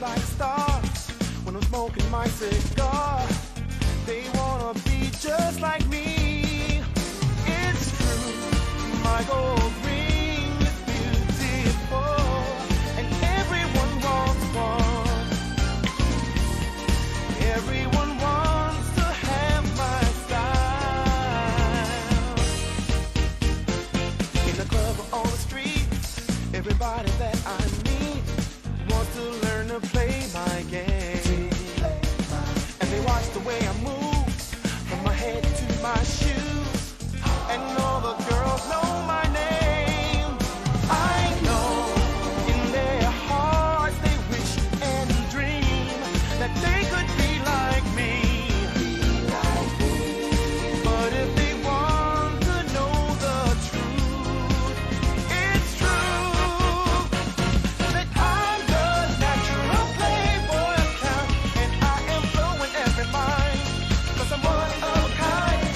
like a star when I'm smoking my cigar. They wanna be just like me. It's true, my gold ring is beautiful, and everyone wants one. Everyone wants to have my style. In the club or on the street, everybody that I meet wants to learn to play my game. And they watch the way I move from my head to my shoes, and all the girls know my name. I know in their hearts they wish and dream that they could be like me. But if they want to know the truth, it's true that I'm the natural playboy of town, and I am blowing every mind, 'cause I'm one of a kind,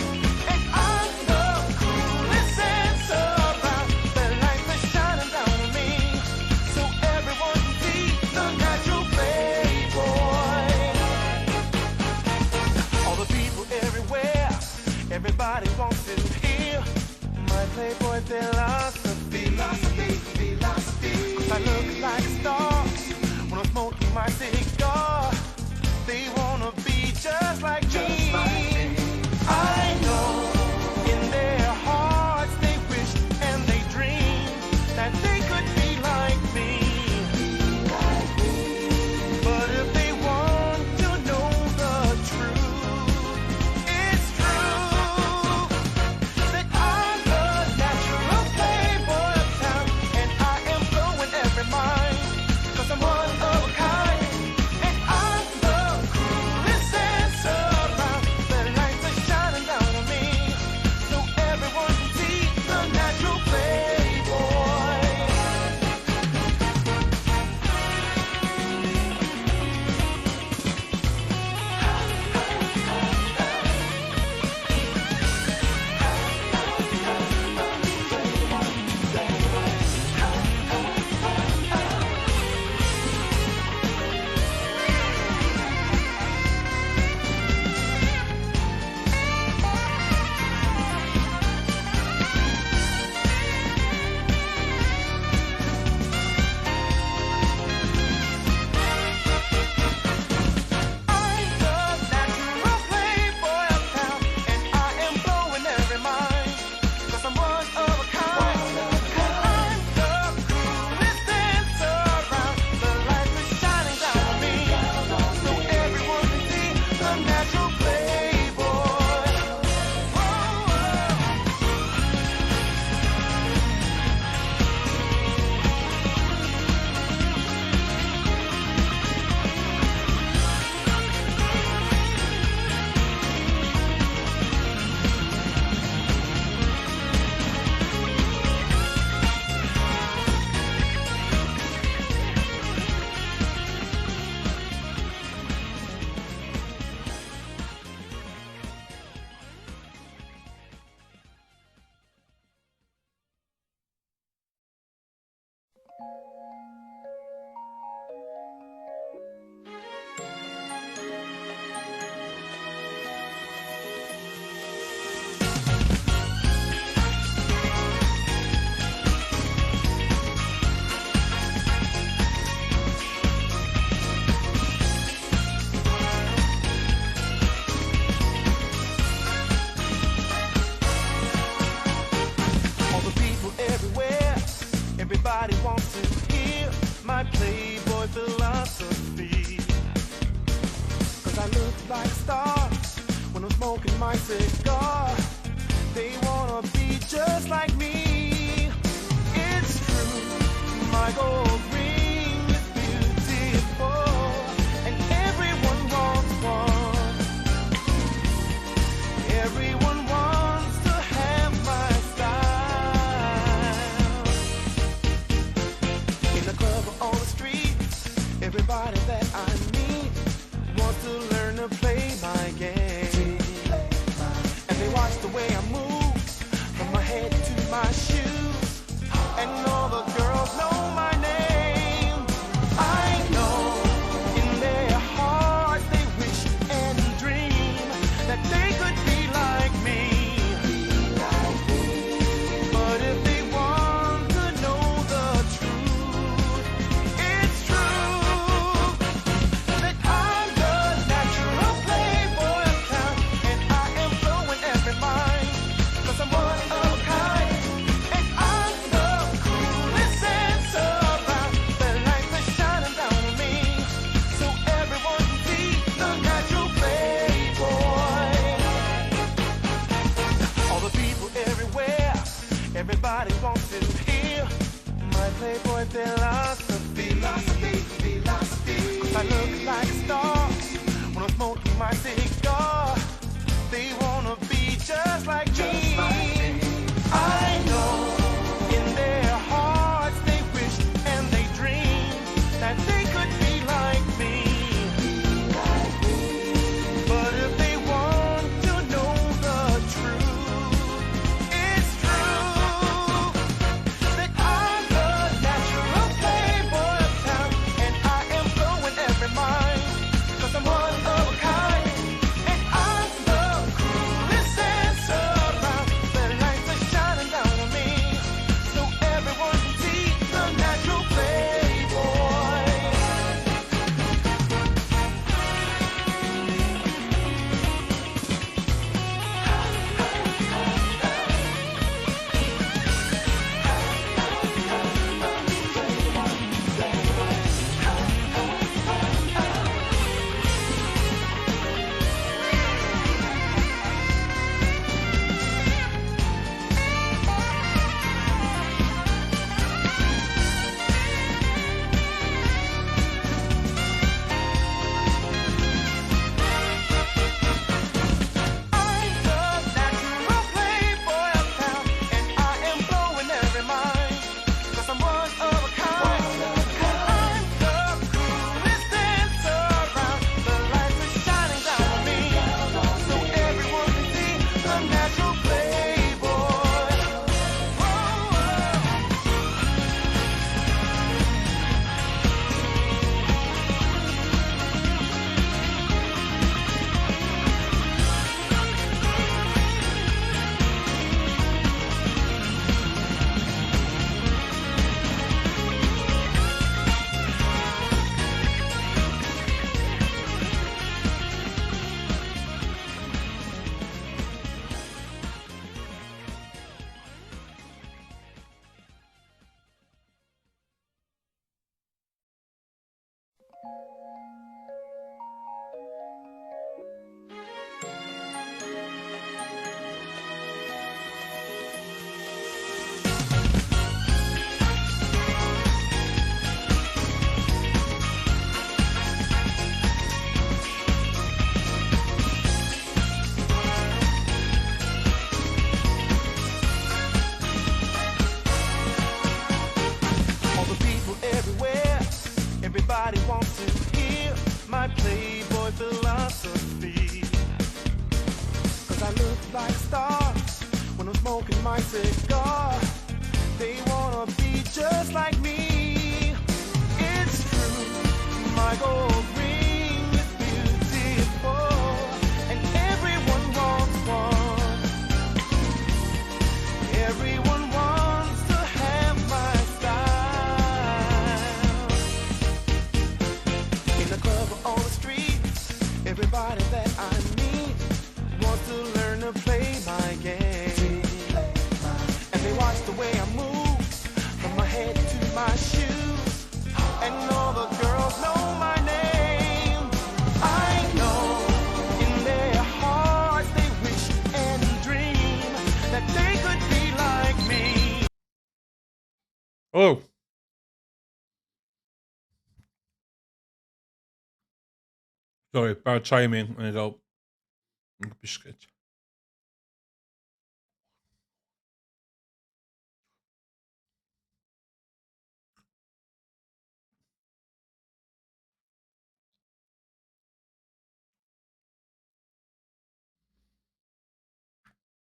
and I'm the coolest sense around. The light is shining down on me, so everyone can see the natural playboy. All the people everywhere, everybody wants to hear my playboy philosophy. Philosophy, philosophy. 'Cause I look like a star when I'm smoking my cigar. They wanna be just like me. I know in their hearts they wish and they dream that they could be like me. But if they want to know the truth, it's true that I'm the natural playboy of town, and I am blowing every mind, 'cause I'm one of a kind, and I'm the coolest sense around. The lights are shining down on me, so everyone can see the natural playboy. I'm the natural playboy of town, and I am blowing every mind, 'cause I'm one of a kind. And I'm the coolest dancer around. The light is shining down on me, so everyone can see the natural playboy. Oh, oh. All the people everywhere, everybody wants to hear my playboy philosophy. 'Cause I look like a star when I'm smoking my cigar. They wanna be just like me. It's true, my gold ring is beautiful, and everyone wants one. Everyone wants to have my style. In the club or on the street, everybody that I meet wants to learn to play my game. And they watch the way I move from my head to my shoes, and all the girls know my name. I know All the people everywhere, everybody wants to hear my playboy philosophy. Cause I look like a star when I'm smoking my cigar. They wanna be just like me. It's true, my gold ring is beautiful, and everyone wants one. Everyone wants to have my style. In the club or on the street, everybody that I meet wants to learn to play my game. And they watch the way I move, from my head to my shoes. And all the girls know my name. I know in their hearts they wish and dream that they could be like me. Oh! Sorry, bad timing. And I go, biscuit.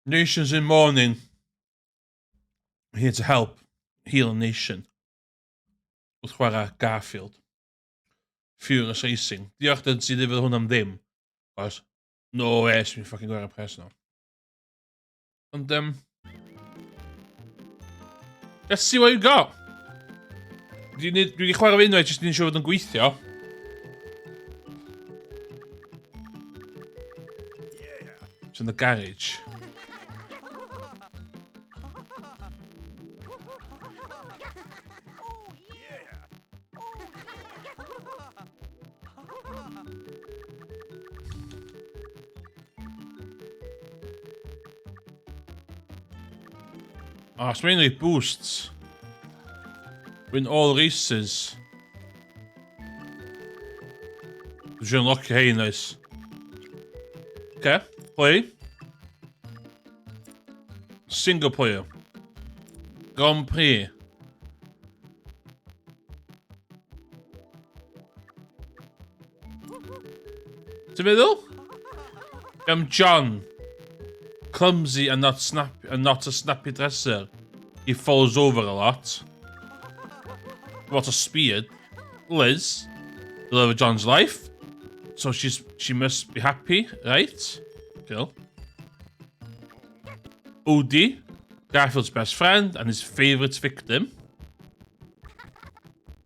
Nations in mourning. Here to help heal a nation. Wrth chwarae Garfield. Furious Racing. Diolch dyn sydd efo hwn am ddim. Oes. No way, sy'n fucking gwario pres now. Ond, let's see what you got. Dwi wedi chwarae fe unwaith, jyst ni'n siŵr fod yn gweithio. It's in the garage. Oh, it's mainly boosts. Win all races. Dwi'n siŵr unlockio hein, nice. Okay, play. Single player. Grand Prix. Ti'n meddwl? I'm John. Clumsy and not snap and not a snappy dresser. He falls over a lot. What a speed. Liz, the love of John's life. So she must be happy, right? Cool. Odie, Garfield's best friend and his favourite victim.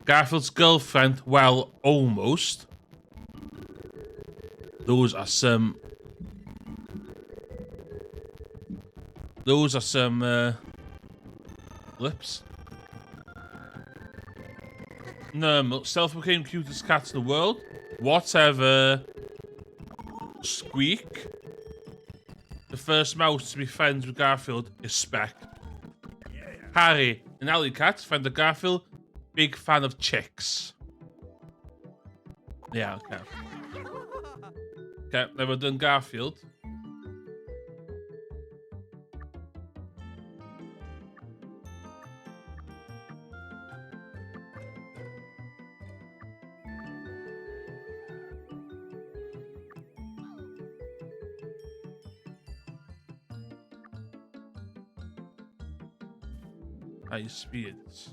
Garfield's girlfriend, well, almost. Those are some... Those are some lips. No, self-proclaimed cutest cat in the world. Whatever. Squeak. The first mouse to be friends with Garfield is Speck. Harry, an alley cat, friend of Garfield, big fan of chicks. Yeah, okay. Okay, never done Garfield. High speeds.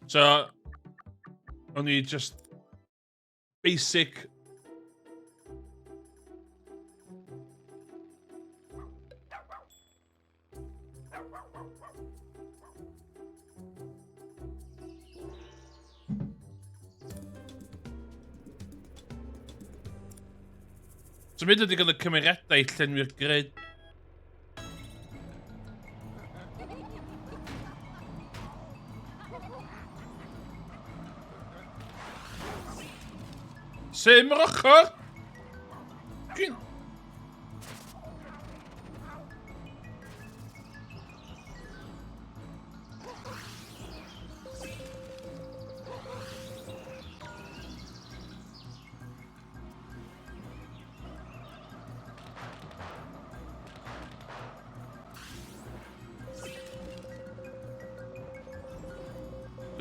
So, only just basic. So mynd ydy gael y cymeriadau i llenwi'r grid. Sim yr ochr! Dwi'n...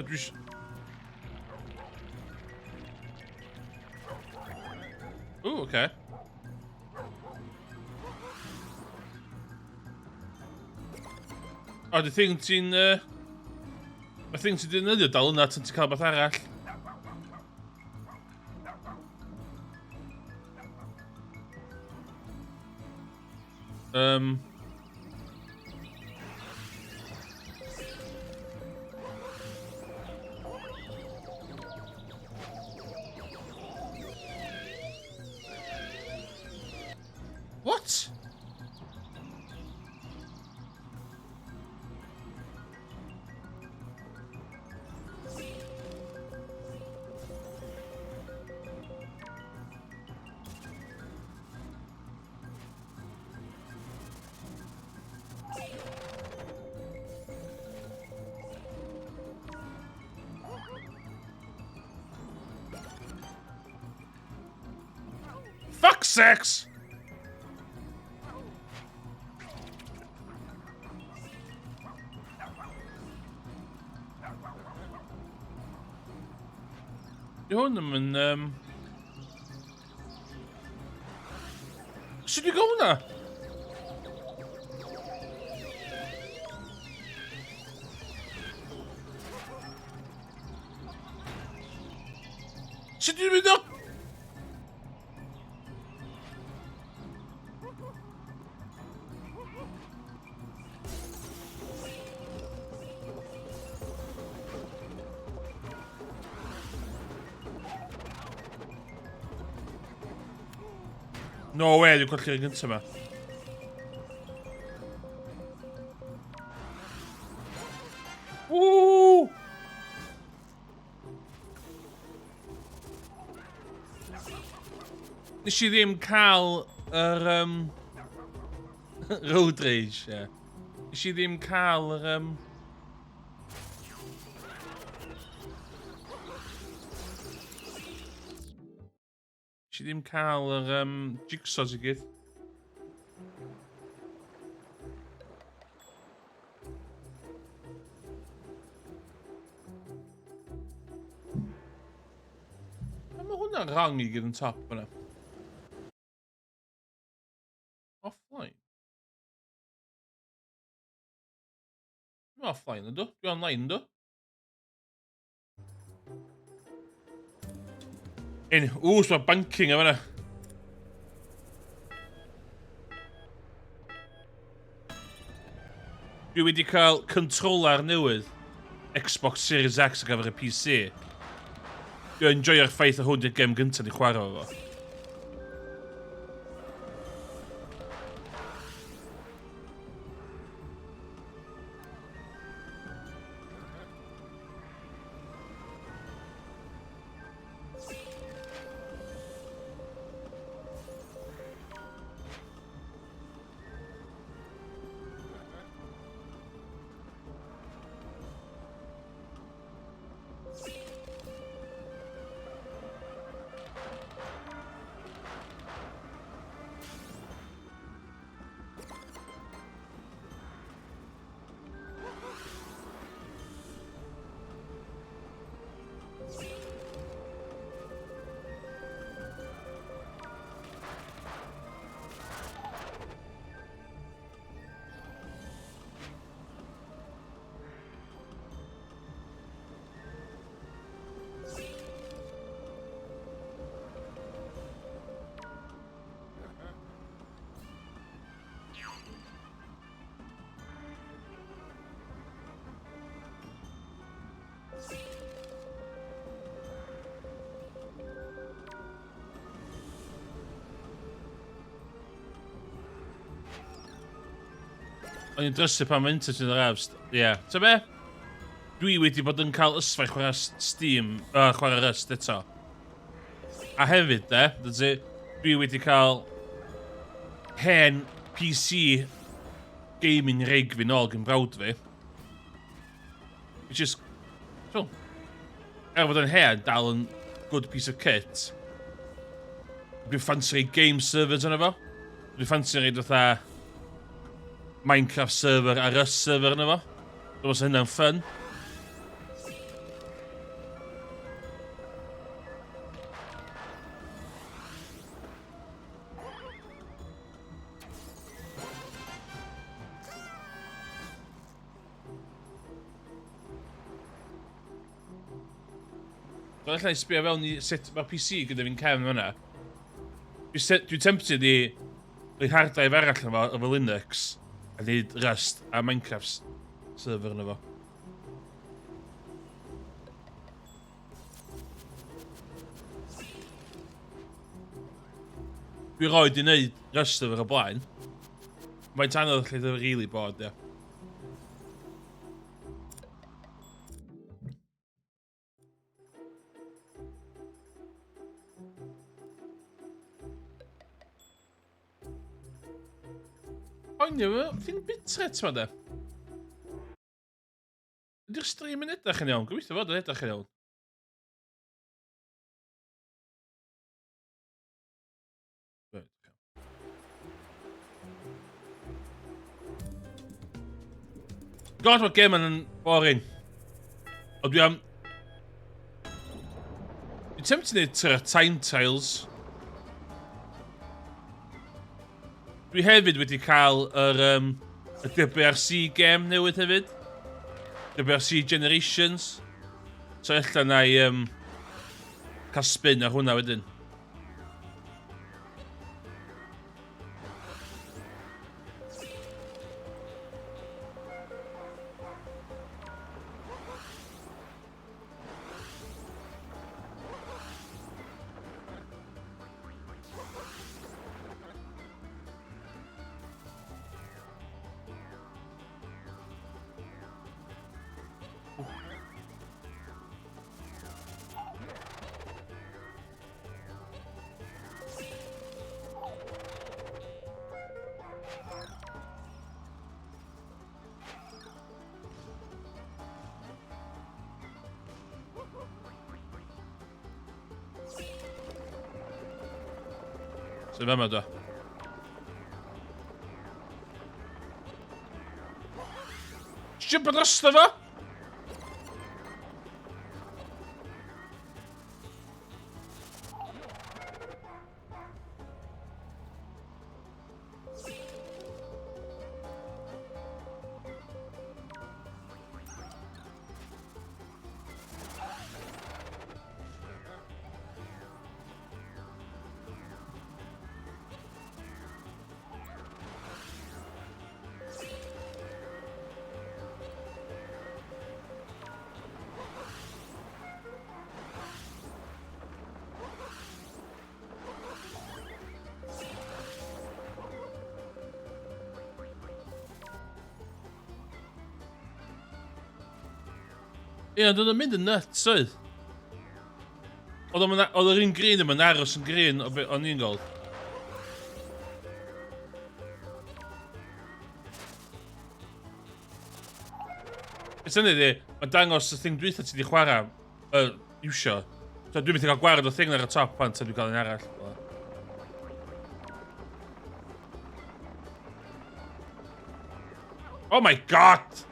Dwi... Ooh, okay. O, oh, the thing ti'n... Y thing ti'n defnyddio dal yna tan ti'n cael beth arall. What? Fuck sex! Di hwn ddim yn... Sut dwi'n gael hwnna? Sut dwi'n mynd o? No way, dwi'n colli'r un gyntaf yma. Woo! Nes i ddim cael yr... road rage, ie. Yeah. Nes i ddim cael yr... Nes i ddim cael yr jigsaws i gyd. Mae hwnna'n wrong i gyd yn top yna. Offline? Dwi'n offline ydw? Dwi'n online ydw? Un, ww, so banking efo yna. Dwi wedi cael controller newydd Xbox Series X ar gyfer y PC. Dwi'n enjoyo'r ffaith o hwn di'r gem gyntaf ni chwarae efo. O'n i'n drysu pan mae internet yn yr arf. Ie. Yeah. Ta be? Dwi wedi bod yn cael ysfa i chwarae Steam, chwarae Rust eto. A hefyd de, dydy, dwi wedi cael hen PC gaming rig fi nôl gen brawd fi. Which is, so, er fod yn hen, dal yn good piece of kit. Dwi'n ffansi rei game servers yna fo. Dwi'n ffansi rei fatha Minecraft server a Rust server yna fo. Dwi'n meddwl hynna'n fun. So allai sbio fewn i sut mae'r PC gyda fi'n cefn fyna. Dwi'n dwi tempted i rhoi hard drive arall efo, efo Linux a neud Rust a Minecraft server yna fo. Dwi roed i wneud Rust server o blaen. Mae'n anodd lle dwi'n really bod, ie. Poeni efo thing bitrate ma de. Ydy'r stream yn edrych yn iawn? Gobeithio fod yn edrych yn iawn. God, mae'r gêm yn boring. Ond dwi am... Dwi'n tempted i wneud tyra time tiles. Dwi hefyd wedi cael yr, um, y WRC game newydd hefyd. WRC Generations. So ella na i um, cael spin ar hwnna wedyn. So fe ma do. Jump drosto fo! Ie, ond oedd o'n mynd yn nuts, oedd? Oedd oedd yr un green ddim yn aros yn green o be o'n i'n gweld. Beth sy'n ydi, mae'n dangos y thing dwytha ti di chwarae, iwsio. So dwi'n mynd i cael gwared o thing ar y top pan tan dwi'n cael un arall. Oh my god!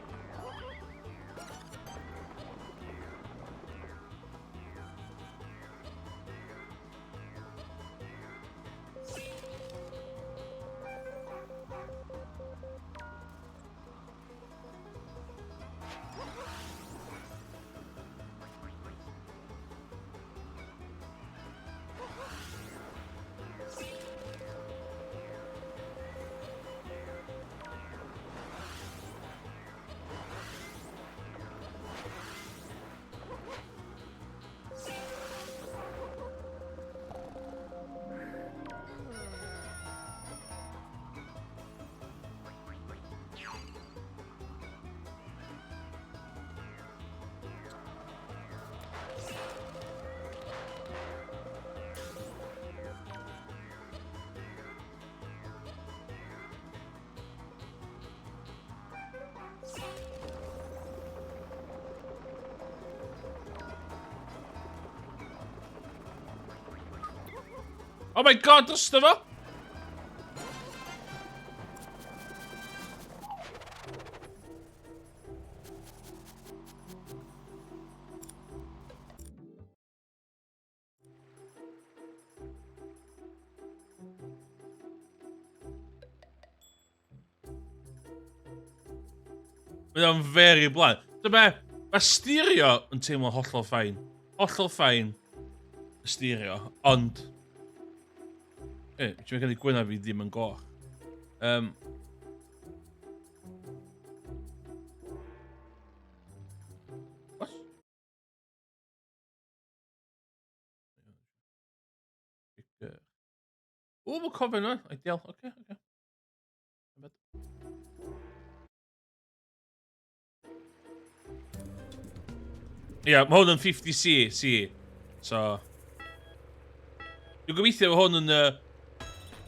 Oh my god, drosto fo! Mae o'n very blaen. Dyma, mae sterio yn teimlo hollol ffain. Hollol ffain sterio, ond... E, ti'n mynd gwynaf fi ddim yn goch. Um, What? O, mae cofyn yna. Ideal. Oce, oce. Ia, yeah, mae hwn yn 50C, C. So... Dwi'n gobeithio bod hwn yn uh,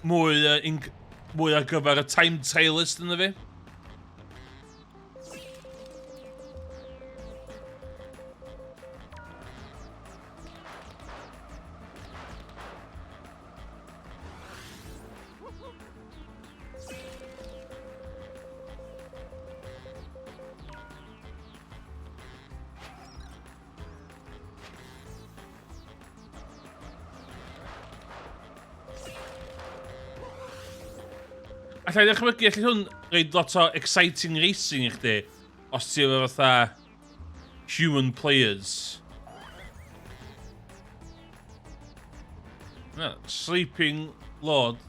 mwy, uh, mwy ar gyfer y time trialist yna fi. Alla i ddychmygu, allai hwn reid lot o exciting racing i chdi, os ti efo fatha human players. Na, Sleeping Lord.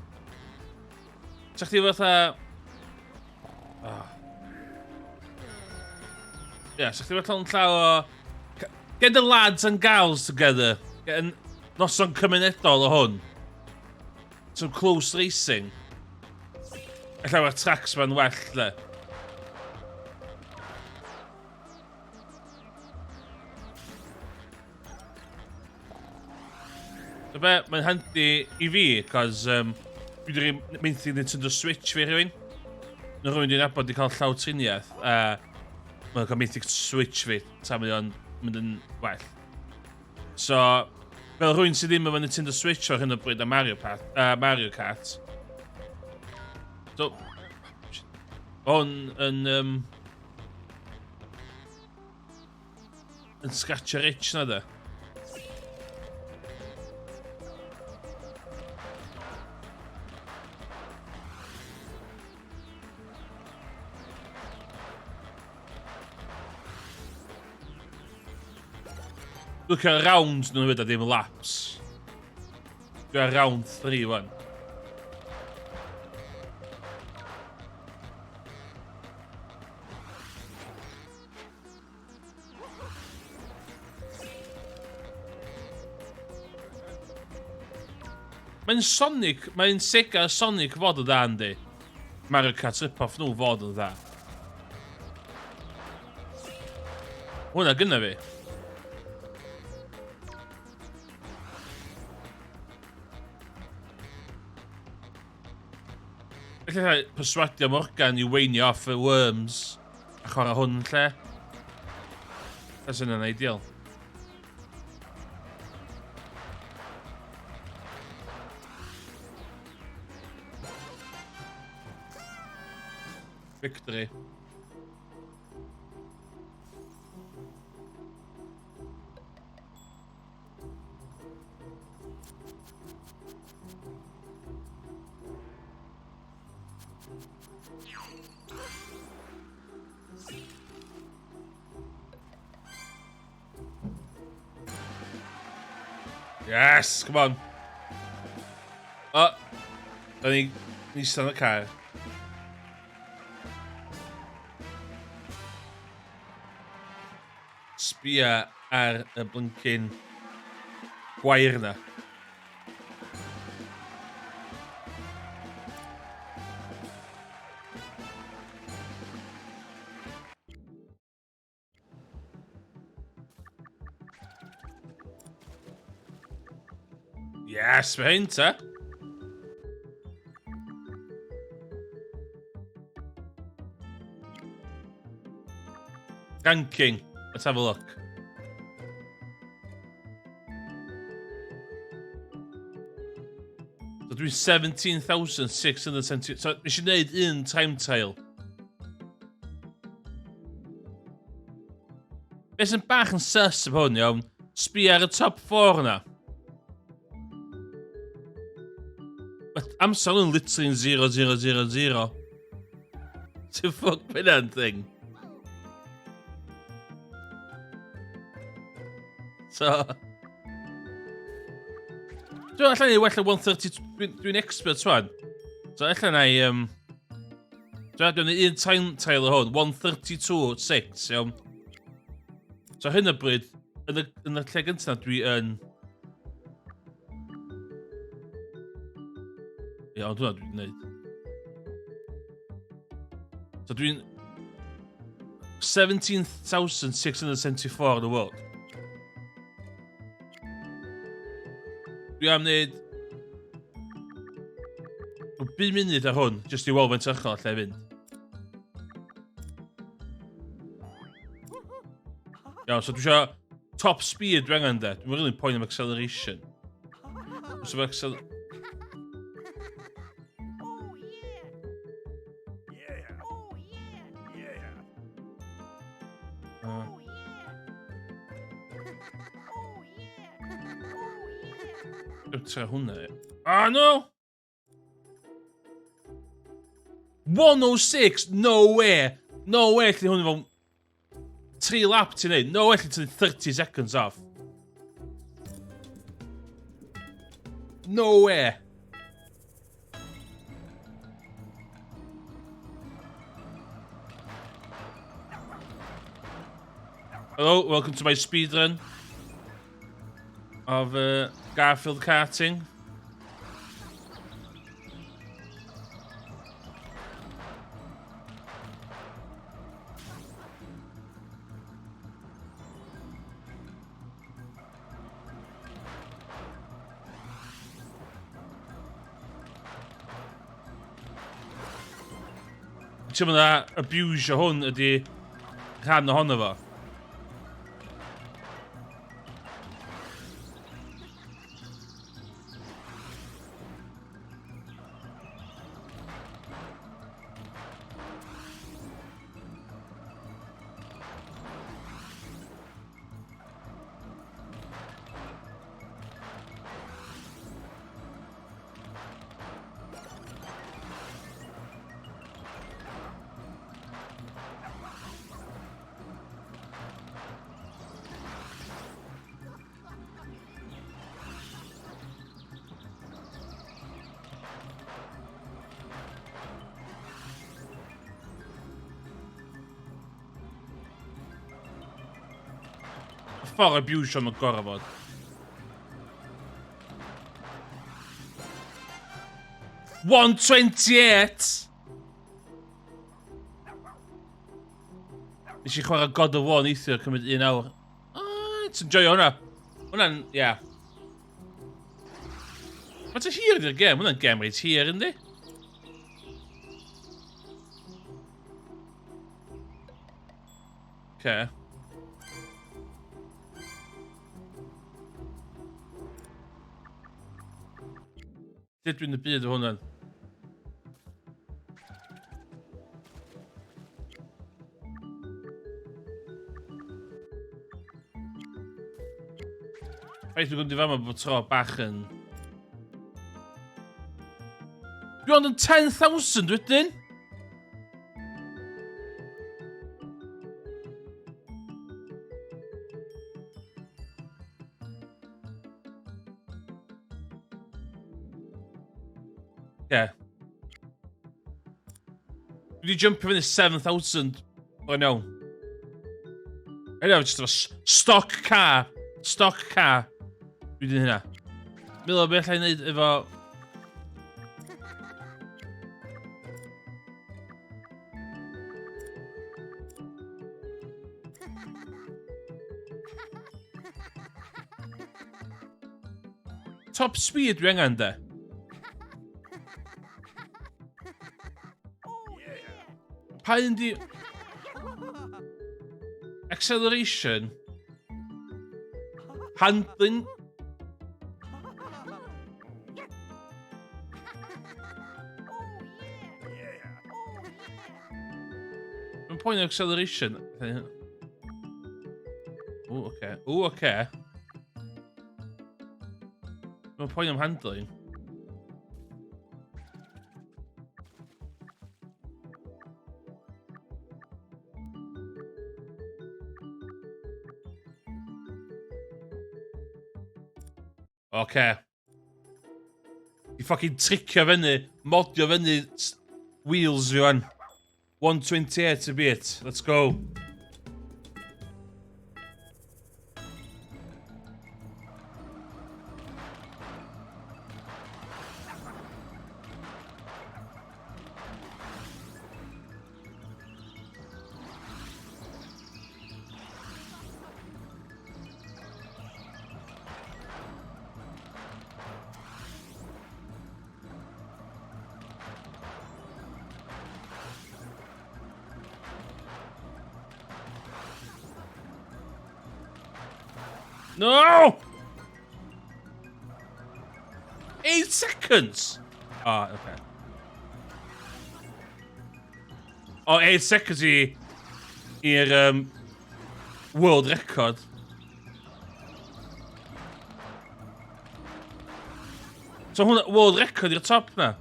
Sa chdi fatha... Oh. Yeah, sa chdi fatha yn llaw o... Get the lads and gals together. Get an noson cymunedol o hwn. Some close racing. Alla mae'r tracks ma'n well, le. So be, mae'n handi i fi, cos um, dwi wedi mynd i Nintendo Switch fi rhywun. Mae rhywun dwi'n nabod wedi cael llaw triniaeth, a mae'n cael mynd Switch fi, ta mae o'n mynd yn well. So, fel rhywun sydd ddim efo Nintendo Switch ar hyn o bryd a Mario, Pat, Mario Kart. So, hwn yn... Um, yn scratch yr itch na de. Look at rounds nhw hefyd a ddim laps. Dwi ar round 3 wan. Mae'n Sonic, mae'n Sega Sonic fod yn dda yndi. Mario Kart rip-off nhw fod yn dda. Hwna gynna fi. Felly perswadio Morgan i weinio off y worms a chwarae hwn yn lle. That's yna'n ideal. Victory. Yes, come on. O, oh, da ni eistedd yn y car. Sbia ar y blincyn gwair na. Yes, mae hyn ta. Ranking. Let's have a look. So dwi'n 17,670... So nes i wneud un time trial. Be sy'n bach yn sus efo hwn, iawn? Sbia ar y top 4 yna. Mae amser nhw'n literally yn 0, 0, 0, 0. Ti'n fuck be hynna'n thing? So... Dwi'n allan i wella 130... Dwi'n dwi expert rwan. So allan i... Dwi'n dwi'n un time trial o hwn, 132.6, iawn. So hyn o bryd, yn y lle gyntaf dwi yn... Ie, ond hwnna dwi'n gwneud. So dwi'n... 17,674 in the world. Dwi am wneud... 5 munud ar hwn, jyst i weld faint uchel lle fynd. Iawn, so dwi eisiau top speed dwi angen de. Dwi'n really poeni am acceleration. Os efo accel... Dwi'n tra hwnna. Ah, no! 106! No way! No way lle hwn fel... 3 lap ti'n neud. No way lle ti'n 30 seconds off. No way! Hello, welcome to my speedrun of Garfield karting. Ti'n mynd a abuse hwn ydy rhan ohono fo. Ffordd abuse o'n gorfod. 128! Nes i chwarae God of War neithiwr cymryd un awr. Oh, ti'n joio hwnna. Hwnna'n, ie. Yeah. Mae'n hir ydy'r gem, hwnna'n gem reit hir, yndi? Okay. Lle dwi'n y byd o hwnna'n? Rhaid dwi'n gwneud i fama bod tro bach yn... Dwi ond yn 10,000 wedyn! Yeah. Dwi wedi jumpio fyny 7,000. Oh no. I know, just efo stock car. Stock car. Dwi wedi hynna. Milo, beth allai wneud efo... Top speed dwi angen de. Pa un di... Acceleration. Handling. Mae'n poen o acceleration. O, oce. O, oce. Mae'n poen am handling. Oce. I fucking tricio fyny, modio fyny wheels fi wan. 128 a bit. Let's go. No! 8 seconds! Ah, oh, okay. O, oh, 8 seconds i i'r world record. So hwnna, world record i'r top na.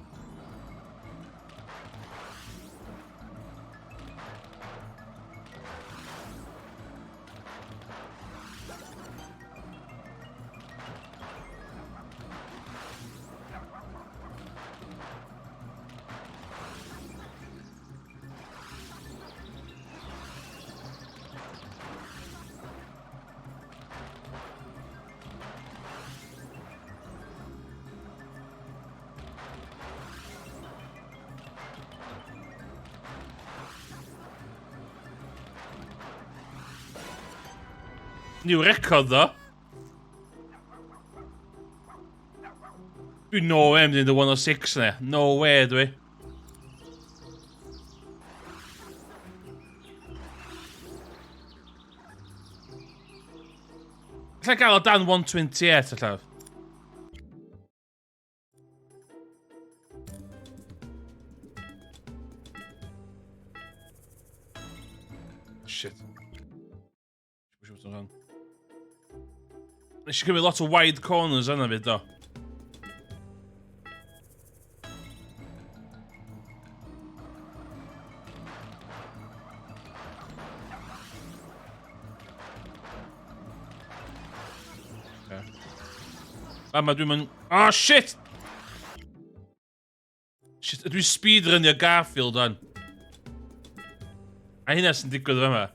New record ddo. Dwi no way mynd i 106 ne. No way dwi. Alla gael o dan 128 allaf. Shit. Nes i gymryd lot o wide corners yna fyd do. Fama dwi'n mynd... Oh, shit! Shit, ydw i'n speedrunio Garfield o'n. A hynna sy'n digwydd fama.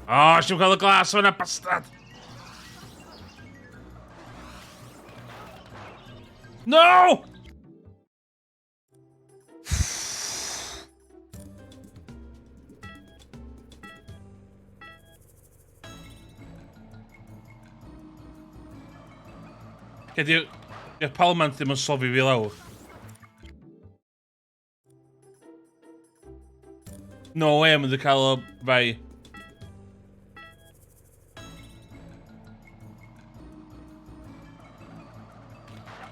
O, oh, si'n cael y glas o'na, bastard! No! Di'r palmant ddim yn sofi fi lawr. No way I'm mynd i cael o fai.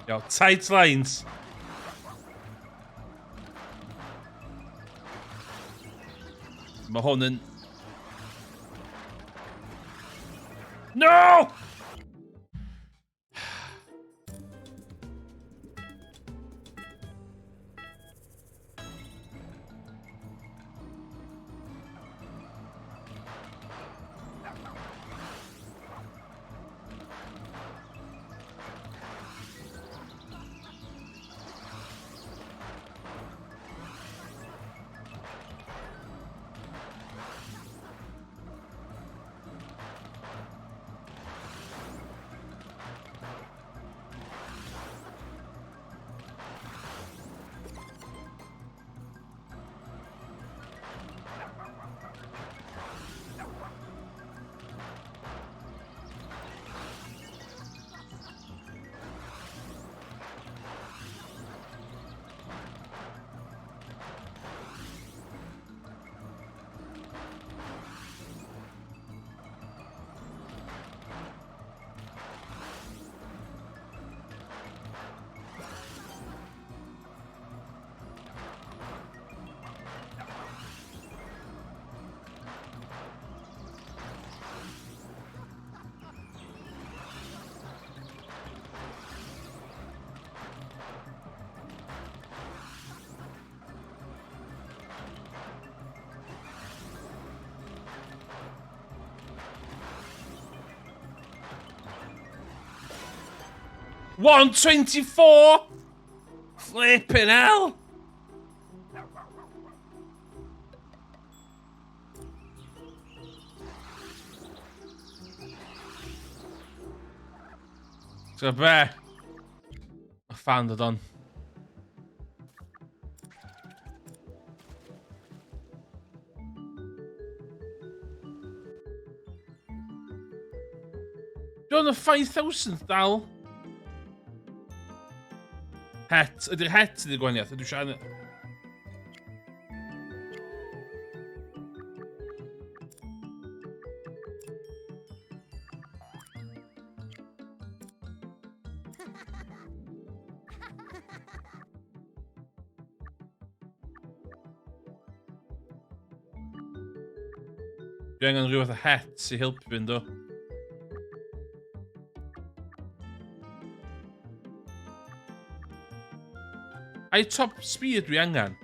Yo, tight lines. Mae hwn yn... No! 124! Flipping hell! So be? Mae fan dod on. Dwi'n y 5,000 dal. Het. Ydy'r het ydy'r gwahaniaeth? Ydw siarad... Dwi angen rhyw fath o het i helpu fi ynddo. Ai top speed dwi angen?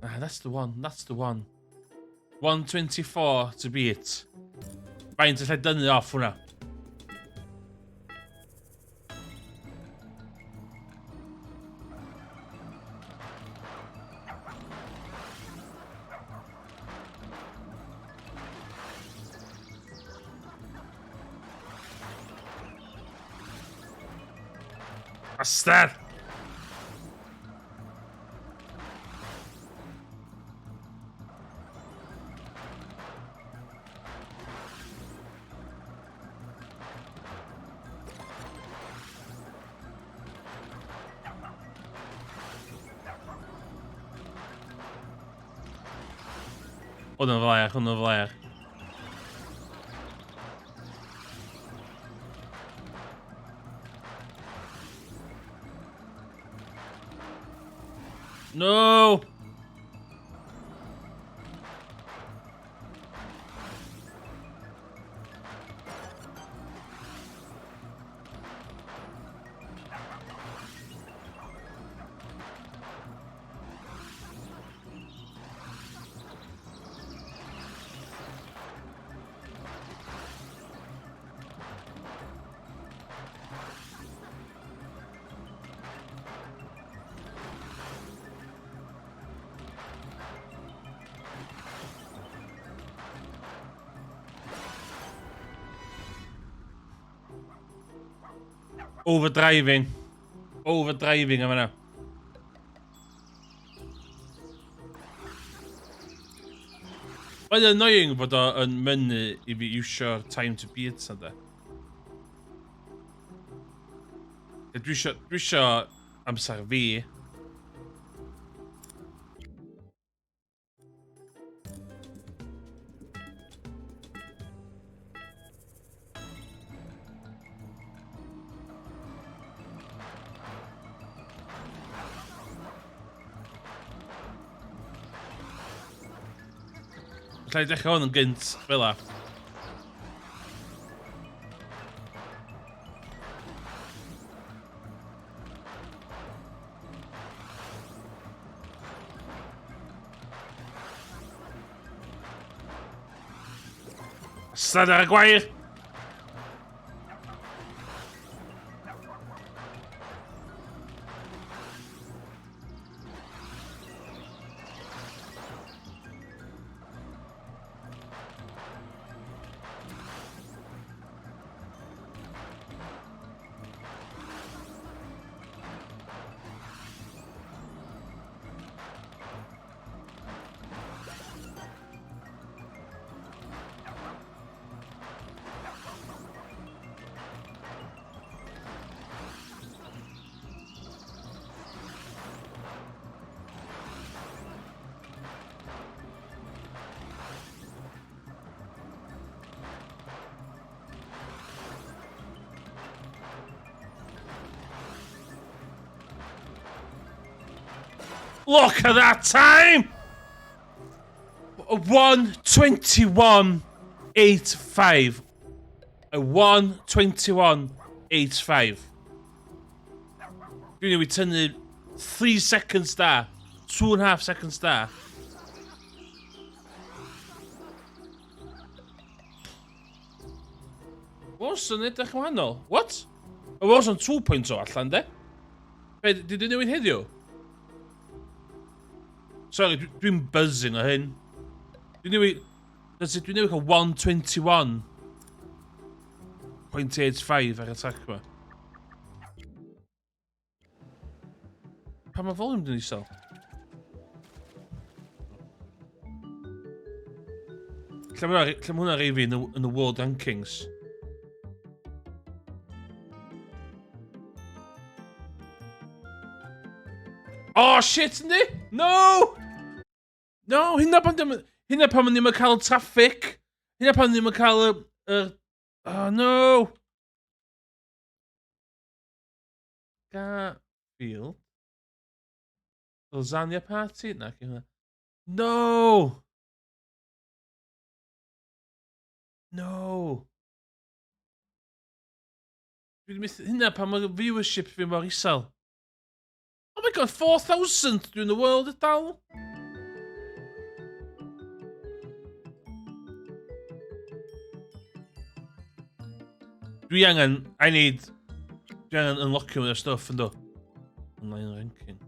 Ah, that's the one, that's the one. 124 to beat. Faint allai dynnu off hwnna? Bastard! Hwn yn flech, hwn yn flech. No! Overdriving. Overdriving am yna. Mae'n annoying bod o yn mynnu i fi iwsio'r time to beat na de. Dwi isio, dwi isio amser fi. Alla i dechrau hwn yn gynt, fel la. Allan ar y gwair! Look at that time! 1:21.85. A 1:21.85. Dwi'n newid tynnu 3 seconds da. 2.5 seconds da. Warzone edrych yn wahanol. What? Y Warzone 2.0 allan, de? Be, di di newid heddiw? Sorry, dwi'n buzzing o hyn. Dwi'n newid... That's it, dwi'n newid cael 121.85 ar y track ma. Pa mae volume dyn isel? Lle mae hwnna rei fi yn y world rankings? Oh shit, yndi? No! No, hynna pan ddim... Hynna pan ddim yn cael traffic. Hynna pan ddim yn cael y... Oh no! Garfield? Lasagna party? Na, hynna. No! No! Dwi'n methu hynna pan mae viewership fi mor isel. Oh my god, 4,000 dwi'n the world y dal. Dwi angen, I need, dwi angen unlockio mwy o stuff yn do. Online ranking.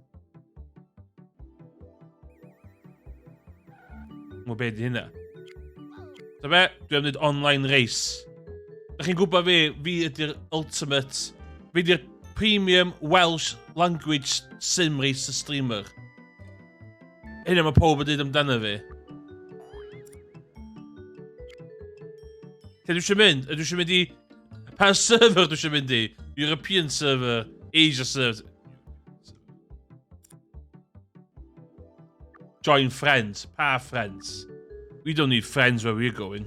Mo be di hynna? Ta be? Dwi am wneud online race. Da chi'n gwybod fi, fi ydy'r ultimate, fi ydy'r premium Welsh language sim racer streamer. Hynna mae pob yn dweud amdano fi. Lle dwi eisiau mynd? Ydw eisiau mynd i... Pa server dwi eisiau mynd i? European server, Asia server. Join friends. Pa friends? We don't need friends where we're going.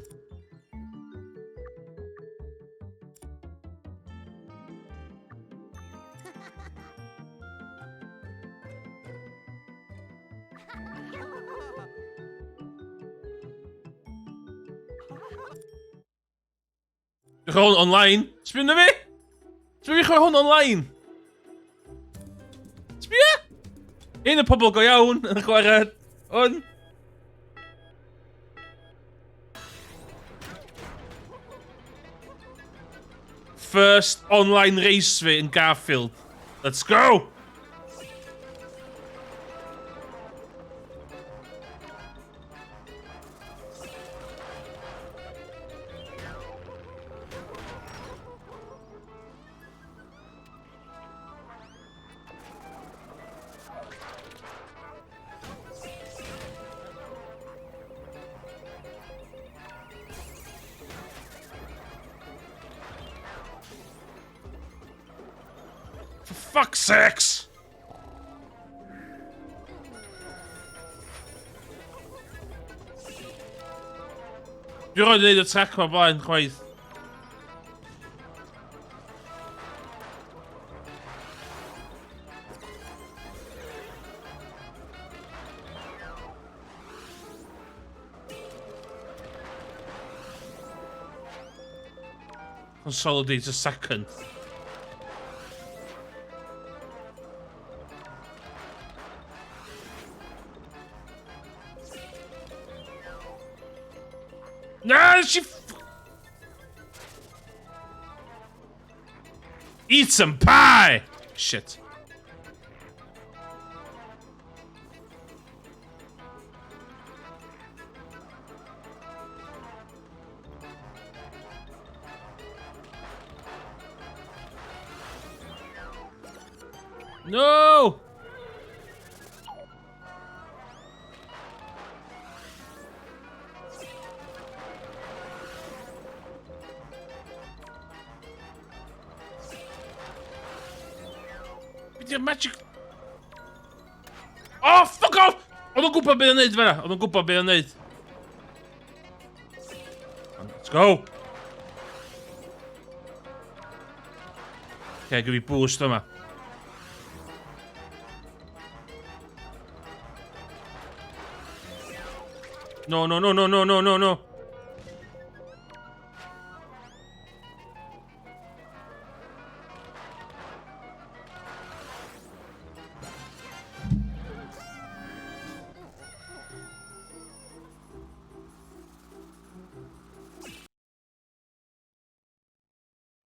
Dwi'n chwarae hwn online. Sbio na fi! Sbio fi chwarae hwn online! Sbio! Un y pobl go iawn yn chwarae hwn. First online race fi yn Garfield. Let's go! For fuck's sakes! Dwi'n rhaid i wneud y track ma blaen chwaith. Consolidate a second. Na, she... Eat some pie! Shit. No! Be di'r magic... Oh, fuck off! Oedd o'n gwybod beth o'n neud fan'na. Oedd o'n gwybod beth o'n neud. Let's go! Okay, give me boost yma. No, no, no, no, no, no, no, no.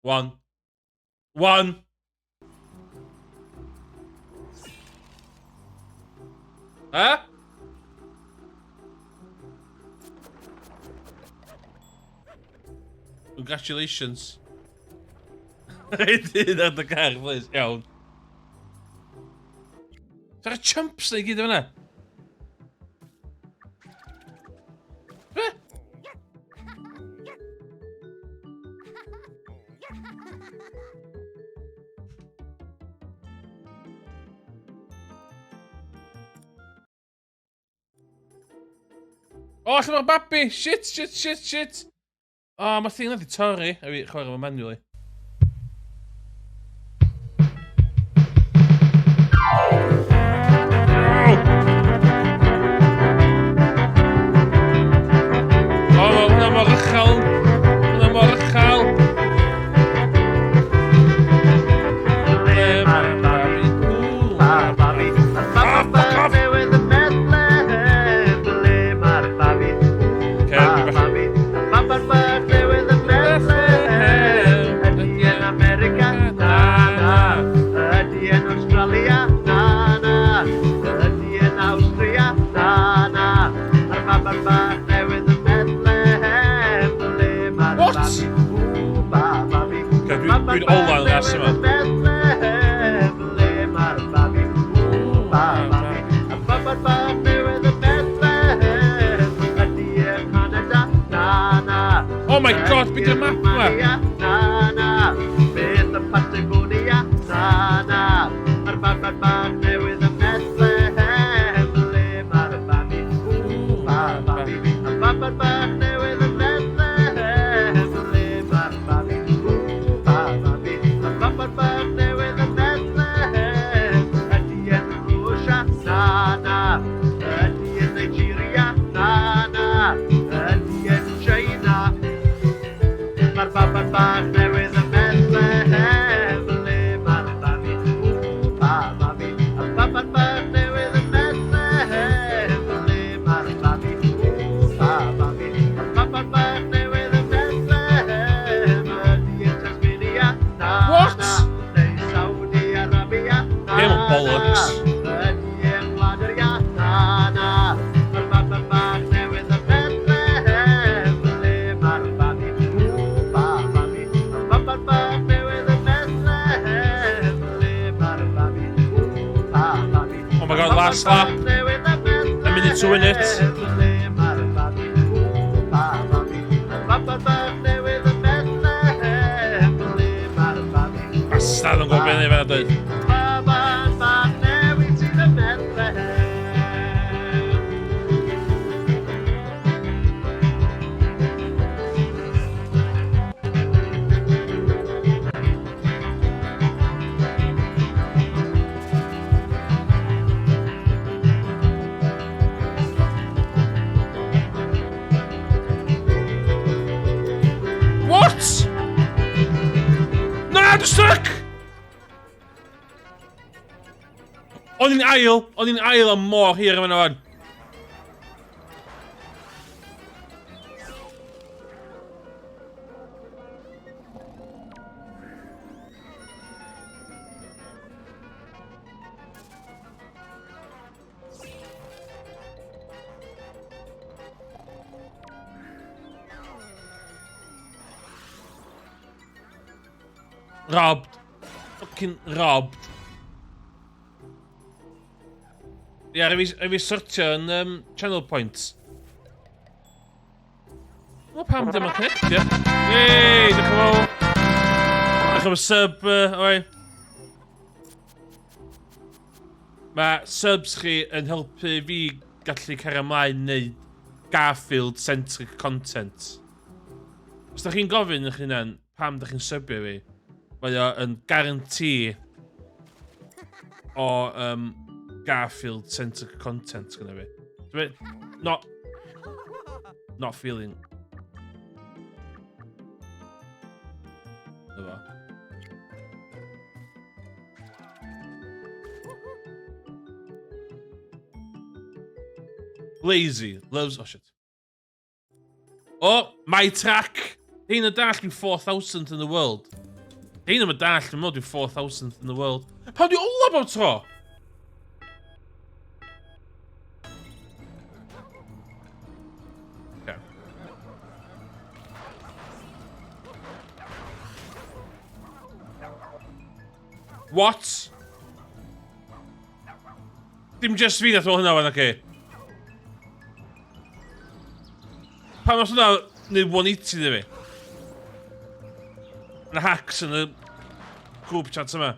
One. One! Ha? Congratulations. Rhaid un ar dy car, please. Iawn. Dyna'r chumps na i gyd yna. Be? O, oh, lle mae'r babi? Shit, shit, shit, shit. O, oh, mae thing wedi torri. A fi chwarae fo manually. O, mae hwnna mor uchel. Hwnna mor uchel. Ble mae'r babi? Ww. Babi, Ah, fuck off! newydd yn Bethlehem, ble mae'r babi? Ocê, dwi bach- Babi, baba'r bach newydd yn Bethlehem. Ydy yn America? Na, na. Ydy yn Australia? Na, na. Ydy yn Awstria? Na, na. Mae'r baba'r bach newydd yn Bethlehem, ble mae'r What? babi? Ww, babi. Ocê, dwi'n ola yn y ras yma. Bethlehem, ble mae'r babi? Ww, babi. A baba'r bach newydd yn Bethlehem, ydy yn Canada? Na, na. Oh my god, be di'r map yma? Romania? Na, na. Beth y Patagonia? Na, na. Mae'r baba'r bach newydd yn Bethlehem, ble mae'r babi? Ww, babi. A baba'r bach newydd yn Bethlehem, ble mae'r babi? Ww, babi. A baba'r bach newydd yn Bethlehem, ydy yn Rwsia? Na, na. Ydy yn Nigeria? Na, na. Ydy yn China? Mae'r baban bach newydd yn Bethlehem, ble mae'r babi? Ww, babi. Y baban bach newydd yn Bethlehem, ble mae'r babi? Ww, babi. Y baban bach newydd yn Bethlehem, ydy yn Tasmania? Na, What? na. Neu Saudi Arabia? Na, Game of bollocks. na. Ydy yn Gwlad yr Iâ? Na, na. Mae'r baban bach newydd yn Bethlehem, ble mae'r babi? Ww, babi. Y baban bach newydd yn Bethlehem, ble mae'r babi? Ww, babi. Oh my god, last lap. A minute to win it. Ble mae'r babi? Ww, babi. Y baban bach newydd yn Bethlehem, ble mae'r babi? Bastard yn gwybod beth i fan'na dweud. Baban bach newydd sydd yn Bethlehem. What? Na, dwi'n stuck! O'n i'n ail, o'n i'n ail am mor hir yma fan. Robbed. Fucking robbed. Ie, yeah, rhaid fi sortio yn channel points. O, pam dim yn connectio? Yay, diolch yn fawr. Diolch am y sub, oi. Mae subs chi yn helpu fi gallu cario ymlaen wneud Garfield-centric content. Os da chi'n gofyn eich hunan pam da chi'n sybio fi, mae o yn guarantee o Garfield-centric content gyda fi. Not feeling. Dyma. Lazy. Loves... Oh, shit. Oh, my track! Hein y dall yw 4,000 in the world. Dein am y dall, dwi'n meddwl dwi'n 4,000th in the world. Pam dwi ola bob tro? Okay. What? Dim just fi nath o hynna fan, oce. Pam os hwnna neud 180 iddi fi? Yna hacks yn y grŵp chat yma.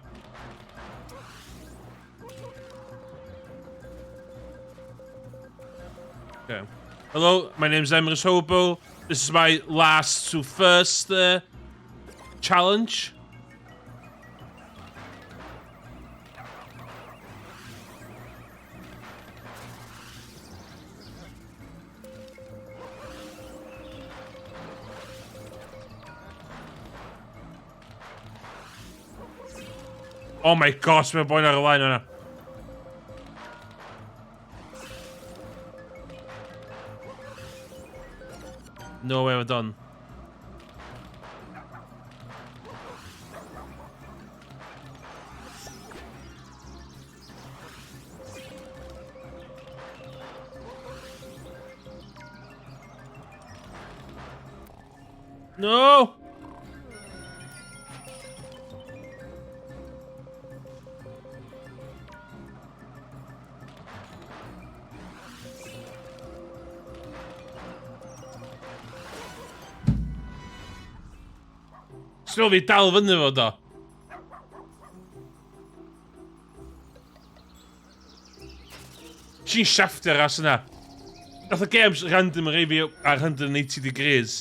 Okay. Hello, my name's Emrys Hobo. This is my last to first challenge. Oh my gosh, mae'n boen ar y line yna. No way we're done. No! Still fi dal fyny fo do. Ti'n shafftio'r as yna. Nath y games random rei fi ar 180 degrees.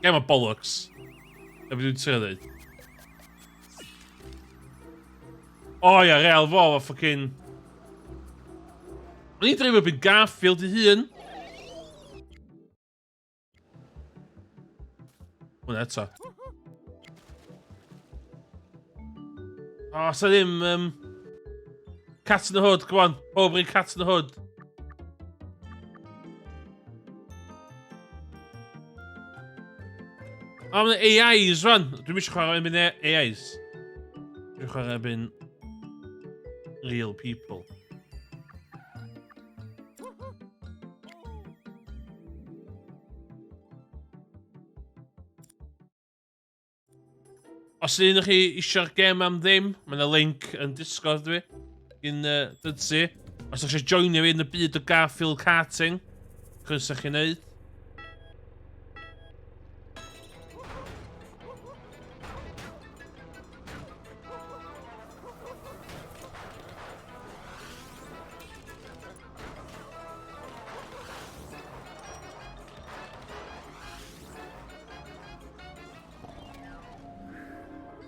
Game o bollocks. Na beth dwi'n trio dweud. O ia, real fo, fo ffucking... O'n i'n dreifio byd Garfield i hun. Hwna eto. O, oh, sa ddim... Cat in the Hood, come on. Pob rhaid Cat in the Hood. O, oh, mae'n AIs, rwan. Dwi'n eisiau chwarae erbyn AIs. Dwi'n chwarae erbyn real people. Os un o'ch chi eisiau'r gem am ddim, mae yna link yn Discord fi, gyn Dydsi. Os ydych chi eisiau joinio fi yn y byd o Garfield Karting, croeso chi wneud.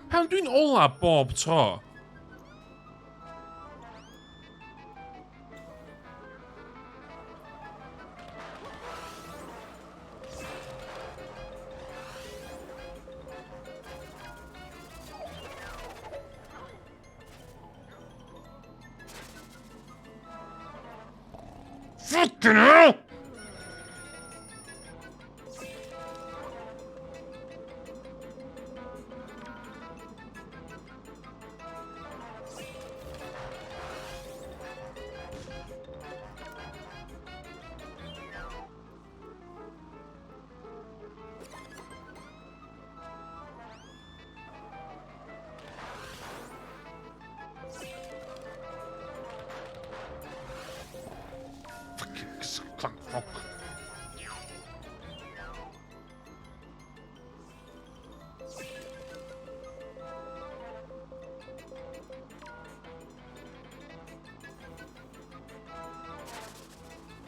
Pam dwi'n ola bob tro? Fucking hell!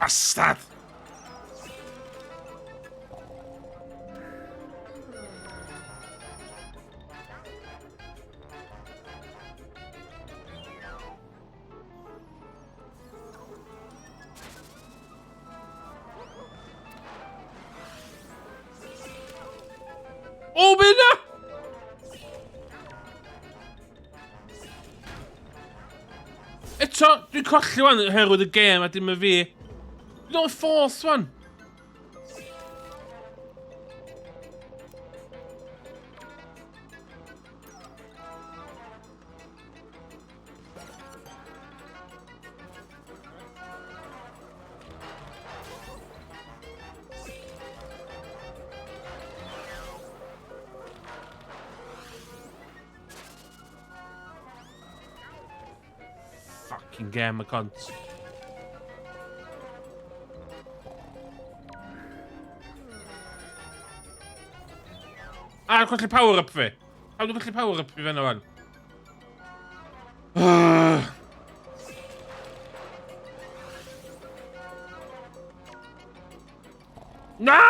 Bastard! O, be na? Eto, dwi'n colli wan oherwydd y gêm a dim y fi. Dwi'n ôl ffordd wan. Fucking gem y cont. Ah, colli power up fi. Pam dwi'n colli power up fi fan o'n? Na!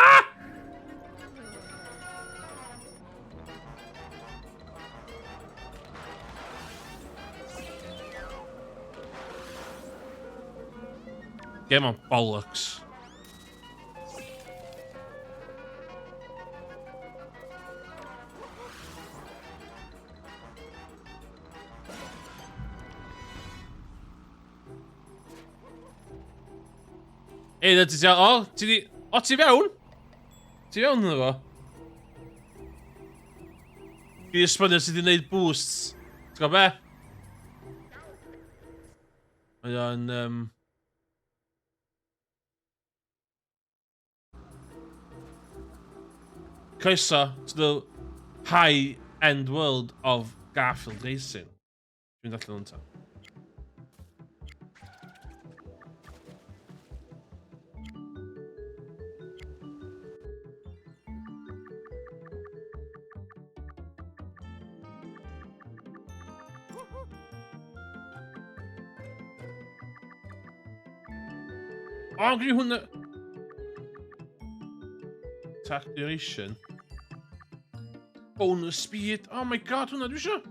Game on bollocks. Ei, na ti ti... O, ti di... O, ti fewn? Ti fewn ynddo fo? Fi esbonio sydd wedi gwneud boosts. Ti'n gwybod be? Mae o'n... Um... Croeso to the high-end world of Garfield Racing. Dwi'n allan o'n ta. O, gwni hwnna... Attack duration. Bonus speed. Oh my god, hwnna dwi eisiau.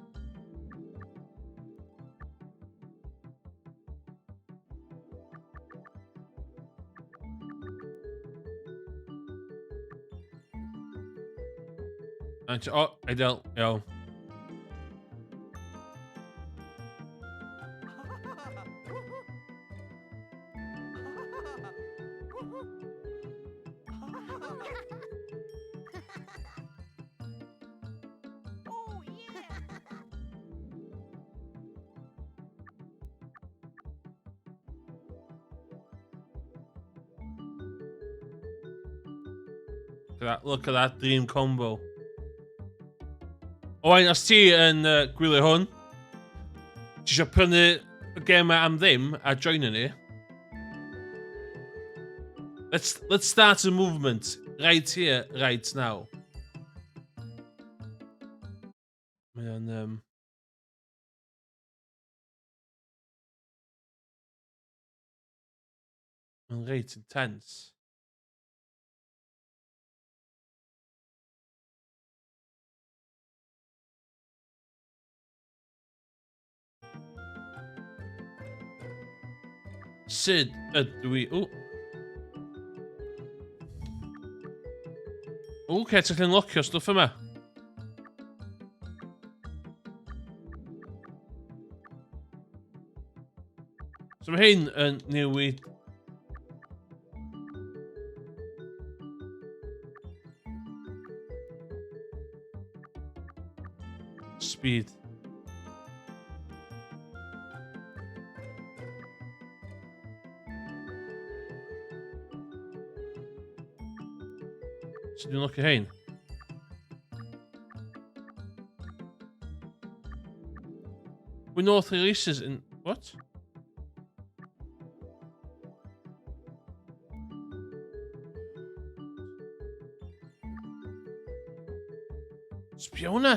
O, ideal, iawn. Look at that, look at that dream combo. Owain, os ti yn uh, gwylio hwn, ti eisiau prynu y gemau am ddim a join ni, Let's, let's start a movement right here, right now. Mae o'n... Um... Mae'n reit intense. Sut ydw i... O! O, oce, ti'n gallu locio stwff yma. So mae hyn yn newid... Speed. So dwi'n locio hein? We North releases in... What? Sbio hwnna!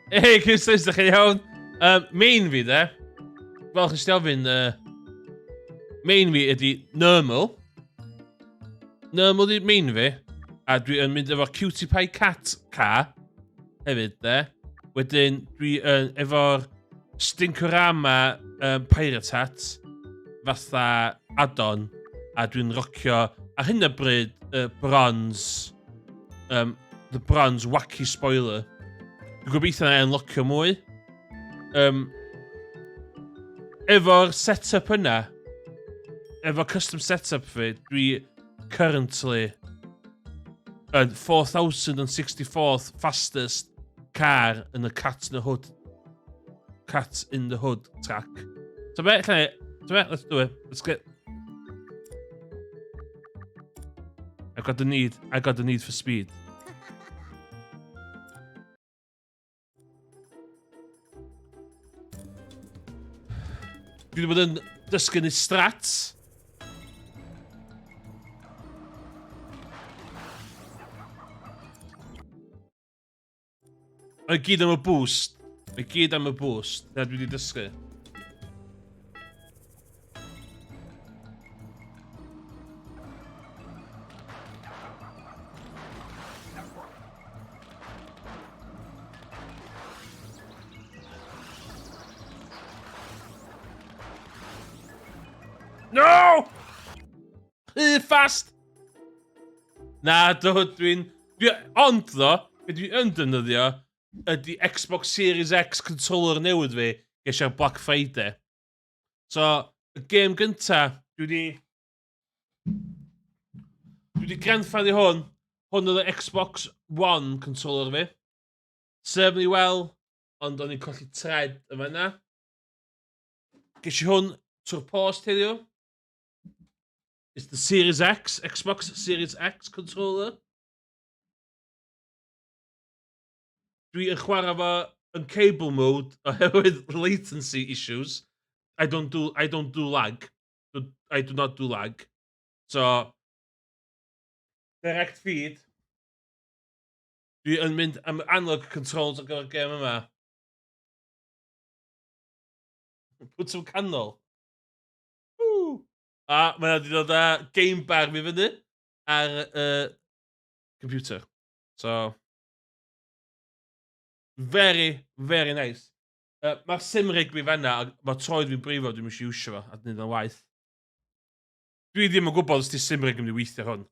Hei, Chris, ydych chi iawn? Um, main fi, de. Fel chi ofyn, uh, main fi ydy normal. Normal ydy main fi. A dwi yn mynd efo Cutie Pie Cat car hefyd, de. Wedyn, dwi yn efo'r Stinkorama um, Pirate Hat, fatha add-on, a dwi'n rocio ar hyn o bryd uh, bronze, um, the bronze wacky spoiler. Dwi'n gobeithio na unlocio mwy. Um, efo'r setup yna, efo custom setup fi, dwi currently yn 4,064th fastest car yn y Cat in the Hood Cat in the Hood track. So be, lle, so be, let's do it. Let's get... I got the need, I got the need for speed. Dwi wedi bod yn dysgu ni strats. Mae gyd am y boost. Mae gyd am y boost. Na dwi wedi dysgu. No! Rhy fast! Na, do, dwi'n... Dwi, ond ddo, be dwi yn defnyddio ydy Xbox Series X controller newydd fi, ges i ar Black Friday. So, y gêm gynta, dwi wedi... Dwi wedi grandfather hwn. Hwn oedd y Xbox One controller fi. Serve me well, ond o'n i'n colli tread yma yna. Ges i hwn trwy'r post heddiw. It's the Series X, Xbox Series X controller. Dwi yn chwarae fo yn cable mode oherwydd latency issues. I don't do, I don't do lag. I do not do lag. So, direct feed. Dwi yn mynd am analog controls ar gyfer gêm yma. Pwt yn canol. Woo! A mae wedi dod â game bar mi fyny ar y computer. So, very, very nice. Mae'r sim rig fi fanna, a mae troed fi'n brifo, dwi'n eisiau iwsio fo, a gwneud o'n waith. Dwi ddim yn gwybod os di sim rig yn mynd i weithio hwn.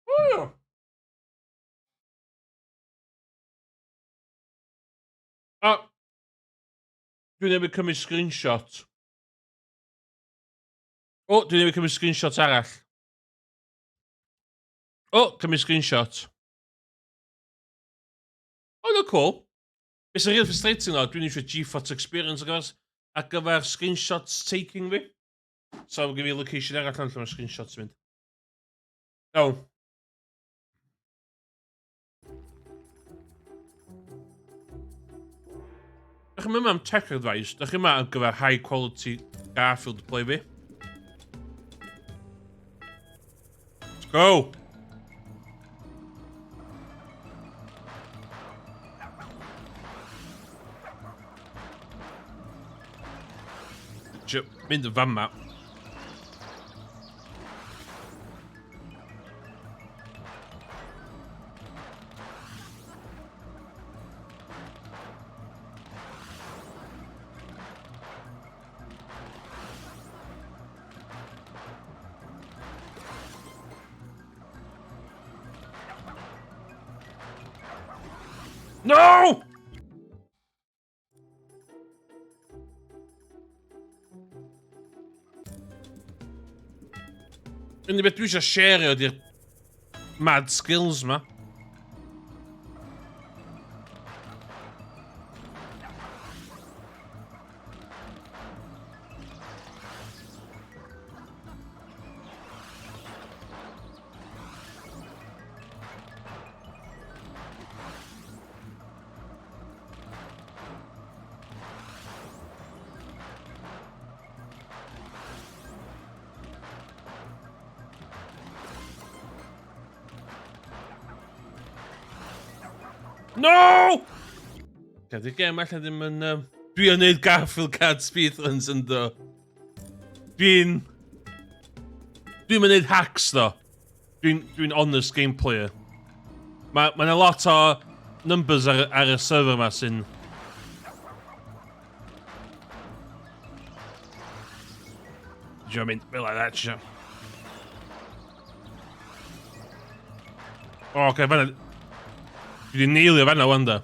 O ia! A dwi'n newid cymryd screenshot. O, dwi'n newid cymryd screenshot arall. O, cymryd screenshot. O, no, cool. Beth sy'n rili frustrating o, dwi'n eisiau GeForce Experience ar gyfer, ar gyfer screenshots taking fi. So, mae gen fi location arall ond lle mae screenshots yn mynd. Iawn. Dych chi'n mynd am tech advice, dych chi'n mynd am gyfer high quality Garfield play fi. Let's go! Mynd yn fama. No! Unig beth dwi eisiau share ydy'r mad skills ma. No! Gad i'r gem allan ddim yn... Um, dwi yn neud Garfield Card speedruns yn do. Dwi'n... Dwi'n mynd neud hacks ddo. Dwi'n dwi honest game player. Mae ma 'na lot o numbers ar, ar y server yma sy'n... Dwi'n mynd fel that, isio. O, oce, okay, fanna... Dwi wedi neilio fanna, wan da.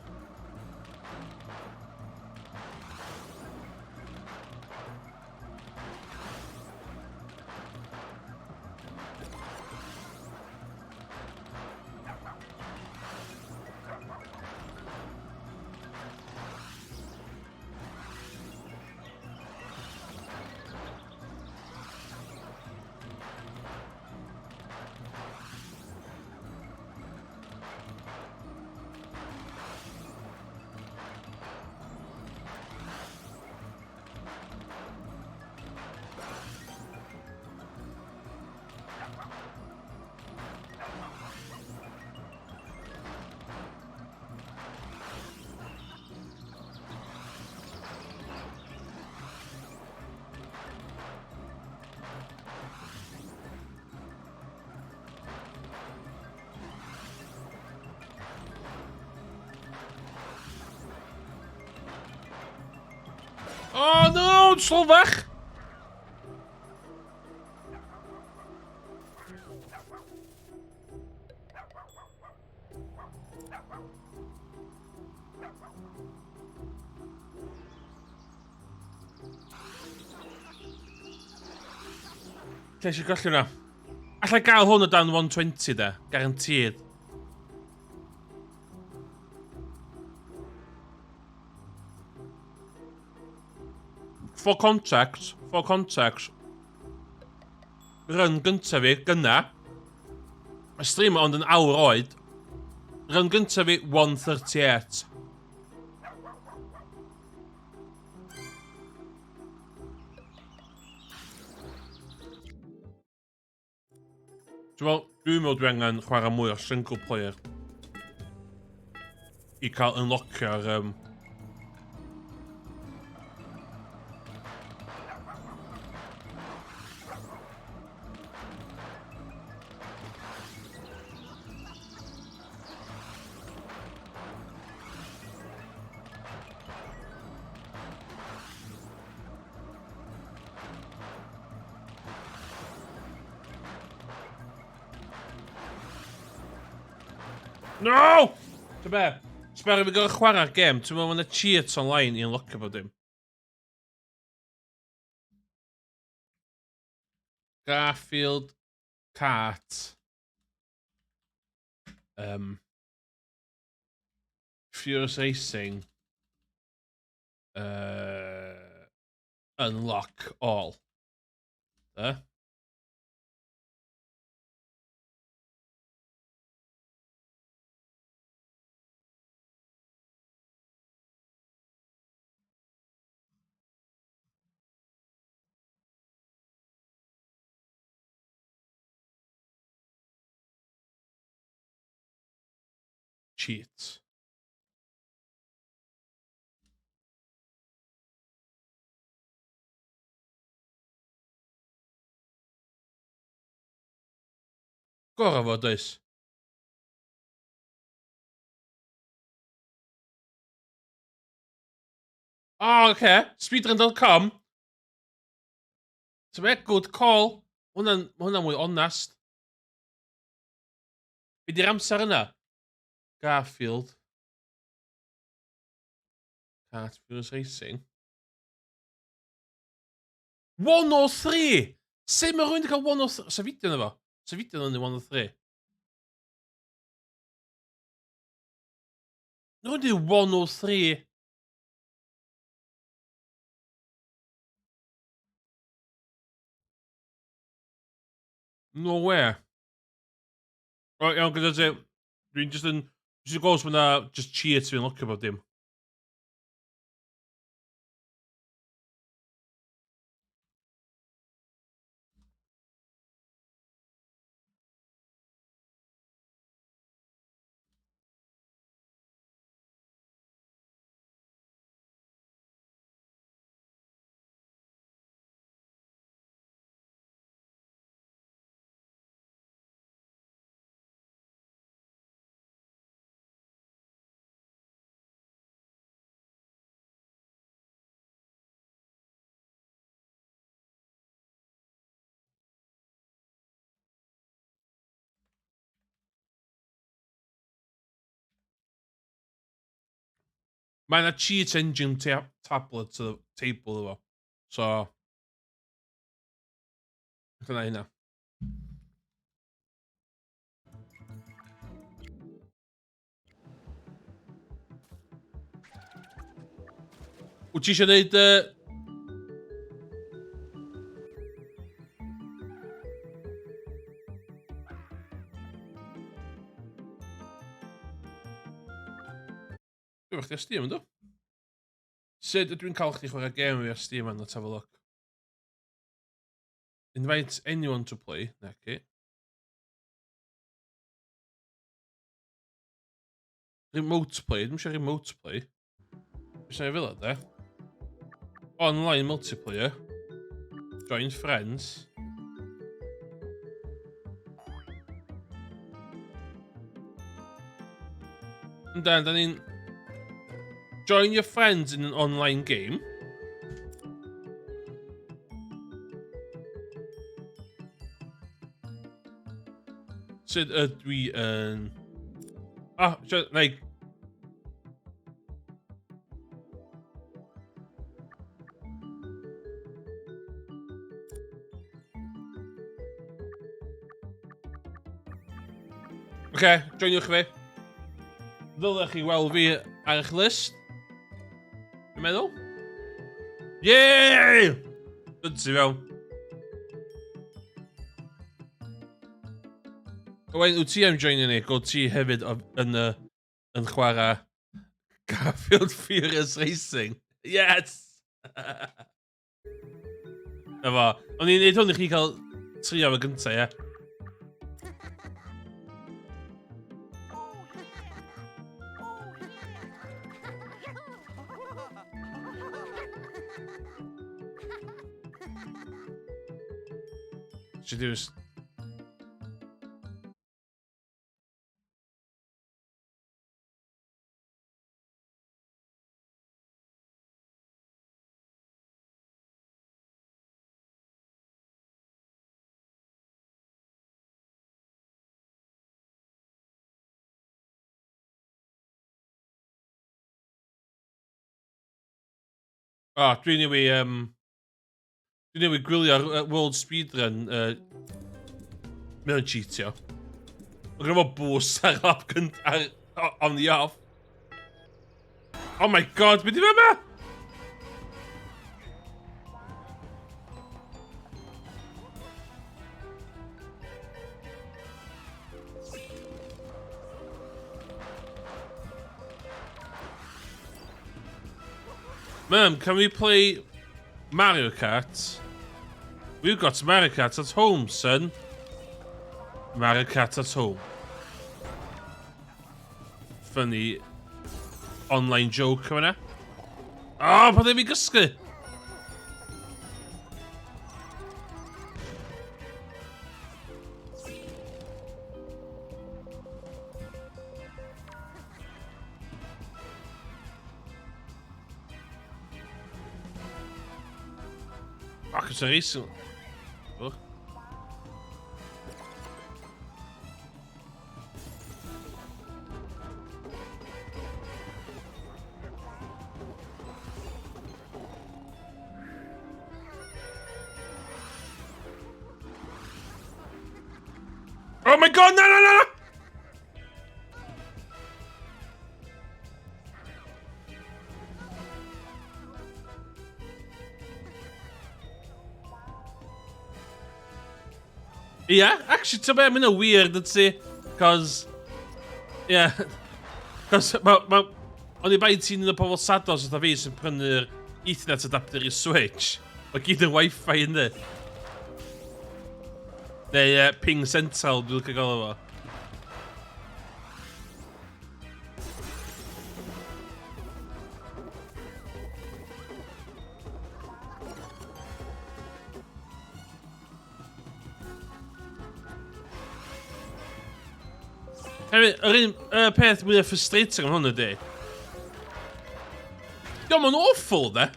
Oh no, Slovach! Lle eisiau golli hwnna? Alla gael hwn o dan 120 de, guaranteed. For context, for context, run gyntaf fi, gynna, y stream ond yn awr oed, run gyntaf fi, 138. Dwi'n meddwl, dwi'n meddwl dwi angen chwarae mwy o single player i cael unlockio'r um, No! Ti'n be? Sbera fi gorau chwarae'r gêm. Ti'n meddwl mae'n cheats online i unlockio bod dim. Garfield Kart. Um, Furious Racing. Uh, unlock all. Eh? Cheats. Gorau fod oes. O, oh, oce. Okay. Speedrun.com. Ti'n be? Good call. Hwna'n hwnna mwy onest. Be di'r amser yna? Garfield. Kart Furious Racing. 103! Sut mae rhywun wedi cael 103? Sa fideo yna fo? Sa fideo yna 103? Rhywun wedi 103. No way. O, iawn, gyda ti. Dwi'n just yn... Dwi'n gweld os mae yna just cheat fi'n locio bob dim. Mae yna cheat engine ta tablet to the table efo. So... Dyna hynna. Wyt ti eisiau gwneud... Uh... Dwi'n chdi ar Steam, ynddo? Sut ydw i'n cael chdi chwarae gêm fi ar Steam man? Let's have a look. Invite anyone to play. Na, okay. Remote play. Dwi'n eisiau remote play. Dwi'n eisiau fel de. Online multiplayer. Join friends. Yndan, da ni'n... Join your friends in an online game. Sut ydw i yn... Ah, oh, like... Oce, okay, joiniwch fi. Ddylech chi weld fi ar eich list. Dwi'n meddwl. Yay! Dyn ti fewn. Owain, wyt ti am joinio ni? Gweld ti hefyd yn, y, yn chwarae Garfield Furious Racing. Yes! Na fo. O'n i'n neud hwn i chi cael trio fo gyntaf, ie? Should do is O, oh, dwi'n newid... Um, dwi'n newid gwylio'r World Speedrun. Mae o'n cheatio. Mae gen fo boost ar lap cynt ar, on the off. Oh my god, beth i fe yma? Mum, can we play Mario Kart? We've got Mario Kart at home, son. Mario Kart at home. Funny online joke yma. Oh, pa ddim i gysgu? Ac it's a racing. Oh. Oh my god, no, no, no, no! Yeah, actually, ti'n be, mae'n weird, ydy ti? Cos, yeah, cos, ma, ma, o'n i bai ti'n un o pobl sados fatha fi sy'n prynu'r Ethernet adapter i Switch. Mae gyd yn Wi-Fi ynddi. Neu Ping Central, dwi'n licio gael efo. Hefyd, yr un peth mwyaf frustrating am hwn ydy... Diolch yn awful, de.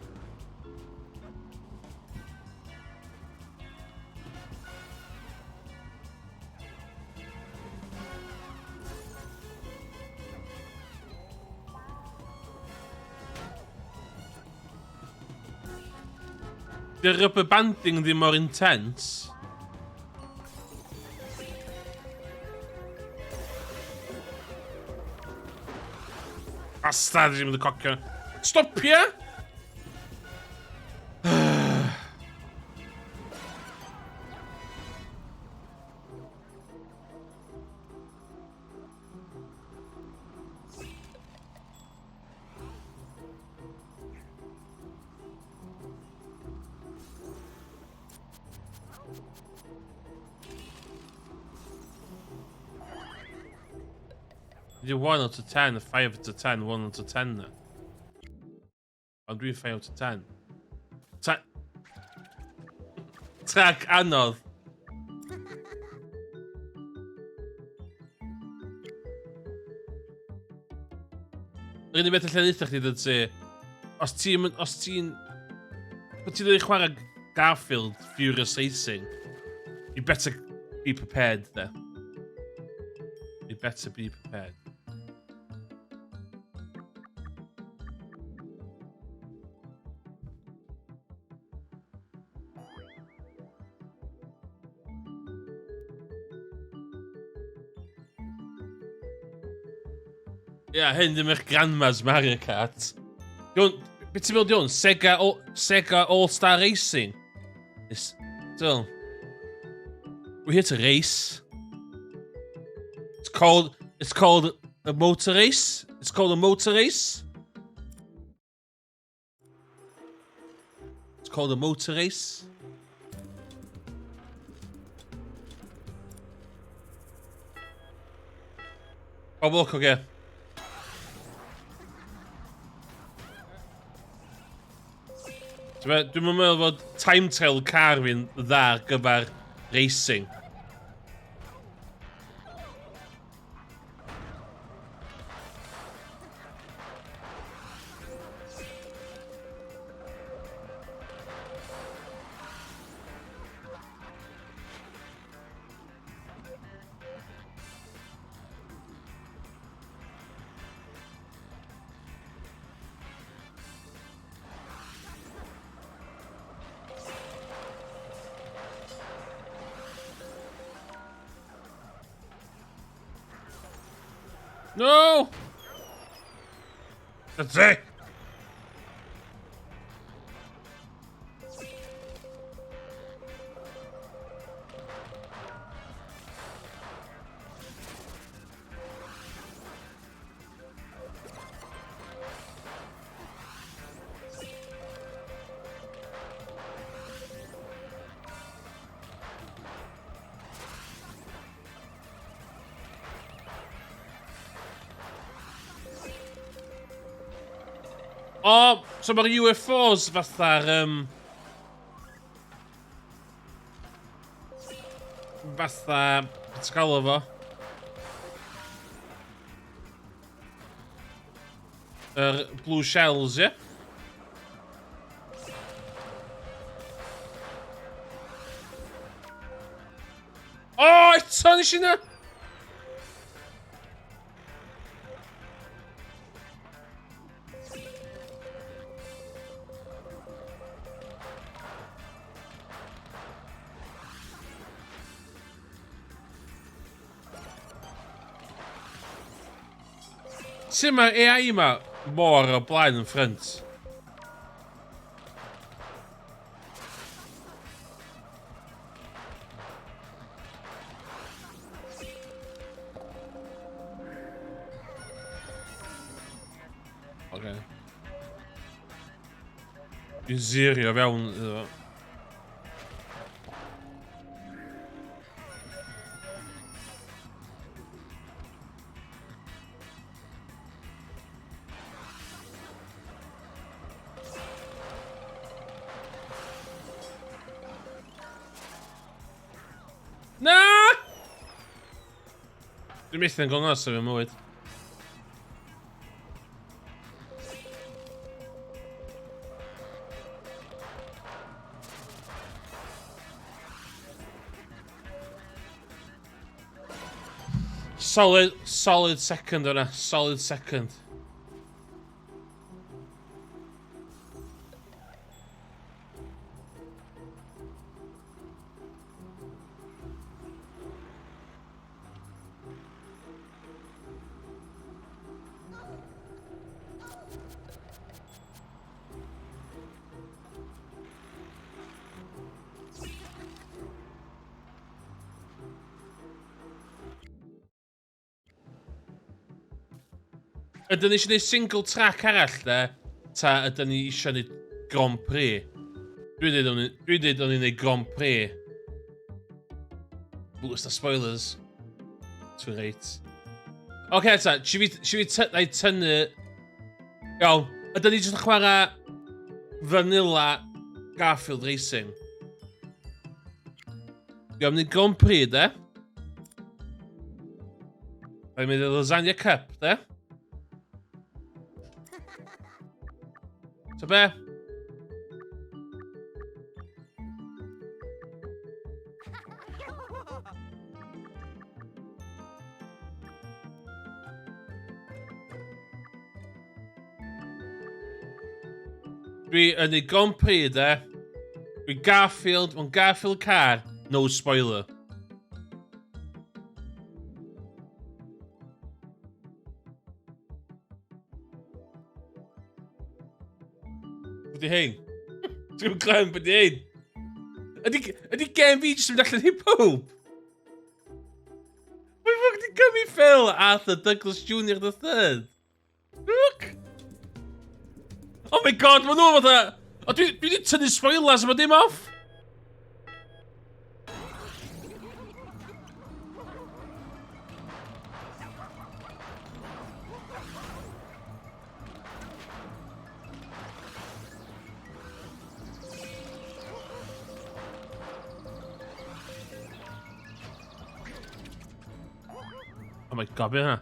Dy'r rubber banding ddim mor intense. Bastard, ddim yn cocio. Stopia! Ydy 1 out of 10, 5 out of 10, 1 out of 10 na. Ond dwi'n 5 out of 10. Ta Trac anodd. Yr unig beth allan eitha chdi dod ti, os ti'n... Os ti'n... Os ti'n dweud chwarae Garfield Furious Racing, you better be prepared there. You better be prepared. Ia, yeah, hyn ddim eich grandma's Mario Kart. Diwn, beth ti'n meddwl diwn? Sega, Sega All-Star Racing? It's, so, we're here to race. It's called, it's called a motor race. It's called a motor race. It's called a motor race. Pob lwc, oge. Dwi'n meddwl fod time trial car fi'n dda ar gyfer racing. No! That's it! O, so mae'r UFOs fatha'r... Um, fatha... Beth ti'n galw fo? Yr blue shells, ie? Yeah? O, oh, eto nes i na! Sut mae'r AI yma mor o blaen yn ffrynt? Okay. Dwi'n zirio fewn iddo fo. Na! Dwi'n methu yn gongos o fy mywyd. Solid, solid second yna. Solid second. Ydyn ni eisiau gwneud single track arall, de? Ta ydyn ni eisiau gwneud Grand Prix? Dwi'n dweud o'n dwi dweud o'n i'n gwneud Grand Prix. Ww, na spoilers. Too late. Oce, okay, ta, si fi, si fi na i tynnu... Iawn, ydyn ni jyst yn chwarae Vanilla Garfield Racing? Iawn, ni'n Grand Prix, de? Mae'n mynd i Lasagna Cup, de? So be? Dwi yn ei Grand Prix, de. Dwi Garfield, mewn Garfield car, no spoiler. Be di hein? Dwi'n gwybod be di hein? Ydy, ydy gen fi jyst yn mynd allan i pob? Mae ffwc di Gummy Phil Arthur Douglas Jr. the third. Look! Oh my god, maen nhw fatha... O, dwi, dwi wedi tynnu spoilers a dim off! Oh my god, be hynna?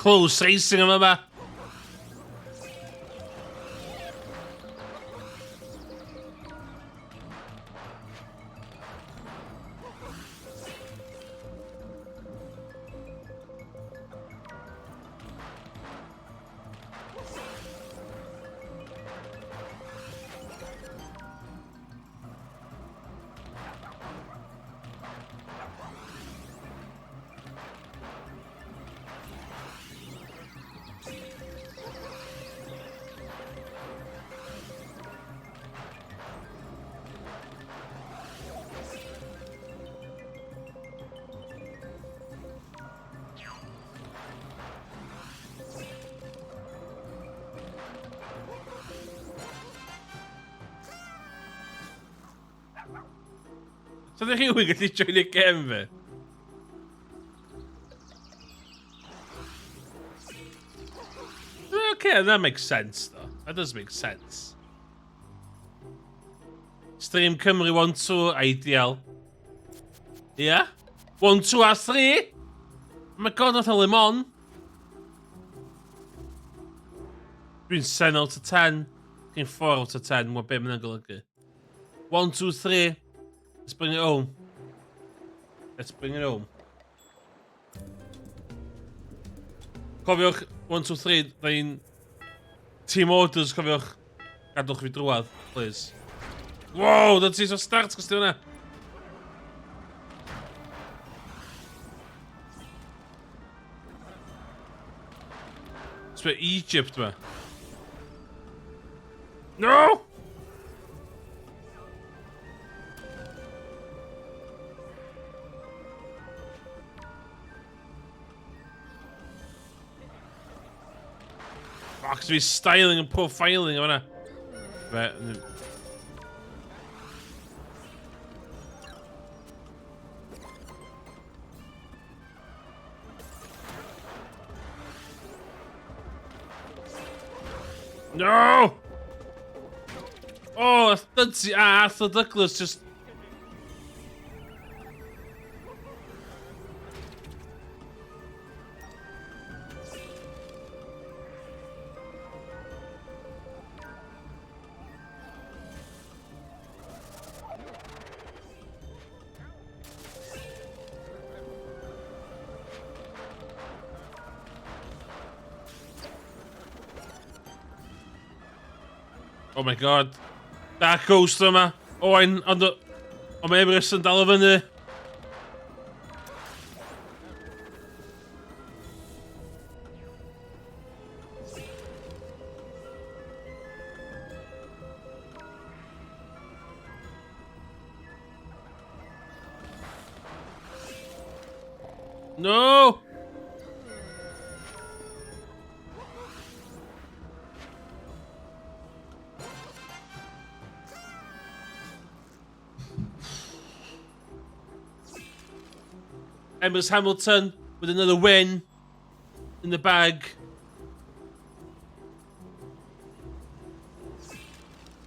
Close racing yma ba. So ydych chi'n gallu joinio gem fi? Okay, that makes sense though. That does make sense. Stream Cymru 1, 2, ideal. Yeah? 1, 2 a 3! Oh my god, nath o limon. Dwi'n 7 out of 10. Chi'n 4 out of 10, mwyn be mae'n golygu. 1, 2, 3. Let's bring it home. Let's bring it home. Cofiwch, 1, 2, 3, da ni'n... Team orders, cofiwch. Gadwch fi drwad, please. Wow, dyna ti so start, chos di hwnna. Sbio Egypt ma. No! Fuck, fi styling and profiling o hwnna. Fe... No! Oh, that's Dudsey. Ah, Arthur Douglas just... Oh my god. Dark Ghost yma. Owain, ond... Ond mae Emrys yn dal o fyny. No! Emrys Hamilton with another win in the bag.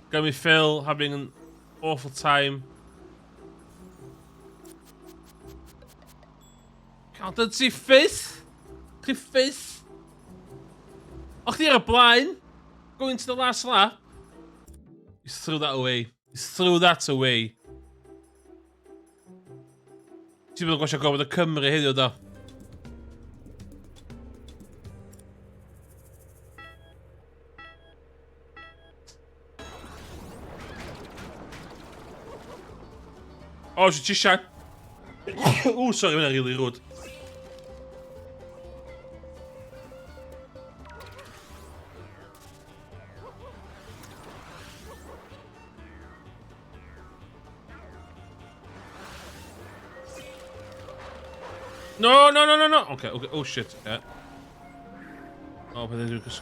Gummy Phil having an awful time. Cael dyn ti fifth? Chi fifth? O chdi ar y blaen? Going to the last lap? You threw that away. You threw that away. Ti'n bod yn gwasio gofod y Cymru heddiw, do? O, oh, ti sian. Ww, sorry, mae'n really rude. No, no, no, no, no. Okay, okay. Oh, shit. Yeah. Oh, pethau dwi'n cys...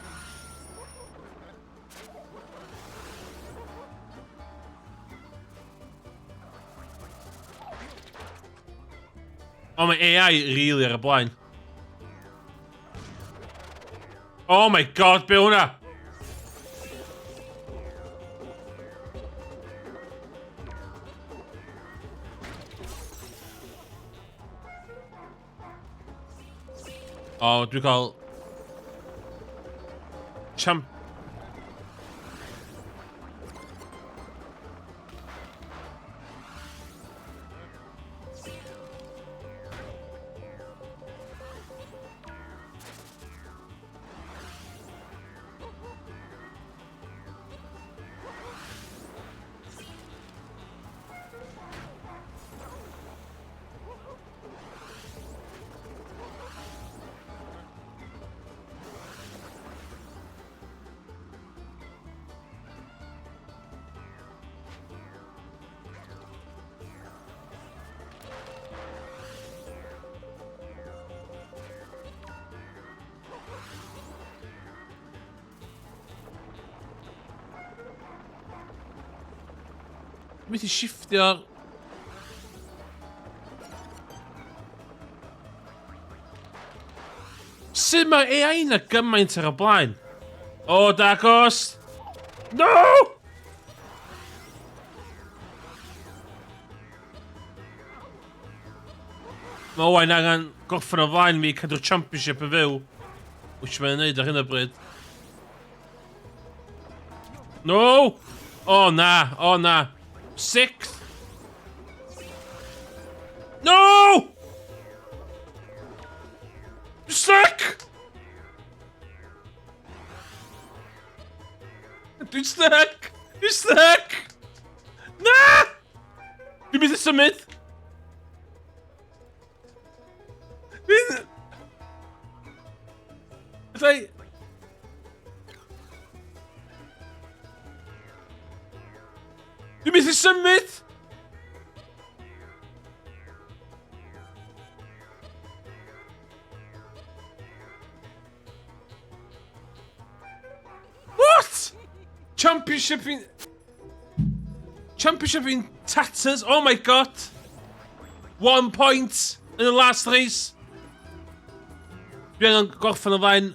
Oh, mae AI really ar y blaen. Oh my god, be hwnna? O, oh, dwi'n cael... Champ... Methu shiftio'r... Sut mae AI na gymaint ar y blaen? O, Dark Horse! No! Mae Owain angen gorffen o flaen mi cadw'r championship yn fyw. Which mae'n neud ar hyn o bryd. No! O oh, na, o oh, na. Sixth! No! Stuck! Dwi'n stuck! Dwi'n stuck! Na! Dwi'n mynd i symud! Dwi'n... Allai... Dwi'n mynd i symud! What? Championship in... Championship in tatters. Oh my god. One point in the last race. Dwi angen gorffen o flaen...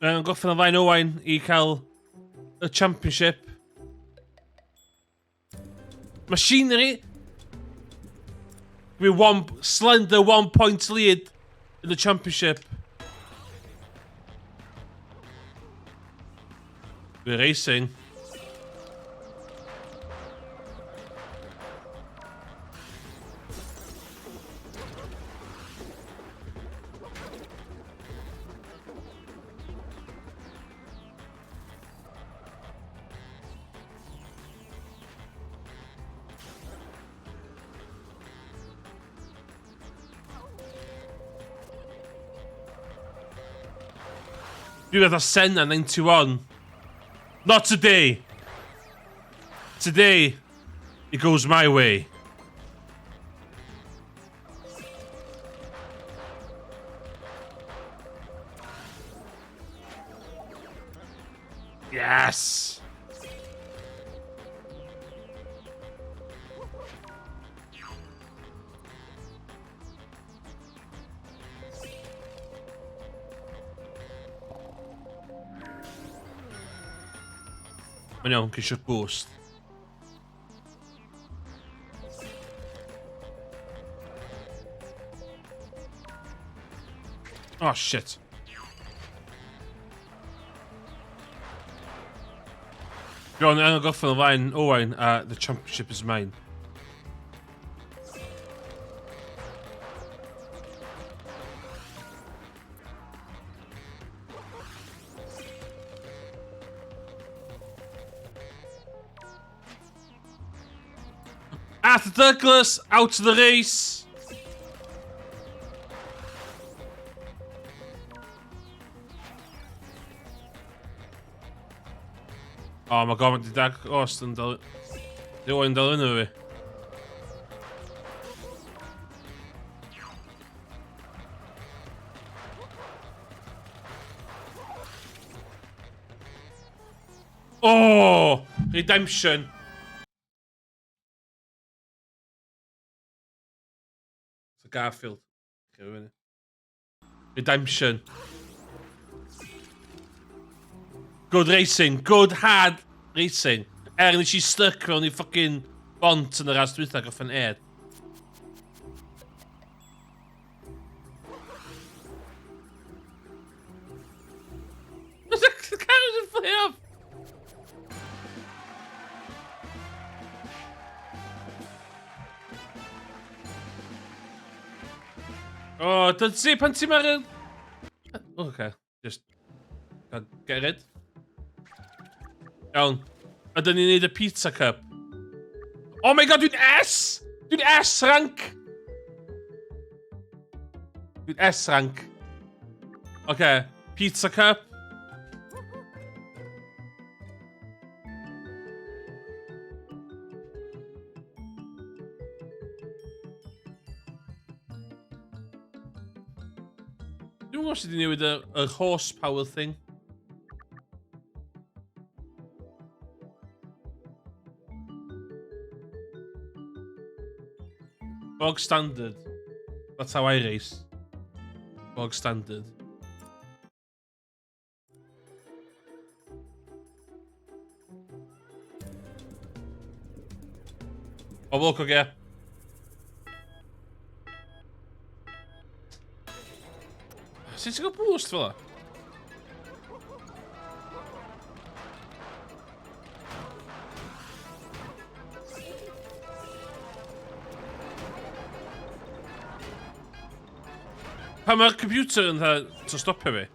Dwi angen gorffen o flaen Owain i cael y championship. Machinery. We one slender one point lead in the championship. We're racing. Dwi fatha Senna 91. Not today. Today, it goes my way. Yes! Mae'n iawn, ceisio boost. Oh, shit. John, angen gorffen o flaen Owain a the championship is mine. Arthur Douglas, out of the race. Oh my god, mae di Dark Ghost yn dal... Di Owain dal fyny fi. Oh! Redemption! So Garfield. Redemption. Good racing. Good hard racing. Er nes i stuck mewn i fucking bont yn y ras dwytha goffen ed. The car is in play off. O, oh, dyn ti, pan ti'n marw... Oh, okay. Just... Get rid. Iawn. A dyn ni'n neud y pizza cup. Oh my god, dwi'n S! Dwi'n S rank! Dwi'n S rank. Okay, pizza cup. Dwi'n gwybod sut i newid y, y horsepower thing. Bog standard. That's how I race. Bog standard. O, look, oge. Sut ti'n cael boost fel 'a? Pan mae'r computer yn dda, to stopio fi?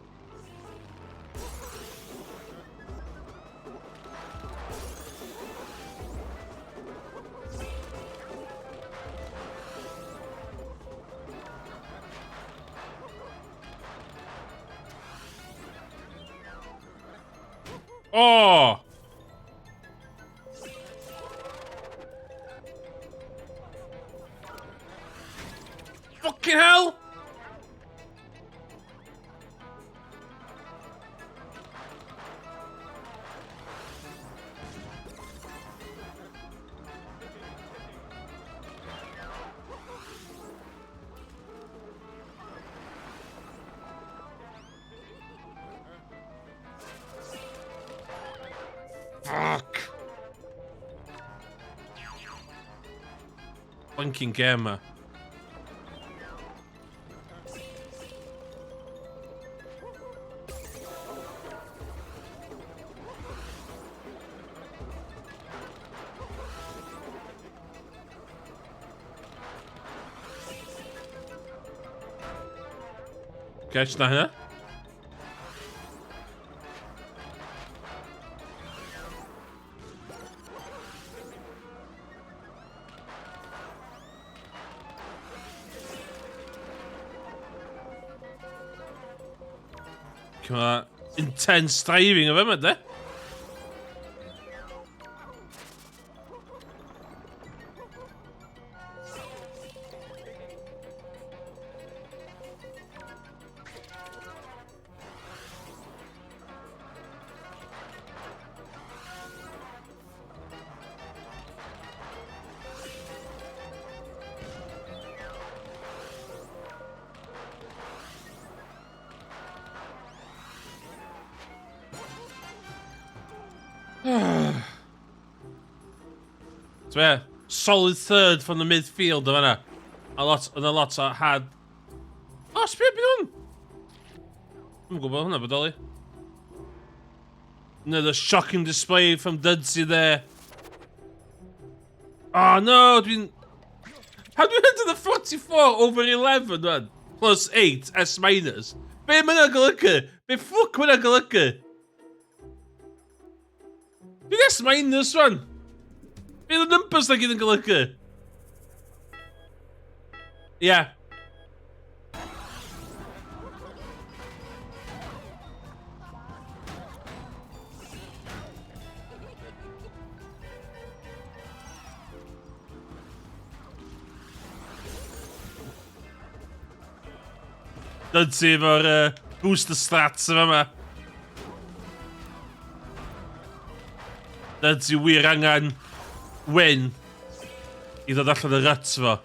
Oh! Fucking hell! Fuck! Blinking gamer. Catch na hynna. Come on. Intense driving o fe, de? So yeah, solid third from the midfield o fanna. A lot, and a lot o had... Oh, sbio beth hwn! Dwi'n gwybod hwnna bodoli. Another shocking display from Dudsey there. Oh no, dwi'n... How do we enter the 44 over 11, man? Plus 8, S minus. Be mae hwnna'n golygu? Be ffwc mae hwnna'n golygu? Dwi'n S minus, man. Be the numbers na gyd yn golygu? Yeah. Dudzi efo'r booster strats yma yma. Dudzi wir angen win i ddod allan y rut fo.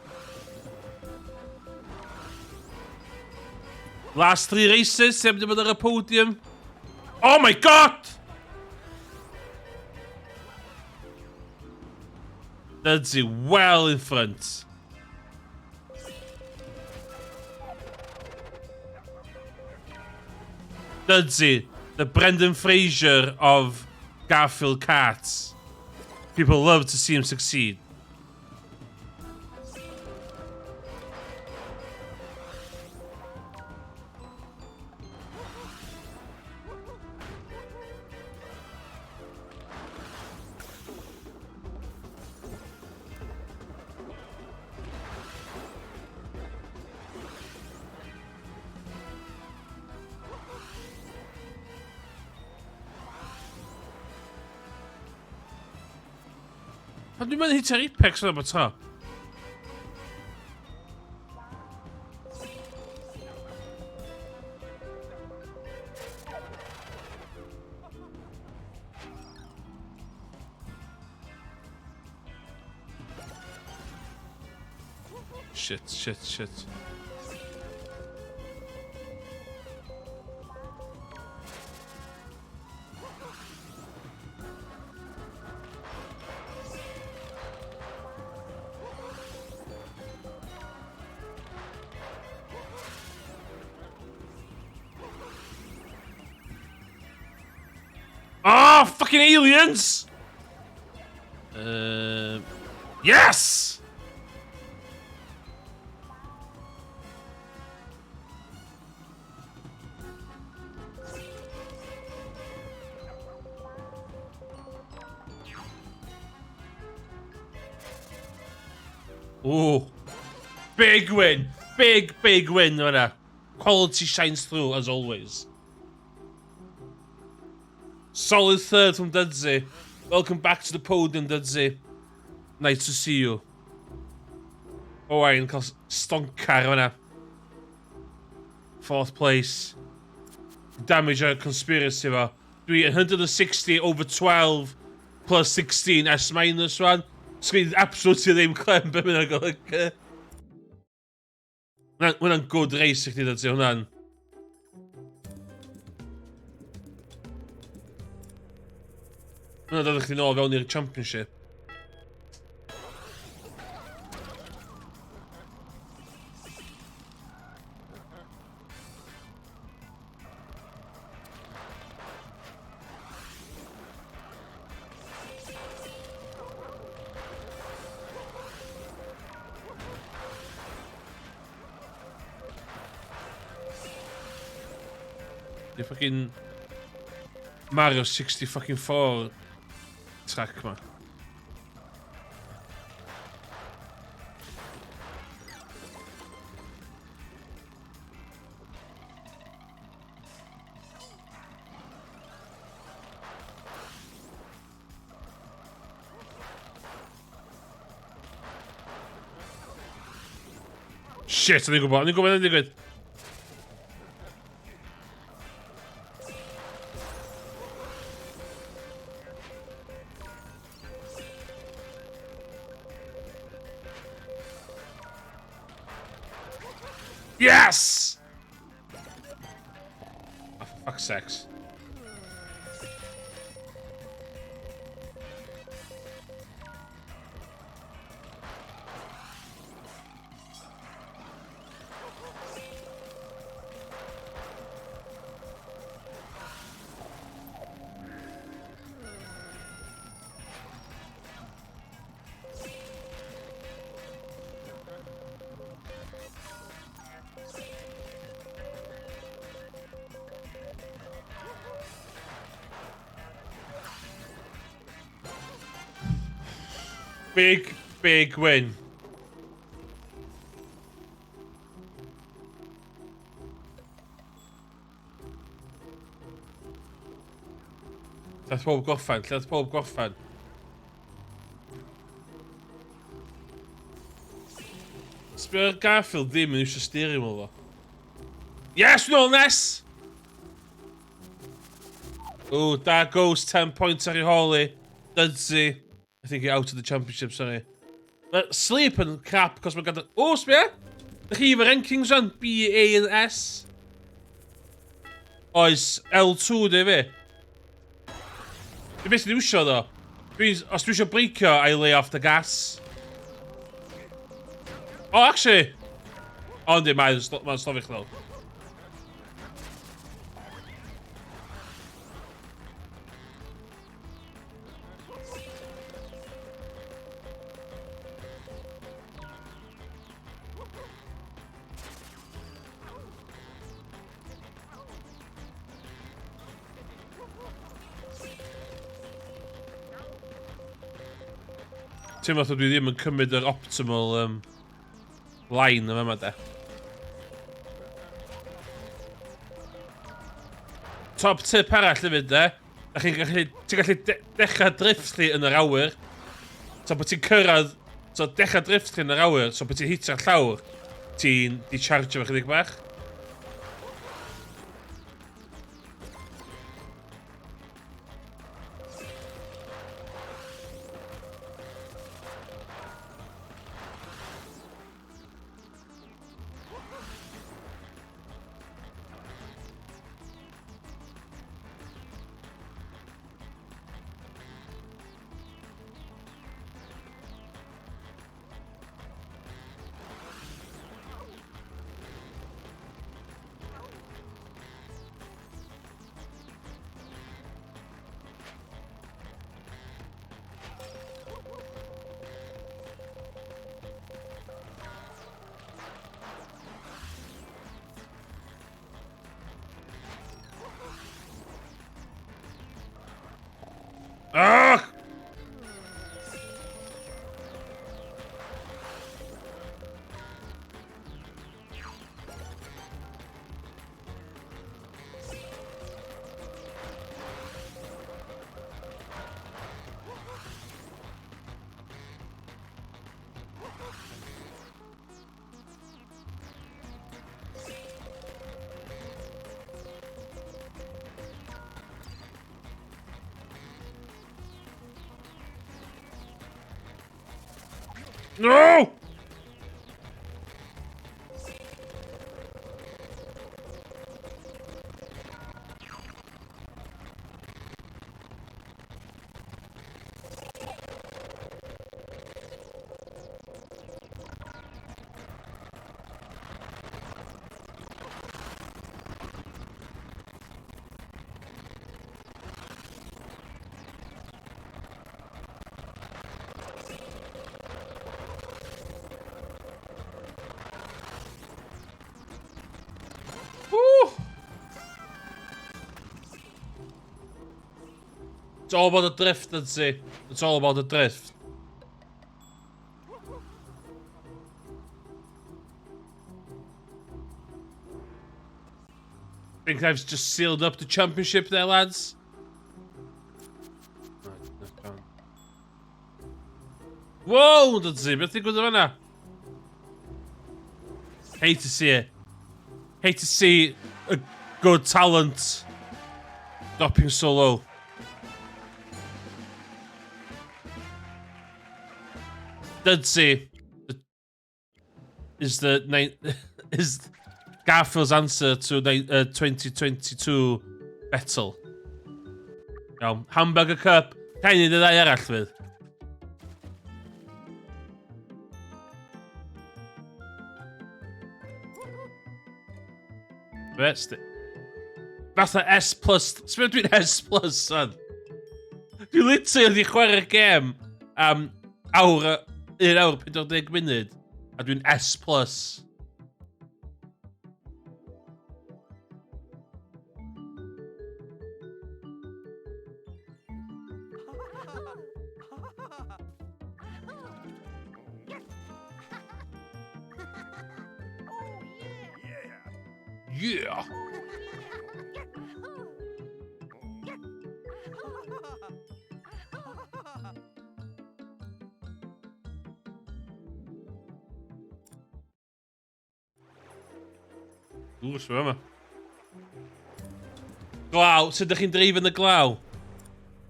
Last three races, sy'n mynd i bod ar y podium. Oh my god! Dudsey well in front. Dudsey, the Brendan Fraser of Garfield Karts. People love to see him succeed. Pan dwi'n mynd hitio'r apex yna bod tro? Shit, shit, shit. Oh, fucking aliens! Yes! Ooh. Big win. Big, big win yna. Quality shines through, as always. Solid third from Dudsey. Welcome back to the podium, Dudsey. Nice to see you. Owain cael stoncar yna. Fourth place. Damage ar conspiracy fo. Dwi 160 over 12 plus 16 S minus rwan. Sgyn absolutely ddim clem be mae'n golygu. Hwnna'n good race i chdi ddod ti, hwnna'n... Hwnna'n dod chdi nôl fewn i'r championship. Di fucking Mario 60 fucking 4 track ma. Shit, o'n i'n gwybod, o'n i'n gwybod o'n digwydd. Yes! Oh, for fuck's sakes. Big, big win. Lle pob gorffen? Lle pob gorffen? Sbio ar Garfield ddim yn eisiau steering wheel fo. Yes, nôl nes! Ooh, there goes 10 points ar ei hôl i. Dudsey. I think you're out of the championship, sorry. But sleep yn crap, cos mae'n gadael... O, sbio! Dych chi efo rankings rwan? B, A and S. Oes, L2 di fi. Dwi beth sy'n iwsio ddo. Dwi, os dwi eisiau breicio, I lay off the gas. Oh, actually! O, yndi, mae'n ma stofio chdi. Teimlo fatha dwi ddim yn cymryd yr optimal um, line yma yma de. Top tip arall hefyd de. Da chi'n gallu, ti'n gallu de dechrau drift chi yn yr awyr. So bod ti'n cyrraedd, so dechrau drift chi yn yr awyr, so bod ti'n hitio'r llawr, ti'n di charge fo chydig bach. Ugh! No! It's all about the drift, Lindsay. It's all about the drift. Think I've just sealed up the championship there, lads. Whoa, Lindsay, beth ti'n gwybod fanna? Hate to see it. Hate to see a good talent dropping so low. Dudsey is the nine is Garfield's answer to 2022 Vettel. Iawn, Hamburger Cup. Rhaid ni ddau arall fydd. Be? Fatha S plus... Sbio dwi'n S plus, son. Dwi literally wedi chwarae'r gêm am awr... 1 awr 40 munud. A dwi'n S plus. Yeah! Ww, sbio yma. Glaw, sut ydych chi'n dreif yn y glaw?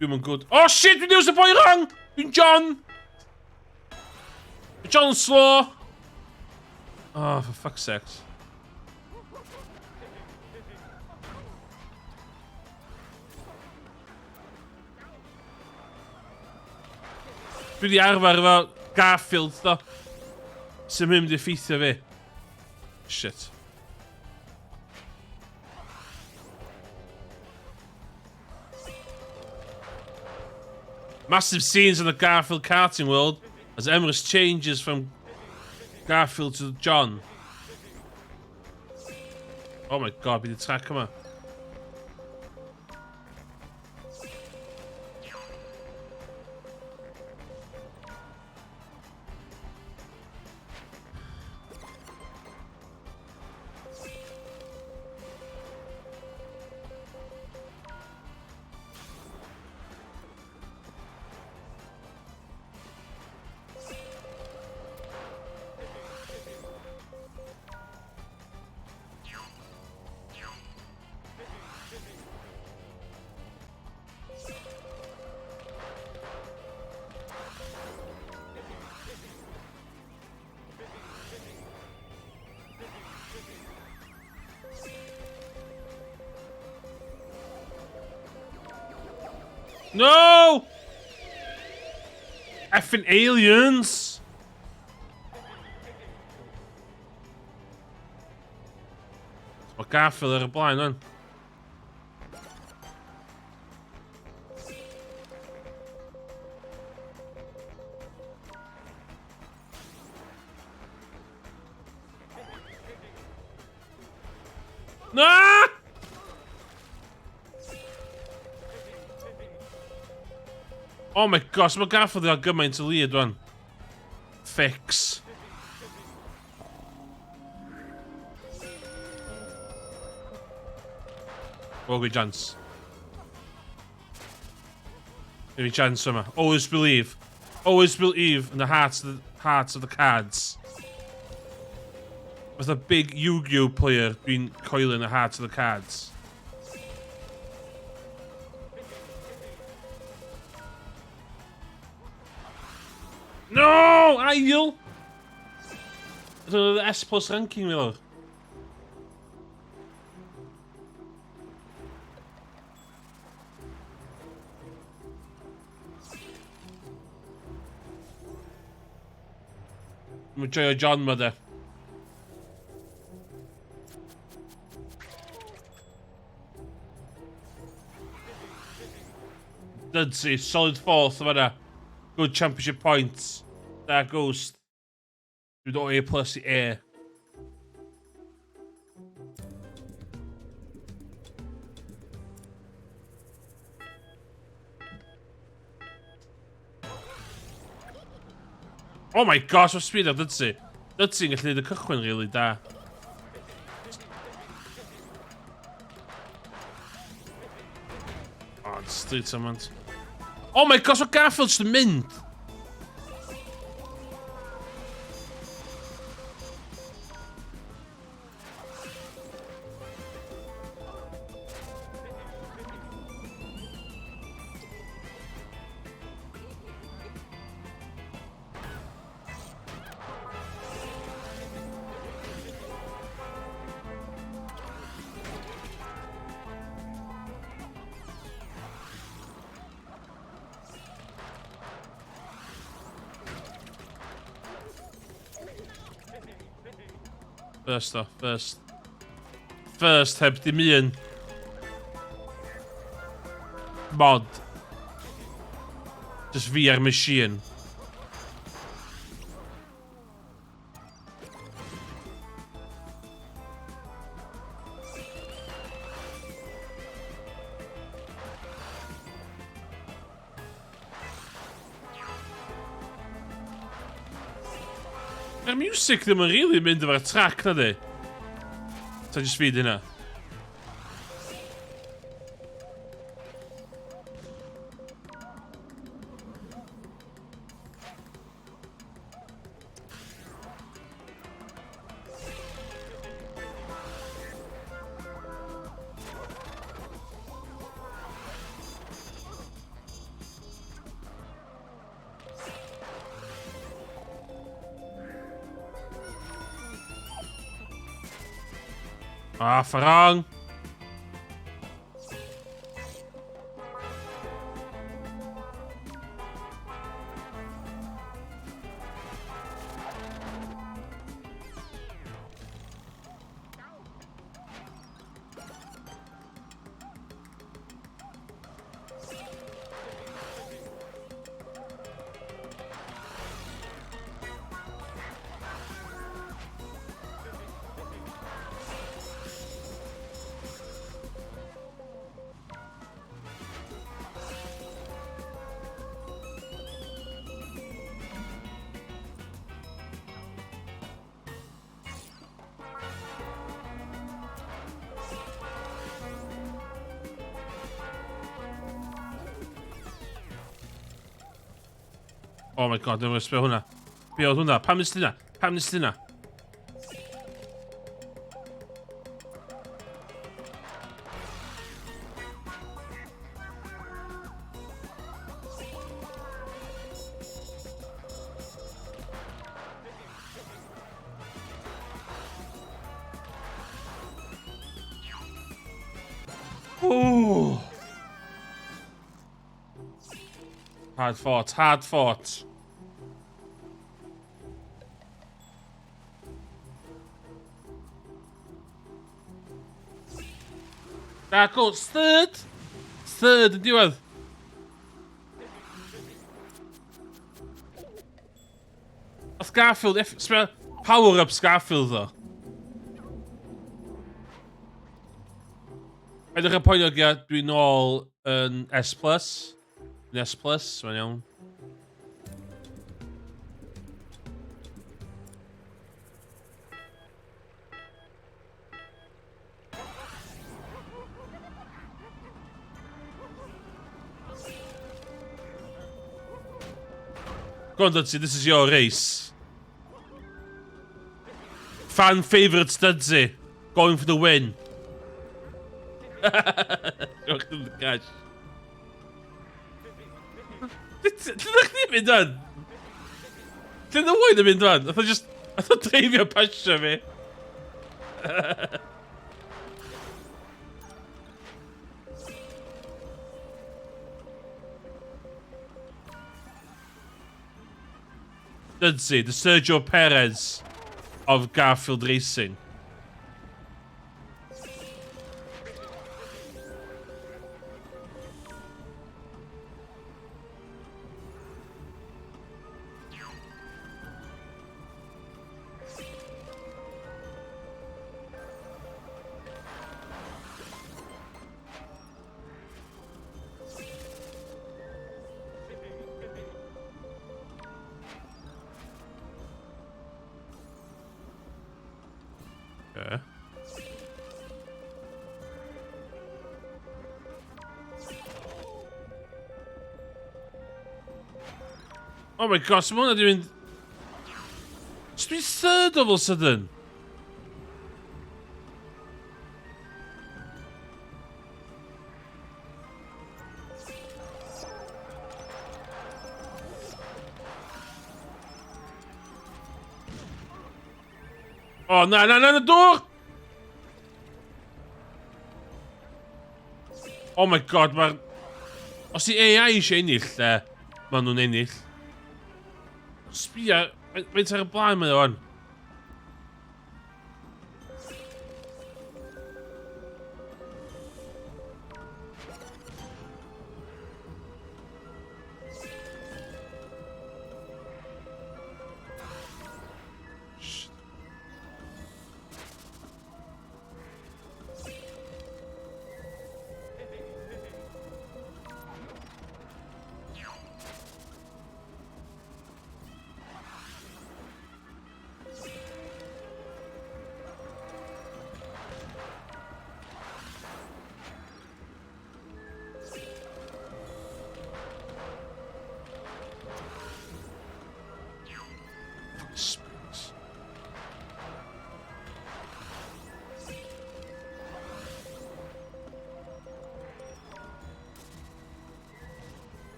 Dwi'n mynd good. Oh shit, dwi'n dewis y boi wrong! Dwi'n John! John slow! Oh, for fuck's sakes. Dwi wedi arfer efo Garfield, do. Sy'n mynd i effeithio fi. Shit. Massive scenes in the Garfield karting world as Emrys changes from Garfield to John. Oh my god, bydd y track yma. No! Effing aliens! Mae Garfield ar y blaen, man. Na! Oh my gosh, mae Garfield yn gymaint o lead, wan. Fix. O, good chance. Give me chance yma. Always believe. Always believe in the hearts of the, hearts of the cards. Fatha big Yu-Gi-Oh player, dwi'n coelio in the hearts of the cards. No! Ail! Dyna S plus ranking mi lawr. Mae'n joio John ma de. Dudsey, solid fourth yma na. Good championship points. Dark Ghost. Dwi'n dod o A plus i A. Oh my gosh, mae speed ar Dudsey. Dudsey'n gallu neud y cychwyn really da. Oh, street summons. Oh my gosh, mae Garfield jyst yn mynd! First off, first. First heb dim un. Mod. Just fi a'r machine. Mae'r music ddim yn rili mynd efo'r track na di. Ta jyst fi di hynna? Ah, wrong. Oh my god, dwi'n sbio hwnna. Be oedd hwnna? Pam nes ti hwnna? Pam nes ti hwnna? Ooh. Hard fought, hard fought. Dark Oats, third! Third yn diwedd. Oedd Garfield, F, sbio, power-ups Garfield ddo. Edrych yn poeni o dwi'n ôl yn S+. Yn S+, mae'n iawn. Go on, Dudsey, this is your race. Fan favourite Studsy. Going for the win. Diolch yn cash. Lle ddech chi'n mynd o'n? Lle ddech chi'n mynd o'n? Nath o just... Nath o dreifio pasio fi. Dudsey, the Sergio Perez of Garfield Racing. Okay. Oh my gosh, mae hwnna di mynd... So dwi'n third all of a sudden. O, oh, na, na, na, na, dŵr! Oh my god, mae'r... Os i AI eisiau ennill, de, maen nhw'n ennill. Sbia, faint ar y blaen mae o'n?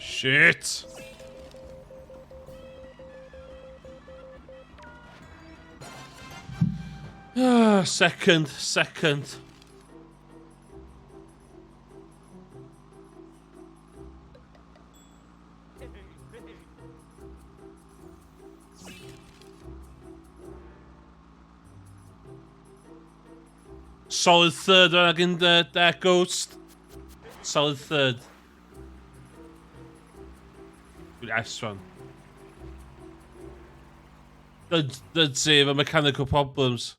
Shit! Ah, second, second. Solid third o'n ag yn Dark Ghost. Solid third. Dwi'n S one. Dud save a mechanical problems.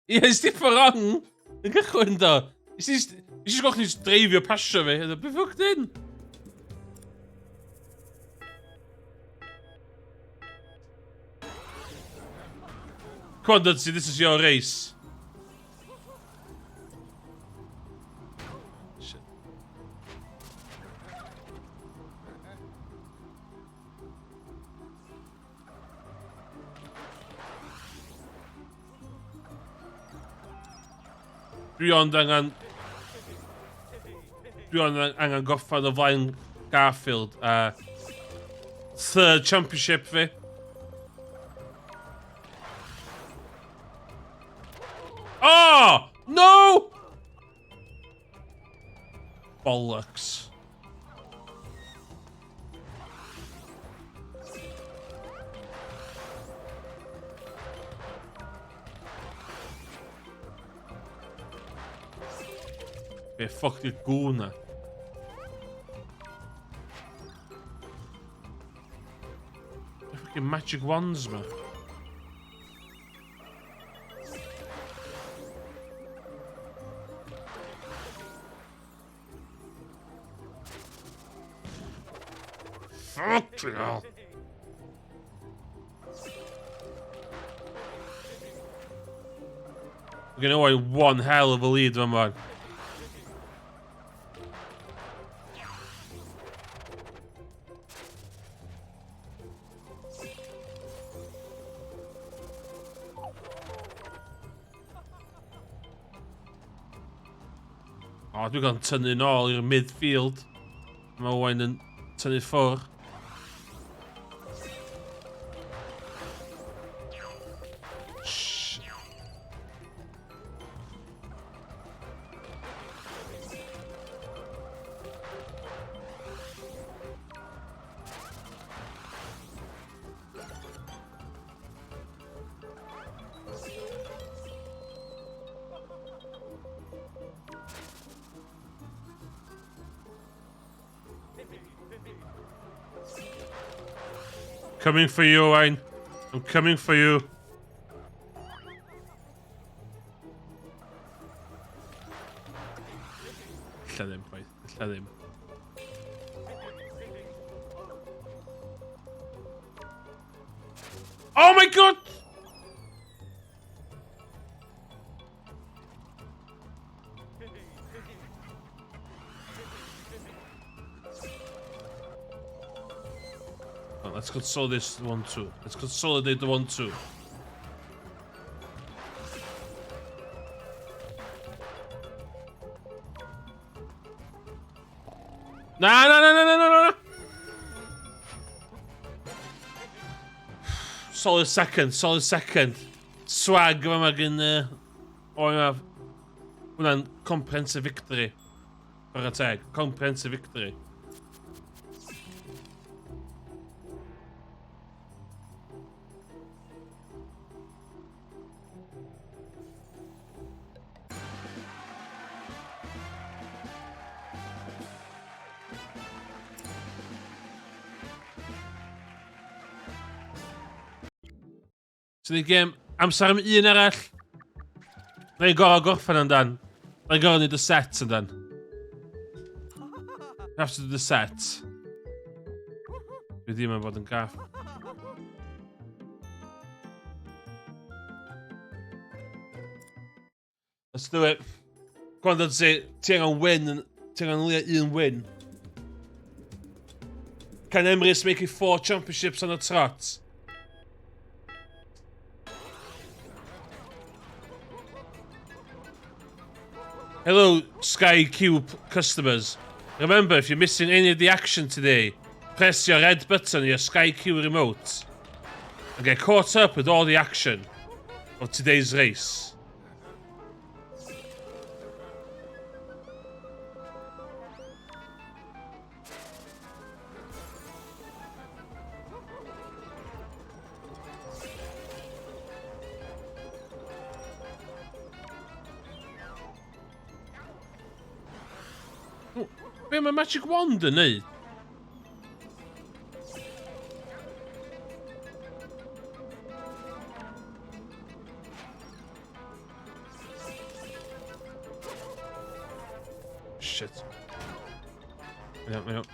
Ie, yeah, sti wrong! Yn cychwyn do. Nes i gweld chdi dreifio pasio fi. Be ffwc dyn? Come on, Dudsey, this is your race. Shit. Dwi ond angen... Dwi ond angen gorffan o flaen Garfield a... Third championship fi. Oh! No! Bollocks. Be ffoc di'r gŵn na? Be fucking magic wands ma? Fuck hell. We're gonna owe one hell of a lead fan man. O, dwi'n gael tynnu nôl i'r midfield. Mae Owain yn tynnu ffwrdd. Coming for you, Owain. I'm coming for you. Ella ddim, chwaith. Ella ddim. Oh my god! Well, let's consolidate this one too. Let's consolidate the 1-2. Na, na, na, na, na, na, na! Solid second, solid second. Swag yma mae gen... O, yma. Hwna'n comprehensive victory. Chwarae teg. Comprehensive victory. Sy'n ei gêm amser am un arall. Mae'n gorau gorffen amdan. Mae'n gorau wneud y set amdan. Have to do the set. Dwi ddim yn bod yn gaff. Let's do it. Go on, Dudsey. Ti angen win. Ti angen leia un win. Can Emrys make it 4 championships on the trot? Hello, Sky Q customers. Remember, if you're missing any of the action today, press your red button on your Sky Q remote and get caught up with all the action of today's race. Be mae Magic Wand yn neud? Shit. Iawn, iawn.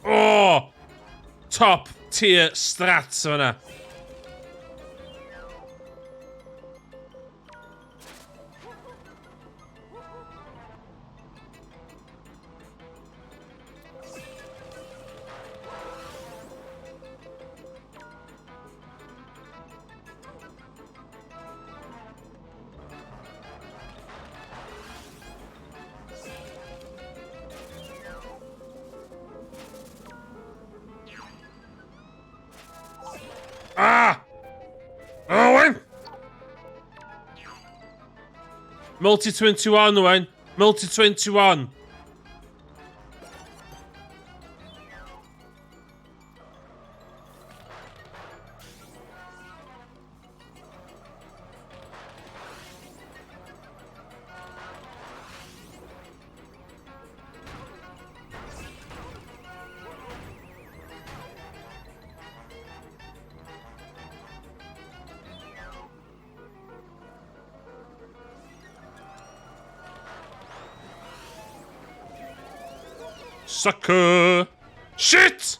Oh! Top tier strats yna. Ah! Owen! Multi 21, Owen. Multi 21. Sucker! Shit!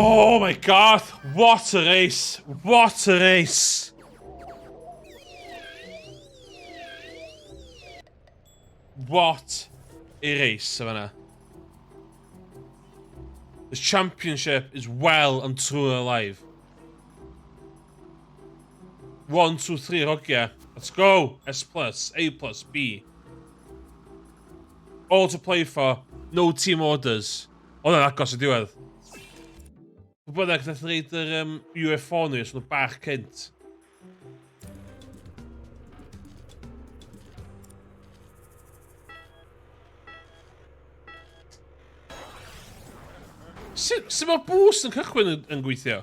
Oh my god, what a race! What a race! What a race, Savannah. The championship is well and truly alive. 1, 2, 3, hogia. Let's go! S plus, A plus, B. All to play for. No team orders. Oedd o'n agos y diwedd. Pwy bynnag nath reid yr um, UFO ni, os nhw bach cynt. Sut, sut mae boost yn cychwyn yn, yn gweithio?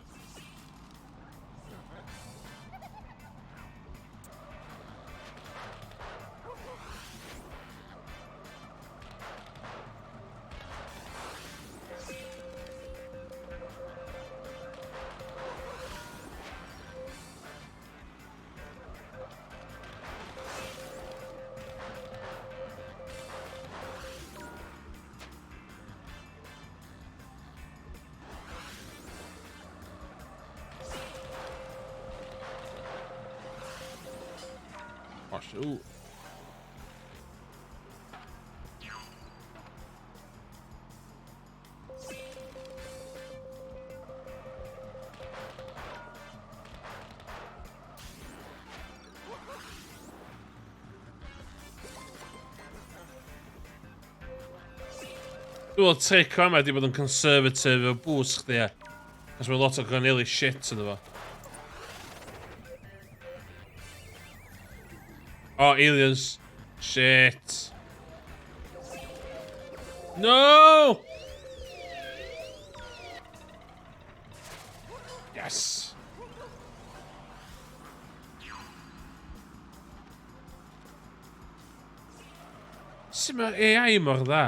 Oh, shoot. Dwi'n meddwl tric yma di bod yn conservative efo boost chdi e. Cos mae lot o granili shit ynddo fo. Oh, aliens. Shit. No! Yes! Sut mae'r AI mor dda?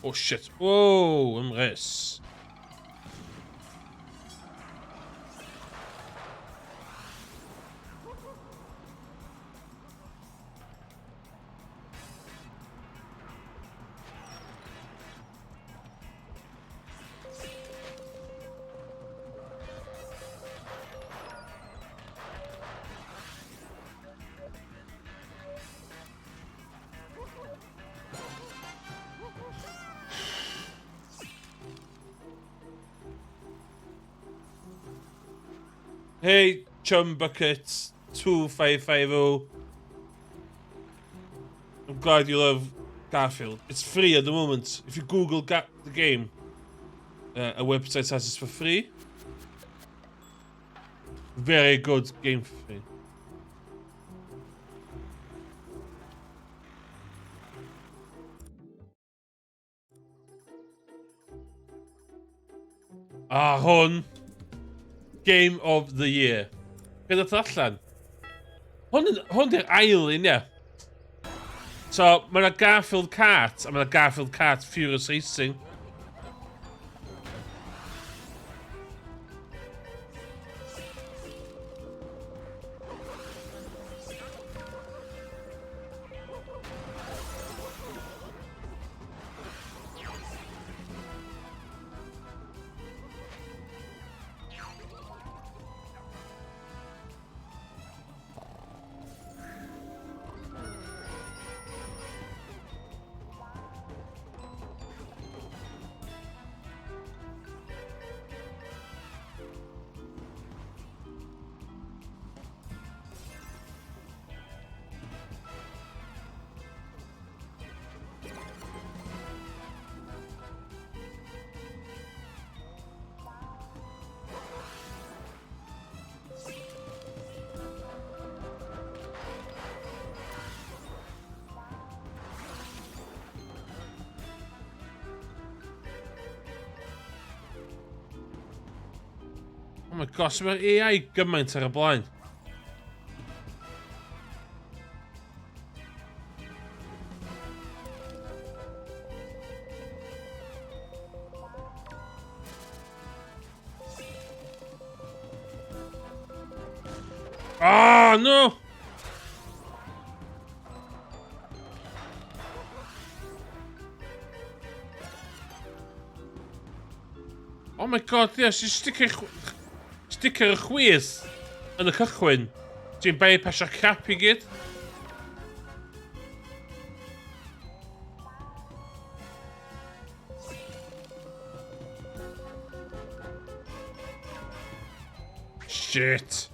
Oh shit. Whoa, ymrys. Hey, Chum Bucket 2550. I'm glad you love Garfield. It's free at the moment. If you Google Ga the game, a website has it for free. Very good game for free. A hwn, Game of the Year. Be ddoth allan? Hwn, hwn di'r ail un, ie. So, mae yna Garfield Kart, a mae yna Garfield Kart Furious Racing. Oh my gosh, mae'r AI gymaint ar y blaen. Oh, no! Oh my god, ie, sy'n sticker, sticker y chwith yn y cychwyn. Ti'n bypassio crap i gyd. Shit.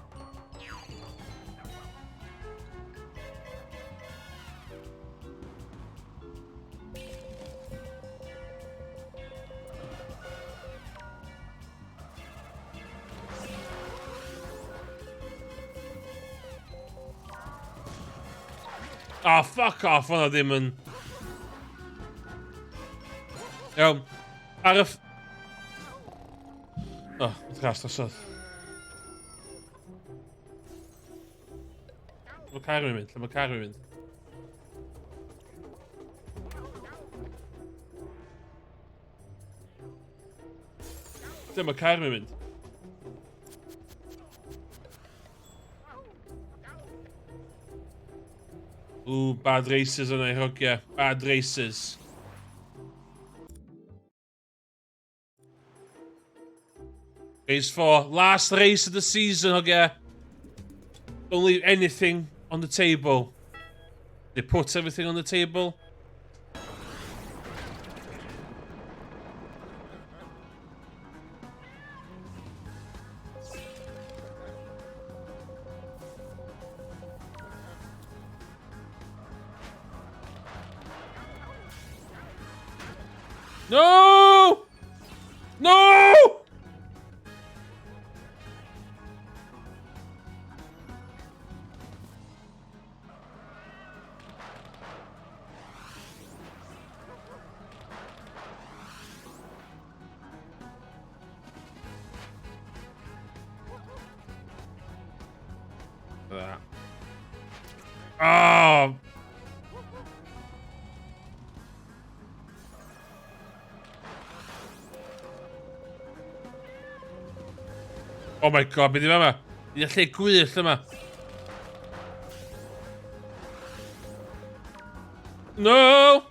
Oh, fuck off, hwnna ddim yn... Iawn. Ar y... Oh, ras drosodd. Lle mae car fi'n mynd? Lle mae car fi'n mynd? Lle mae car fi'n mynd? Ooh, bad races yna i hogia. Bad races. Race 4. Last race of the season, hogia. Don't leave anything on the table. They put everything on the table. No! No! That. Oh! Oh my god, beth i yma? Dwi'n lle gwyllt yma. No!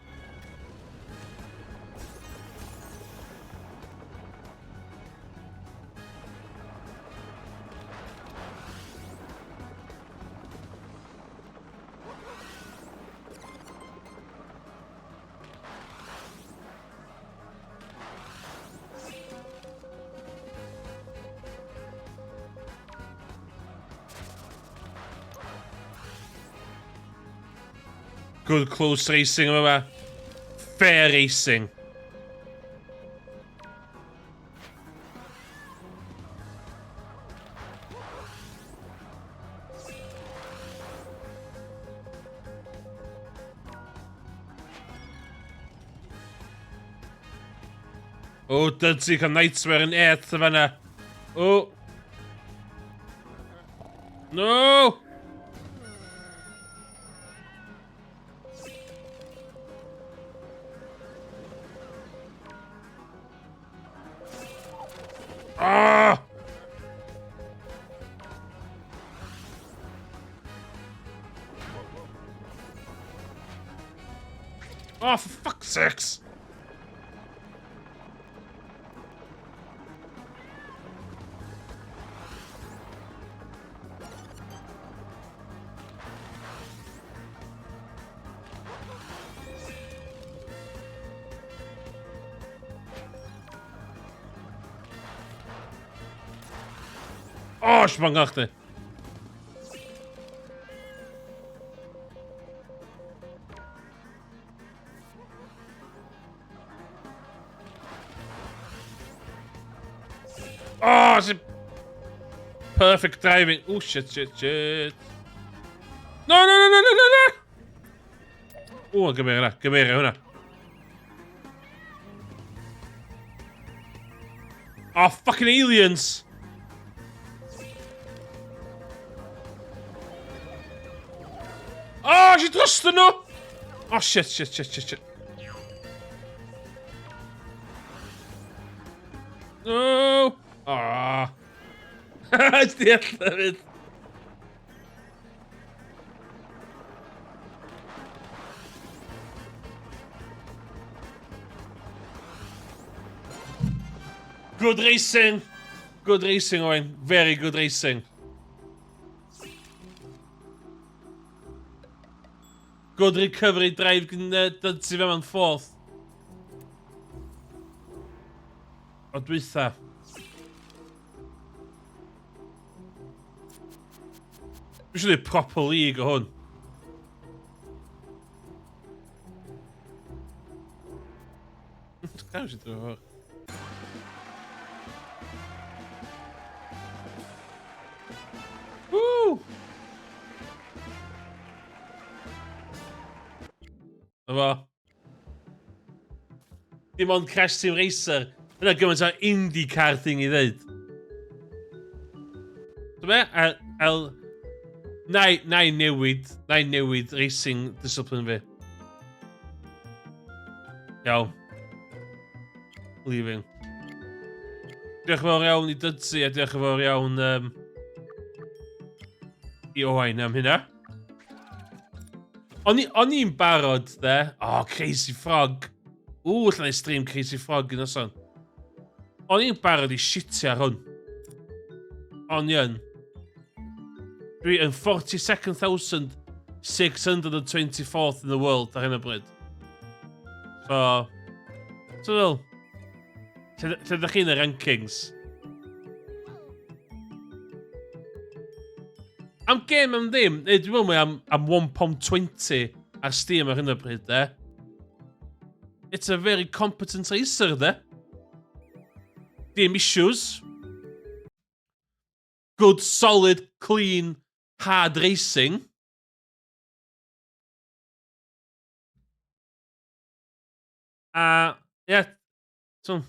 Good close racing yma fa. Fair racing. O, Dudley cael nightmare yn earth y fanna. O. No! Ah! Oh, for fuck's sakes! Oh, sbangach chdi. Oh, it's a perfect driving. Oh, shit, shit, shit. No, no, no, no, no, no, no! O, gymera hwnna, gymera hwnna. Oh, fucking aliens! Oh, si drostyn nhw! Oh, shit, shit, shit, shit, shit. No! Ah. Di allan fyd. Good racing. Good racing, Owen. Very good racing. Good recovery drive gyda Dudley fe mewn fourth. O dwytha. Dwi eisiau gwneud proper league o hwn. Gael eisiau dod Woo! Efo. Dim ond Crash Team Racer. Yna gymaint o IndyCar thing i ddeud. So be? El... el na, i, na i newid, na i newid racing discipline fi. Iawn. Leaving. Diolch yn fawr iawn i Dudzi a diolch yn fawr iawn um, i Owain am hynna. O'n i'n barod, de. Oh, Crazy Frog. Ww, allan i stream Crazy Frog yn noson. O'n i'n barod i shitio ar hwn. O'n i yn. Dwi yn 42,624th in the world ar hyn o bryd. So, so fel, lle, lle ydych chi'n y rankings? Am gêm am ddim, neu dwi'n meddwl mae am, am £1.20 ar Steam ar hyn o bryd, de. It's a very competent racer, de. Dim issues. Good, solid, clean, hard racing. A, ie, yeah, so,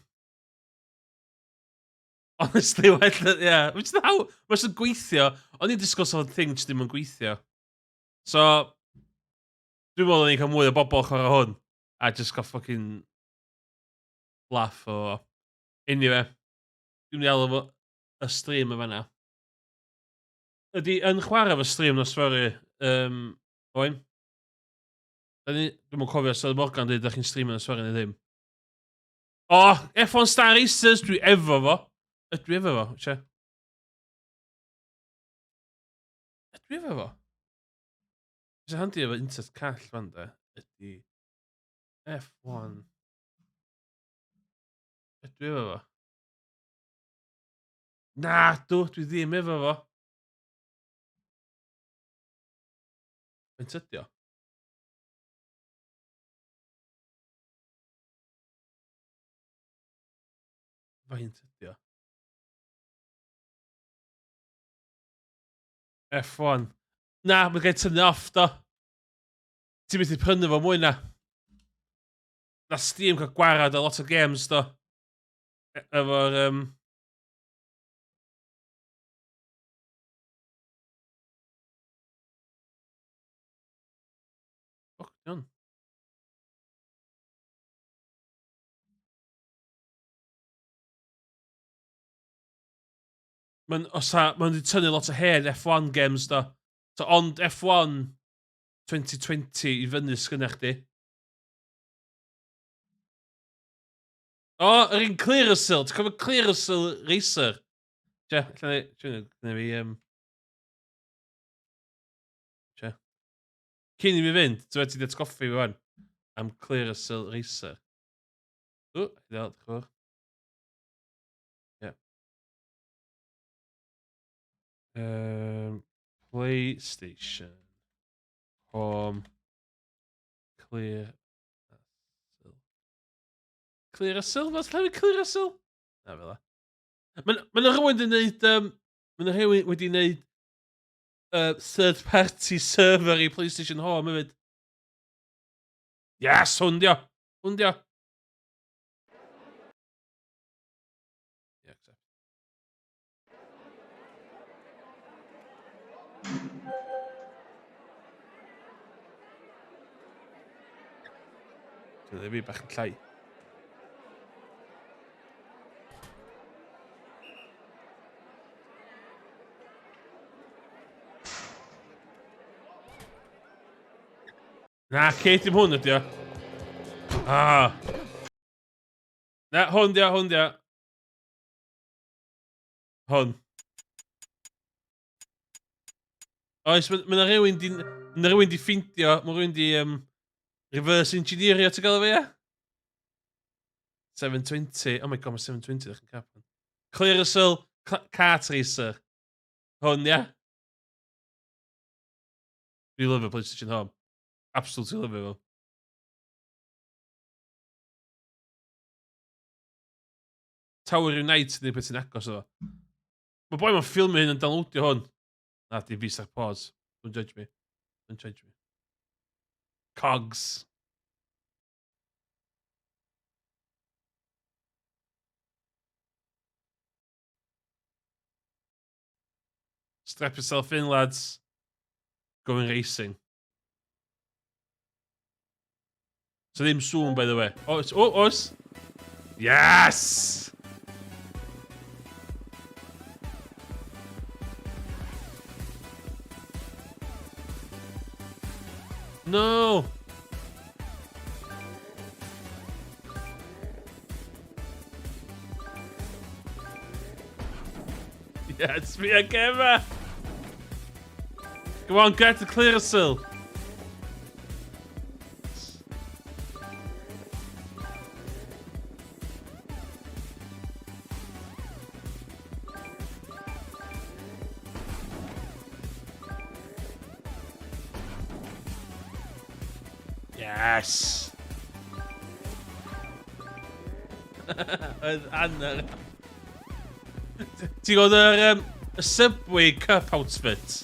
Honestly, well, ie. Yeah. Which is how, mae'n sy'n gweithio. O'n i'n disgwyl sort of thing jyst ddim yn gweithio. So, dwi'n meddwl o'n i'n cael mwy o bobl chwarae hwn. A just cael fucking laugh o... Anyway, dwi'n mynd i alw fo... y stream yn fanna. Ydy yn chwarae fy stream nos fory, um, Owen? Da ni, dwi'm yn cofio os oedd Morgan dweud da chi'n streamio nos fory neu ddim. O, oh, F1 Star Racers, dwi efo fo. Ydw i efo fo, che. Ydw i efo fo? Sy'n handi efo internet call fan de, ydy F1. Ydw i efo fo? Na, dw, dwi ddim efo fo. Faint ydi o? Faint ydi o? F1. Na, mae'n gael tynnu off, do. Ti'n methu prynu fo mwy na. Na Steam cael gwarad o lot o games, do. E efo'r... Um... Ffwc, iawn. Mae'n os a, mae'n wedi tynnu lot o hen F1 games do. So, ond F1 2020 i fyny sgynna chdi. O, yr un Clearasil. Ti'n cofio Clearasil Racer? Ie, allan ni... Ti'n gwneud fi... Um... Ie. Cyn i mi fynd, ti'n ti di atgoffi fi wan am Clearasil Racer. O, ideal, diolch yn fawr. Ie. PlayStation. Home. Clear. Clear a silver? Lle fi clear a sil? Na, fel la. Mae ma 'na rhywun wedi gwneud... Um, mae 'na rhywun wedi gwneud third party server i PlayStation Home hefyd. Yes, hwn dio! Hwn dio! Yeah, accept. Dwi'n fi bach yn llai. Na, Kate, dim hwn ydi o. Ah. Na, hwn di o, hwn di o. Hwn. Oes, mae ma 'na rhywun di... Ma 'na rhywun di ffindio, mae rhywun di um, reverse engineerio, ti'n gael o fe, ia? 720. Oh my god, mae 720 ddech yn cap. Clearasil Kart Racer. Hwn, ia? Dwi lyfio PlayStation Home. Absolutely lyfio fo. Tower Unite neu beth sy'n agos iddo. Mae boi ma'n ffilmio hyn yn downloadio hwn. Na, di fi ar pause. Don't judge me. Don't judge me. Cogs. Strap yourself in, lads. Going racing. So ddim sŵn, by the way. Oes, oh, oes. Yes! No! Yeah, it's me again, Go on, get the Clearasil. Yes! Oedd Anna. Ti'n gweld yr um, y Subway Cup outfit?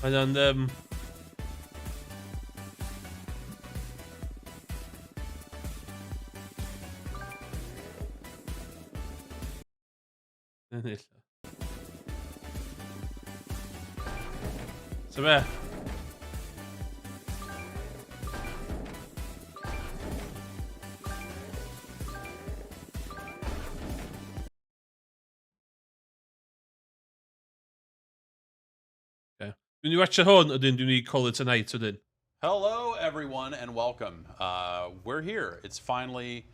Mae o'n... Um... Ennill. So be? Dwi'n i watcha hwn, ydyn dwi'n i call it a night ydyn. Hello, everyone, and welcome. We're here. It's finally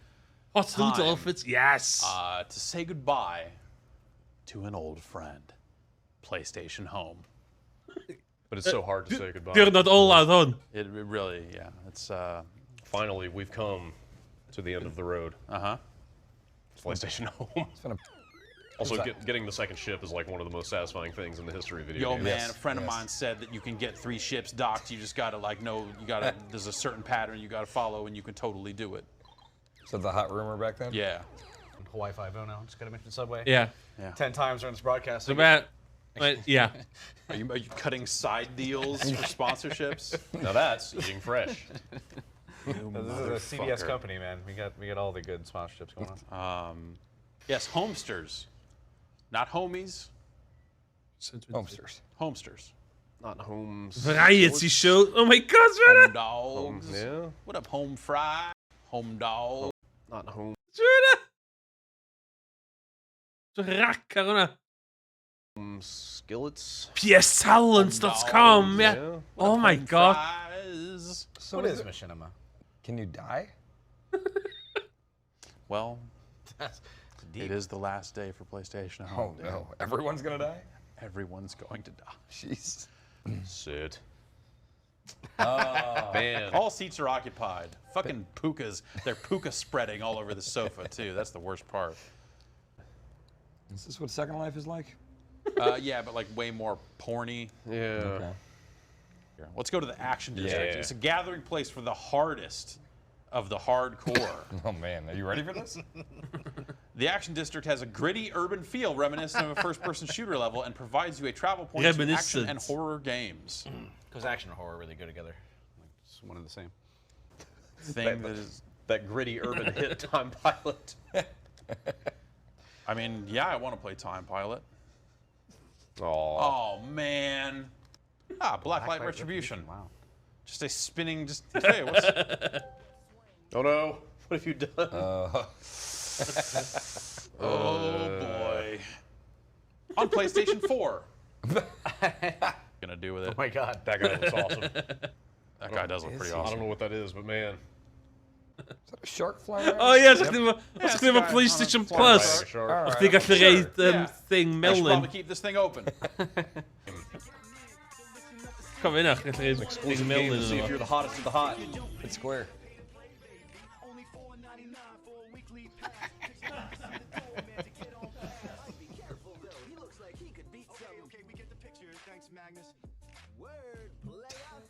Hot time, Noodle Outfits, yes! To say goodbye to an old friend, PlayStation Home. But it's so hard to say goodbye. Diwrnod olaf hwn. It really, yeah. It's Finally, we've come to the end of the road. It's PlayStation Home. It's been a Also, getting the second ship is like one of the most satisfying things in the history of video Yo, games. man, a friend of mine said that you can get 3 ships docked. You just gotta like know you gotta. There's a certain pattern you gotta follow, and you can totally do it. Is that the hot rumor back then? Yeah. Hawaii Five-O now. Just gotta mention Subway. Yeah. Yeah. 10 times during this broadcast. So about, right, yeah. Are you cutting side deals for sponsorships? Now that's eating fresh. This is a CBS company, man. We got all the good sponsorships going on. Yes, homesters, not homies. Homesters. Homesters. Not homes. Variety show. Oh my god, Home dogs. Yeah. What up, home fry? Home dog. Not home. Dwi'n rac ar hwnna. Skillets. PSTalents.com, yeah. Yeah. Oh my god. Fries. So What is machinima? Can you die? Well, That's deep. it is the last day for PlayStation Oh Home. no. Everyone's gonna die? Everyone's going to die. Jeez. Sit. Man. All seats are occupied. Fucking pukas. They're puka spreading all over the sofa, too. That's the worst part. Is this what Second Life is like? Yeah, but like way more porny. Yeah. Okay. Here, let's go to the action district. Yeah. It's a gathering place for the hardest of the hardcore. Oh man, are you ready for this? The action district has a gritty urban feel reminiscent of a first-person shooter level and provides you a travel point to action Reminiscent. and horror games. Because action and horror really go together. Like, it's one and the same. Thing that is, That gritty urban hit Time Pilot. I mean, yeah, I want to play Time Pilot. Aw. Oh man. Ah, Blacklight Retribution. Wow. Just a spinning, just hey, what's Oh no. What have you done? Oh boy. On PlayStation 4. Gonna do with it. Oh my god. That guy looks awesome. That guy does look pretty I don't awesome. know what that is, but man. Is that a shark flying around? Oh yeah, os chdi efo PlayStation Plus, Riding a shark. All right. chdi gallu reid Yeah. thing I should melyn. probably keep this thing open. Cofio hynna, chdi gallu reid thing Exclusive game melyn to see yno if fo. you're the hottest of the hot. It's square. Only $4.99 for a weekly pass. Six bucks in the door, man, to get on fast. Be careful though, he looks like he could beat some. Okay, we get the picture. Thanks, Magnus. Word player.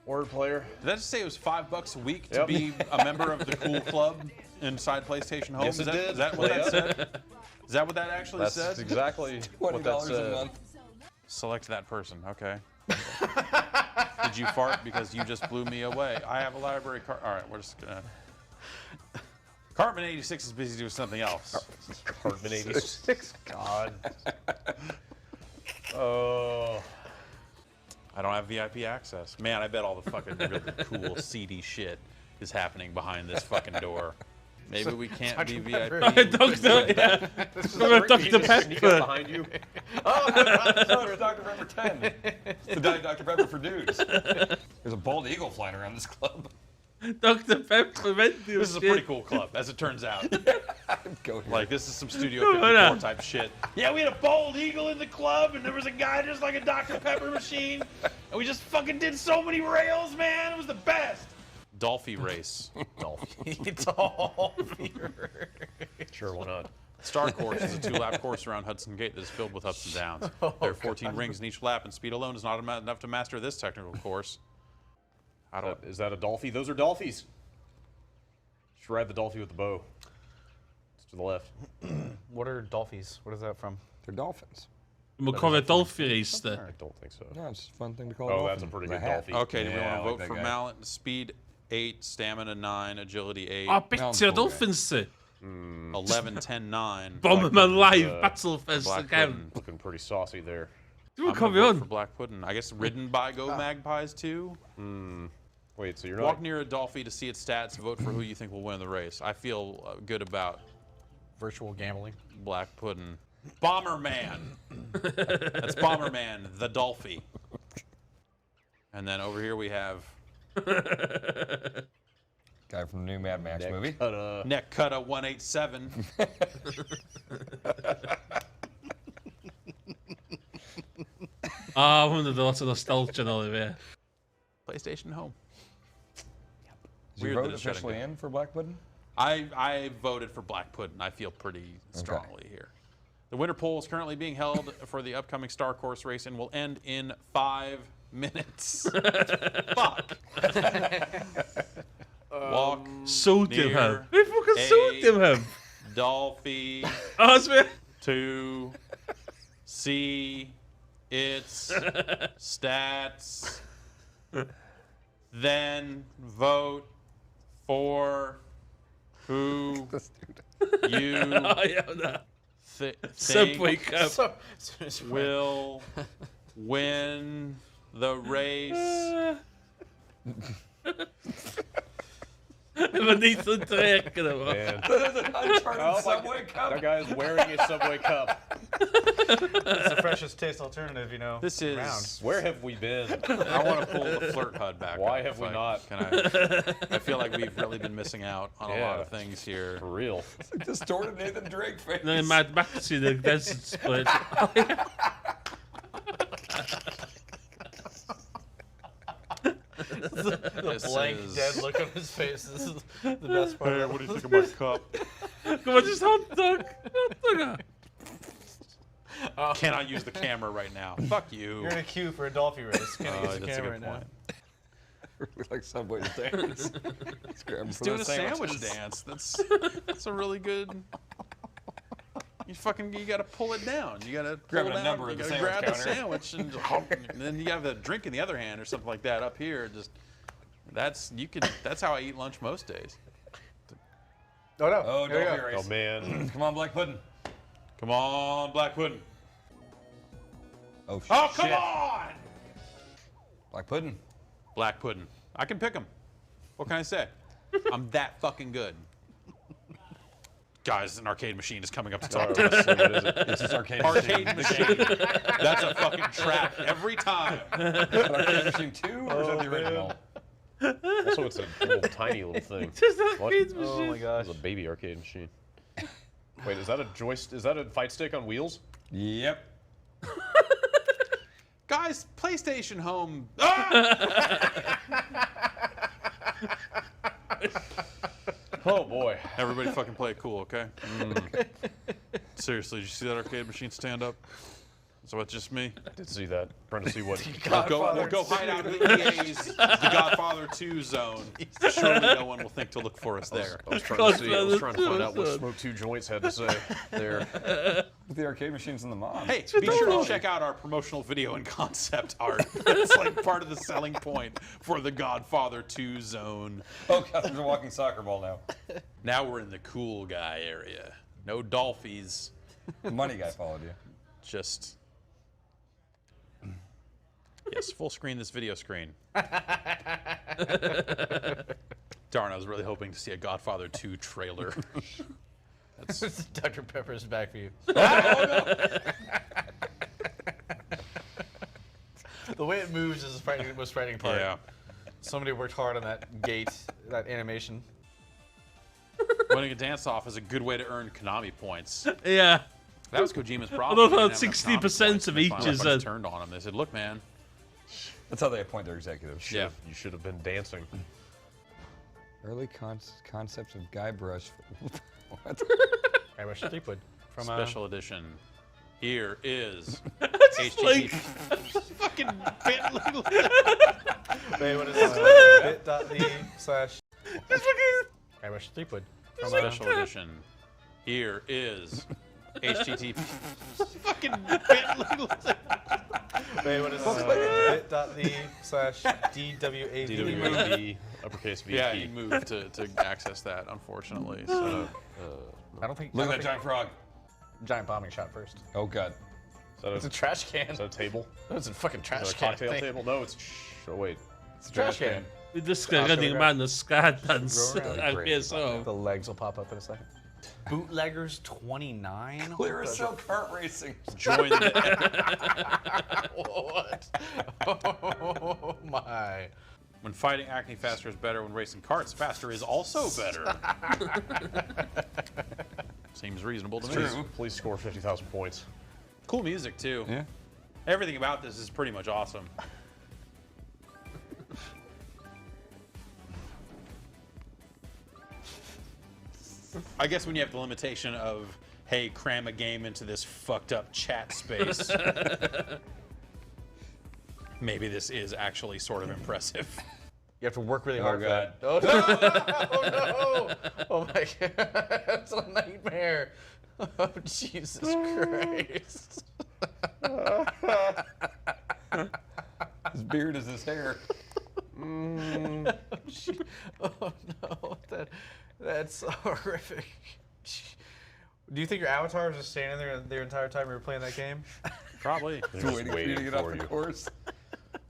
Word player. Did that just say it was $5 a week to Yep. be a member of the cool club inside PlayStation Home? Yes, is it that, did. Is that what that Yep. said? Is that what that actually That's said? exactly what that $20 a said. month. Select that person. Okay. Did you fart because you just blew me away? I have a library card. All right, we're just gonna. Cartman 86 is busy doing something else. Cartman 86. God. Oh. I don't have VIP access. Man, I bet all the fucking really cool seedy shit is happening behind this fucking door. Maybe we can't be VIP. Doctor, yeah. Cofio Dr Sneak up Pepper. behind you. Oh, no, it's Dr. Pepper 10. It's the Diet Dr. Pepper for dudes. There's a bald eagle flying around this club. Dr Pepper vending This is a pretty cool club, as it turns out. Go here. Like, this is some Studio Come on. 54 type shit. Yeah, we had a bald eagle in the club, and there was a guy just like a Dr. Pepper machine, and we just fucking did so many rails, man. It was the best. Dolphy race. Dolphy. Dolphy. Sure, why not? Star Course is a 2-lap course around Hudson Gate that is filled with ups and downs. There are 14 rings in each lap, and speed alone is not enough to master this technical course. I don't. Is that a Dolphy? Those are Dolphys. Just ride the Dolphy with the bow. It's to the left. What are Dolphys? What is that from? They're dolphins. Dwi'n cofio Dolphy race, de. I don't think so. No, it's a fun thing to call a Oh, dolphin. that's a pretty The good hat. Dolphy. Okay, do we Yeah, want I to like vote that for guy. Mallet? Speed 8, stamina 9, agility 8, O, betio'r cool guy. Dolphins ti. 11, 10, 9. Bomberman Live, Battlefest Black y gefn. Puddin. Looking pretty saucy there. Dwi'n I'm gonna cofio vote hwn. for Black Puddin. I guess ridden by Go Magpies too. Wait, so you're Walk not. near a Dolphy to see its stats. Vote for who you think will win the race. I feel good about Virtual gambling. Black Puddin. Bomberman. That's Bomberman, the Dolphy. And then over here we have Guy from the new Mad Max movie. Neck Cutta 187. Ah, hwn yn lot o nostalgia nôl i fi. PlayStation Home. Is your Weird that vote it's shutting officially down. in for Black Pudding? I voted for Black Puddin'. I feel pretty strongly here. The winter poll is currently being held for the upcoming Star Course race and will end in 5 minutes. Fuck. Walk. Sodium near Hub. Be fucking a Sodium Hub? Dolphy. Oh, it's me. To see its stats. Then vote for who This dude. you Oh, yeah, no. Subway think Cup. will win the race. Efo Nathan Drake gyda fo. Man. Uncharted Oh my Subway Cup. That guy is wearing a Subway cup. It's the freshest taste alternative, you know. This is. around. Where have we been? I want to pull the flirt HUD back. Why up have if we I- not? Can I feel like we've really been missing out on a lot of Yeah. things here. For real. Distorted Nathan Drake face. Neu Mad Max i the Desert Split. The This blank, is- dead look on his face. This is the best part. Hey, what do you think of my cup? Come on, just hot dog. Hot dog. Cannot use the camera right now. Fuck you. You're in a queue for a Dolphy race. Can't use the that's a camera good right now. point. Really like Subway dance. He's grabbing for Doing those a sandwich sandwiches. dance. That's a really good. You fucking you gotta pull it down. You gotta pull Grabbing a down, number You at the gotta sandwich grab counter. the sandwich and, just, and then you have the drink in the other hand or something like that up here. Just that's you could that's how I eat lunch most days. Oh no. Oh, Here we Dolphy go. race. Oh man. Come on, Black Pudding. Come on, Black Pudding. Oh, Oh come shit. on, Black Pudding. Black Pudding. I can pick him. What can I say? I'm that fucking good. Guys, an arcade machine is coming up to talk to us. What is it? It's this arcade, Arcade machine. machine. That's a fucking trap every time. Is that arcade machine 2 or is that the Oh, man. original? Also, it's a little tiny little thing. Just What? arcade Oh my machine. gosh. It's a baby arcade machine. Wait, is that a joystick? Is that a fight stick on wheels? Yep. Guys, PlayStation Home. Ah! Oh boy. Everybody fucking play it cool, okay? Seriously, did you see that arcade machine stand up? So it's just me. I did see that. Trying to see what. We'll go hide out in the EA's The Godfather 2 zone. Surely no one will think to look for us there. I was trying to see. I was trying to find Godfather out what 2 Smoke Two Joints had to say there. The arcade machine's in the mod. Hey, be sure to check out our promotional video and concept art. It's like part of the selling point for the Godfather 2 zone. Oh god, there's a walking soccer ball now. Now we're in the cool guy area. No Dolphies, The money guy followed you. just. Yes, full screen this video screen. Darn, I was really hoping to see a Godfather 2 trailer. That's Dr. Pepper's back for you. The way it moves is the most frightening part. yeah. Somebody worked hard on that gate, that animation. Winning a dance off is a good way to earn Konami points. Yeah. That was Kojima's problem. Although He didn't have enough 60% Konami points, of and they each finally is fucking a- turned on him. They said, "Look, man, That's how they appoint their executives. yeah, You should have been dancing. Early concepts of Guybrush. What? Guybrush Threepwood from special edition. Here is Just HTTP like, fucking bit. Wait, what is this? Bit.ly slash just fucking. Guybrush Threepwood from special edition. Here is HTTP fucking bit. Wait, what is this? Bit.ly slash DWAV. DWAV uppercase VP. Yeah, you moved to access that, unfortunately. So I don't think. Look I at that don't giant frog. think- giant bombing shot first. Oh god. Is that a, It's a trash can. is that a table? No, it's a fucking trash Is that a can. cocktail I think. table? No, it's. Oh wait. It's a trash can. Dwi'n dysgu Running Man y Ska Dance Go around. ar PSO. The legs will pop up in a second. Bootleggers 29. Clearasil kart racing. Join the What? Oh my. When fighting acne faster is better, when racing carts faster is also better. Seems reasonable to me. True. Please score 50,000 points. Cool music too. Yeah. Everything about this is pretty much awesome. I guess when you have the limitation of, hey, cram a game into this fucked up chat space, maybe this is actually sort of impressive. You have to work really Oh, hard for God. that. Oh no! Oh no! Oh my God! That's a nightmare. Oh Jesus Christ! His beard is his hair. Oh no! That's horrific. Do you think your avatar was just standing there the entire time you were playing that game? Probably. They're just Waiting for you to get off for the you. course.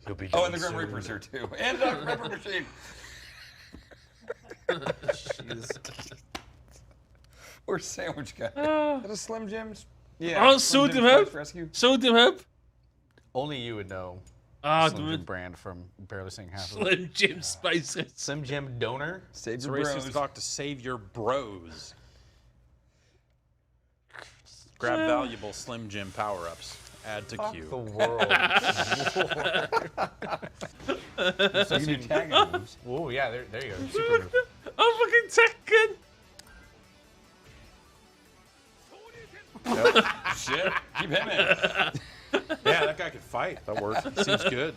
He'll be Oh, and the done Grim soon. Reaper's here too. And Dr. Pepper machine. Jeez. Or sandwich guy. Is that a Slim Jim's? Yeah. Oh, Slim Sodium Jim Hub. Spice Rescue. Sodium Hub. Only you would know Ah, Slim Jim dwi'n brand from barely seeing half of it. Slim Jim Spices. Slim Jim Donor. Save It's your a race bros. to the clock to save your bros. Grab valuable Slim Jim power ups. Add to Fuck queue. the world. You can do tag moves. Whoa, yeah, there you go. Super move. I'm fucking Tekken. Shit. Keep him in. Yeah, that guy could fight. That worked. Seems good.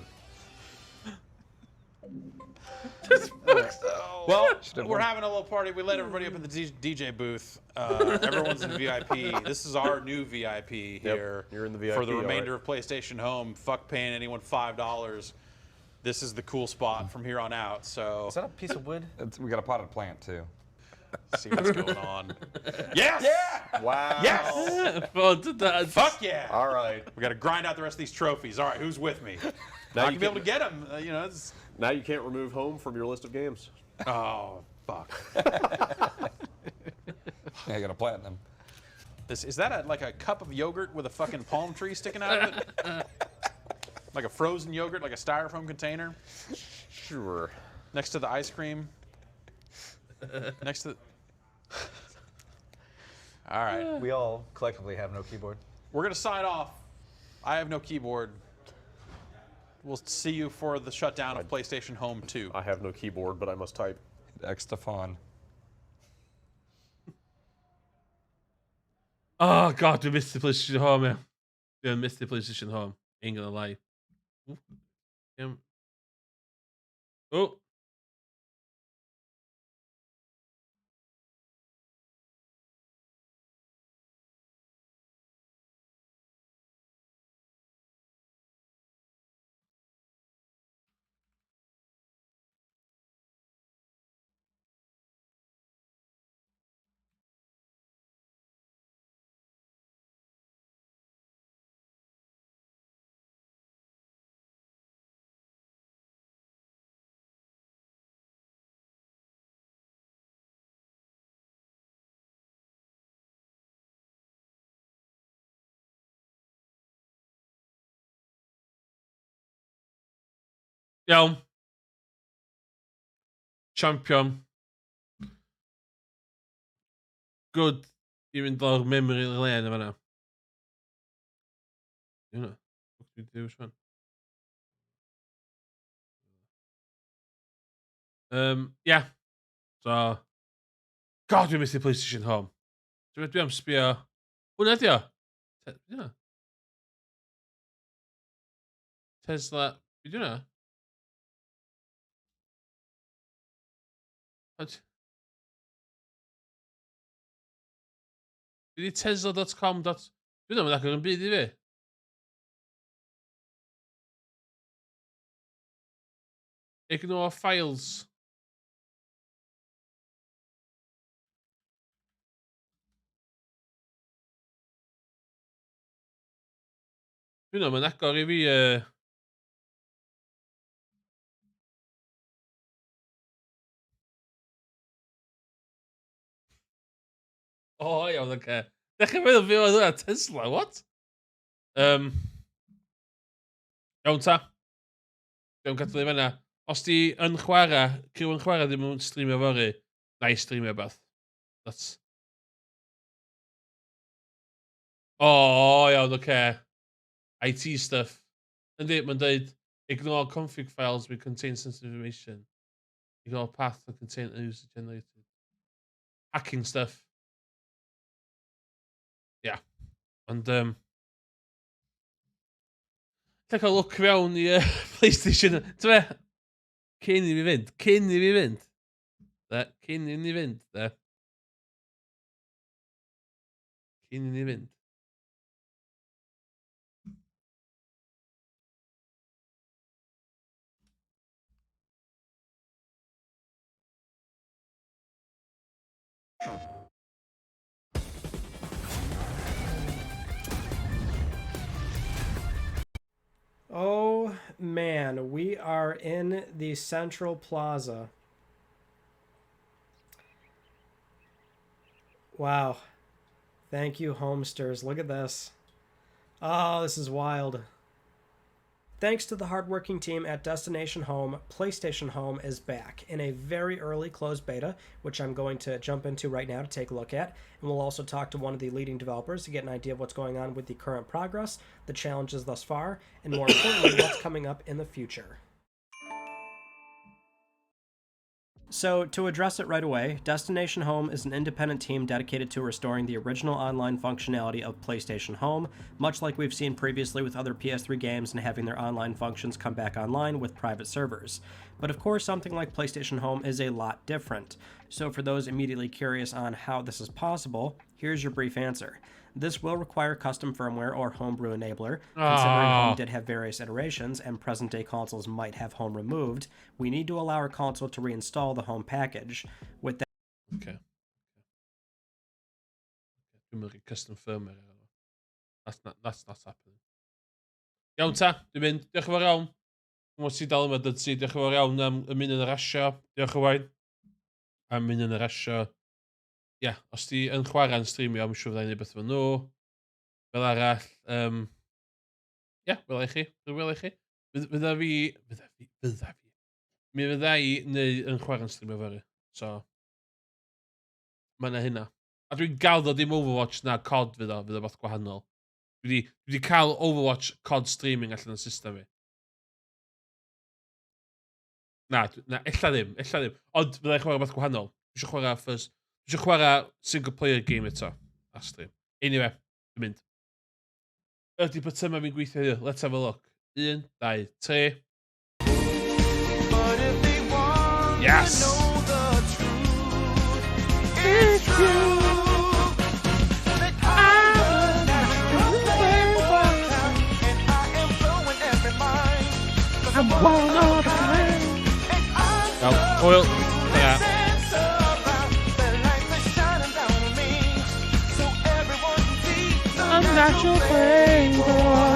Well, we're having a little party. We let everybody up in the DJ booth. Everyone's in VIP. This is our new VIP here. you're in the For the VIP, all remainder right. of PlayStation Home. Fuck paying anyone $5. This is the cool spot from here on out. So Is that a piece of wood? We got a potted plant too. see what's going on. Yes! Yeah! Wow. Yes! Fuck that. Fuck yeah! All right. We got to grind out the rest of these trophies. All right, who's with me? Now I you can be able can- to get them. You know, it's, Now you can't remove home from your list of games. oh fuck. Yeah, I got a platinum. This is that a, like a cup of yogurt with a fucking palm tree sticking out of it? Like a frozen yogurt, like a styrofoam container Sure. next to the ice cream. Next to. The... All right, We all collectively have no keyboard. we're gonna sign off. I have no keyboard. We'll see you for the shutdown of PlayStation Home 2. I have no keyboard, but I must type. X to fawn. Oh god, we missed the PlayStation Home, yeah. We missed the PlayStation Home. Ain't gonna lie. Ooh. Oh. Iawn. Champion. Good i fynd lawr memory lane yn fan'na. Di hwnna? Fuck dwi 'di dewis rwan? Ie. So, God, dwi'n methu PlayStation Home. Dwi am sbio... Hwna di o? Be 'di hwnna? Tesla... Be 'di hwnna? What? Be 'di Tesla.com. Dwi ddim yn agor yn byd i fi. Ignore files. Dwi'n ddim yn agor i fi... O, iawn, oce. Dechrau meddwl fi oedd hwnna Tesla, what? Um, iawn ta. Iawn, gadw ni fanna. Os di yn chwarae, criw yn chwarae ddim yn streamio fory, na i streamio beth. That's... O, oh, iawn, oce. Okay. IT stuff. Yndi, mae'n dweud, ignore config files we contain sensitive information. Ignore path that contain user generated. Hacking stuff. Yeah. Ond, Lle cael look fewn i PlayStation. Ti'n fe? Cyn i fi fynd. Cyn i fi fynd. De, cyn i ni fynd, de. Cyn i ni fynd. Oh man, we are in the Central Plaza. Wow. Thank you, Homesters. Look at this. Oh, this is wild. Thanks to the hardworking team at Destination Home, PlayStation Home is back in a very early closed beta, which I'm going to jump into right now to take a look at. And we'll also talk to one of the leading developers to get an idea of what's going on with the current progress, the challenges thus far, and more importantly, what's coming up in the future. So, to address it right away, Destination Home is an independent team dedicated to restoring the original online functionality of PlayStation Home, much like we've seen previously with other PS3 games and having their online functions come back online with private servers. But of course, something like PlayStation Home is a lot different. So, for those immediately curious on how this is possible, here's your brief answer. This will require custom firmware or homebrew enabler, considering Ah. Home did have various iterations and present day consoles might have Home removed. We need to allow our console to reinstall the Home package. With that Okay. Dwi'n mynd i custom firmware. arno fo. That's not happening. Iawn ta, dwi'n mynd. Diolch yn fawr iawn. Dwi'n ti dal yma, dyd ti. Diolch yn fawr iawn am ymuno yn y rasio. Diolch yn fawr. Am ymuno yn y rasio. Ia, yeah, os ti yn chwarae'n streamio, I'm siŵr fyddai'n neud beth efo nhw. Fel arall, ia, yeah, wela i chi. Wela i chi. Fydda fi, fydda fi, fydda fi. Mi fydda i neu yn chwarae'n streamio fory. So, mae yna hynna. A dwi'n gael ddod dim Overwatch na COD fydd o, fydd o beth gwahanol. Dwi wedi cael Overwatch COD streaming allan yn system fi. Na, na, ella ddim, ella ddim. Ond fyddai'n chwarae beth gwahanol. Dwi eisiau chwarae first, dwi eisiau chwarae single player game eto. A stream. Anyway, dwi'n mynd. Ydy bytyma fi'n gweithio heddiw? Let's have a look. 1, 2, 3. But if they want Yes! to know the truth, it's true that I'm the natural playboy clown, and I am blowing every mind. 'Cause I'm one of a kind, and I'm Iawn, hwyl. Ta-ra. sense around. The lights are shining down on me, so everyone can see the natural playboy.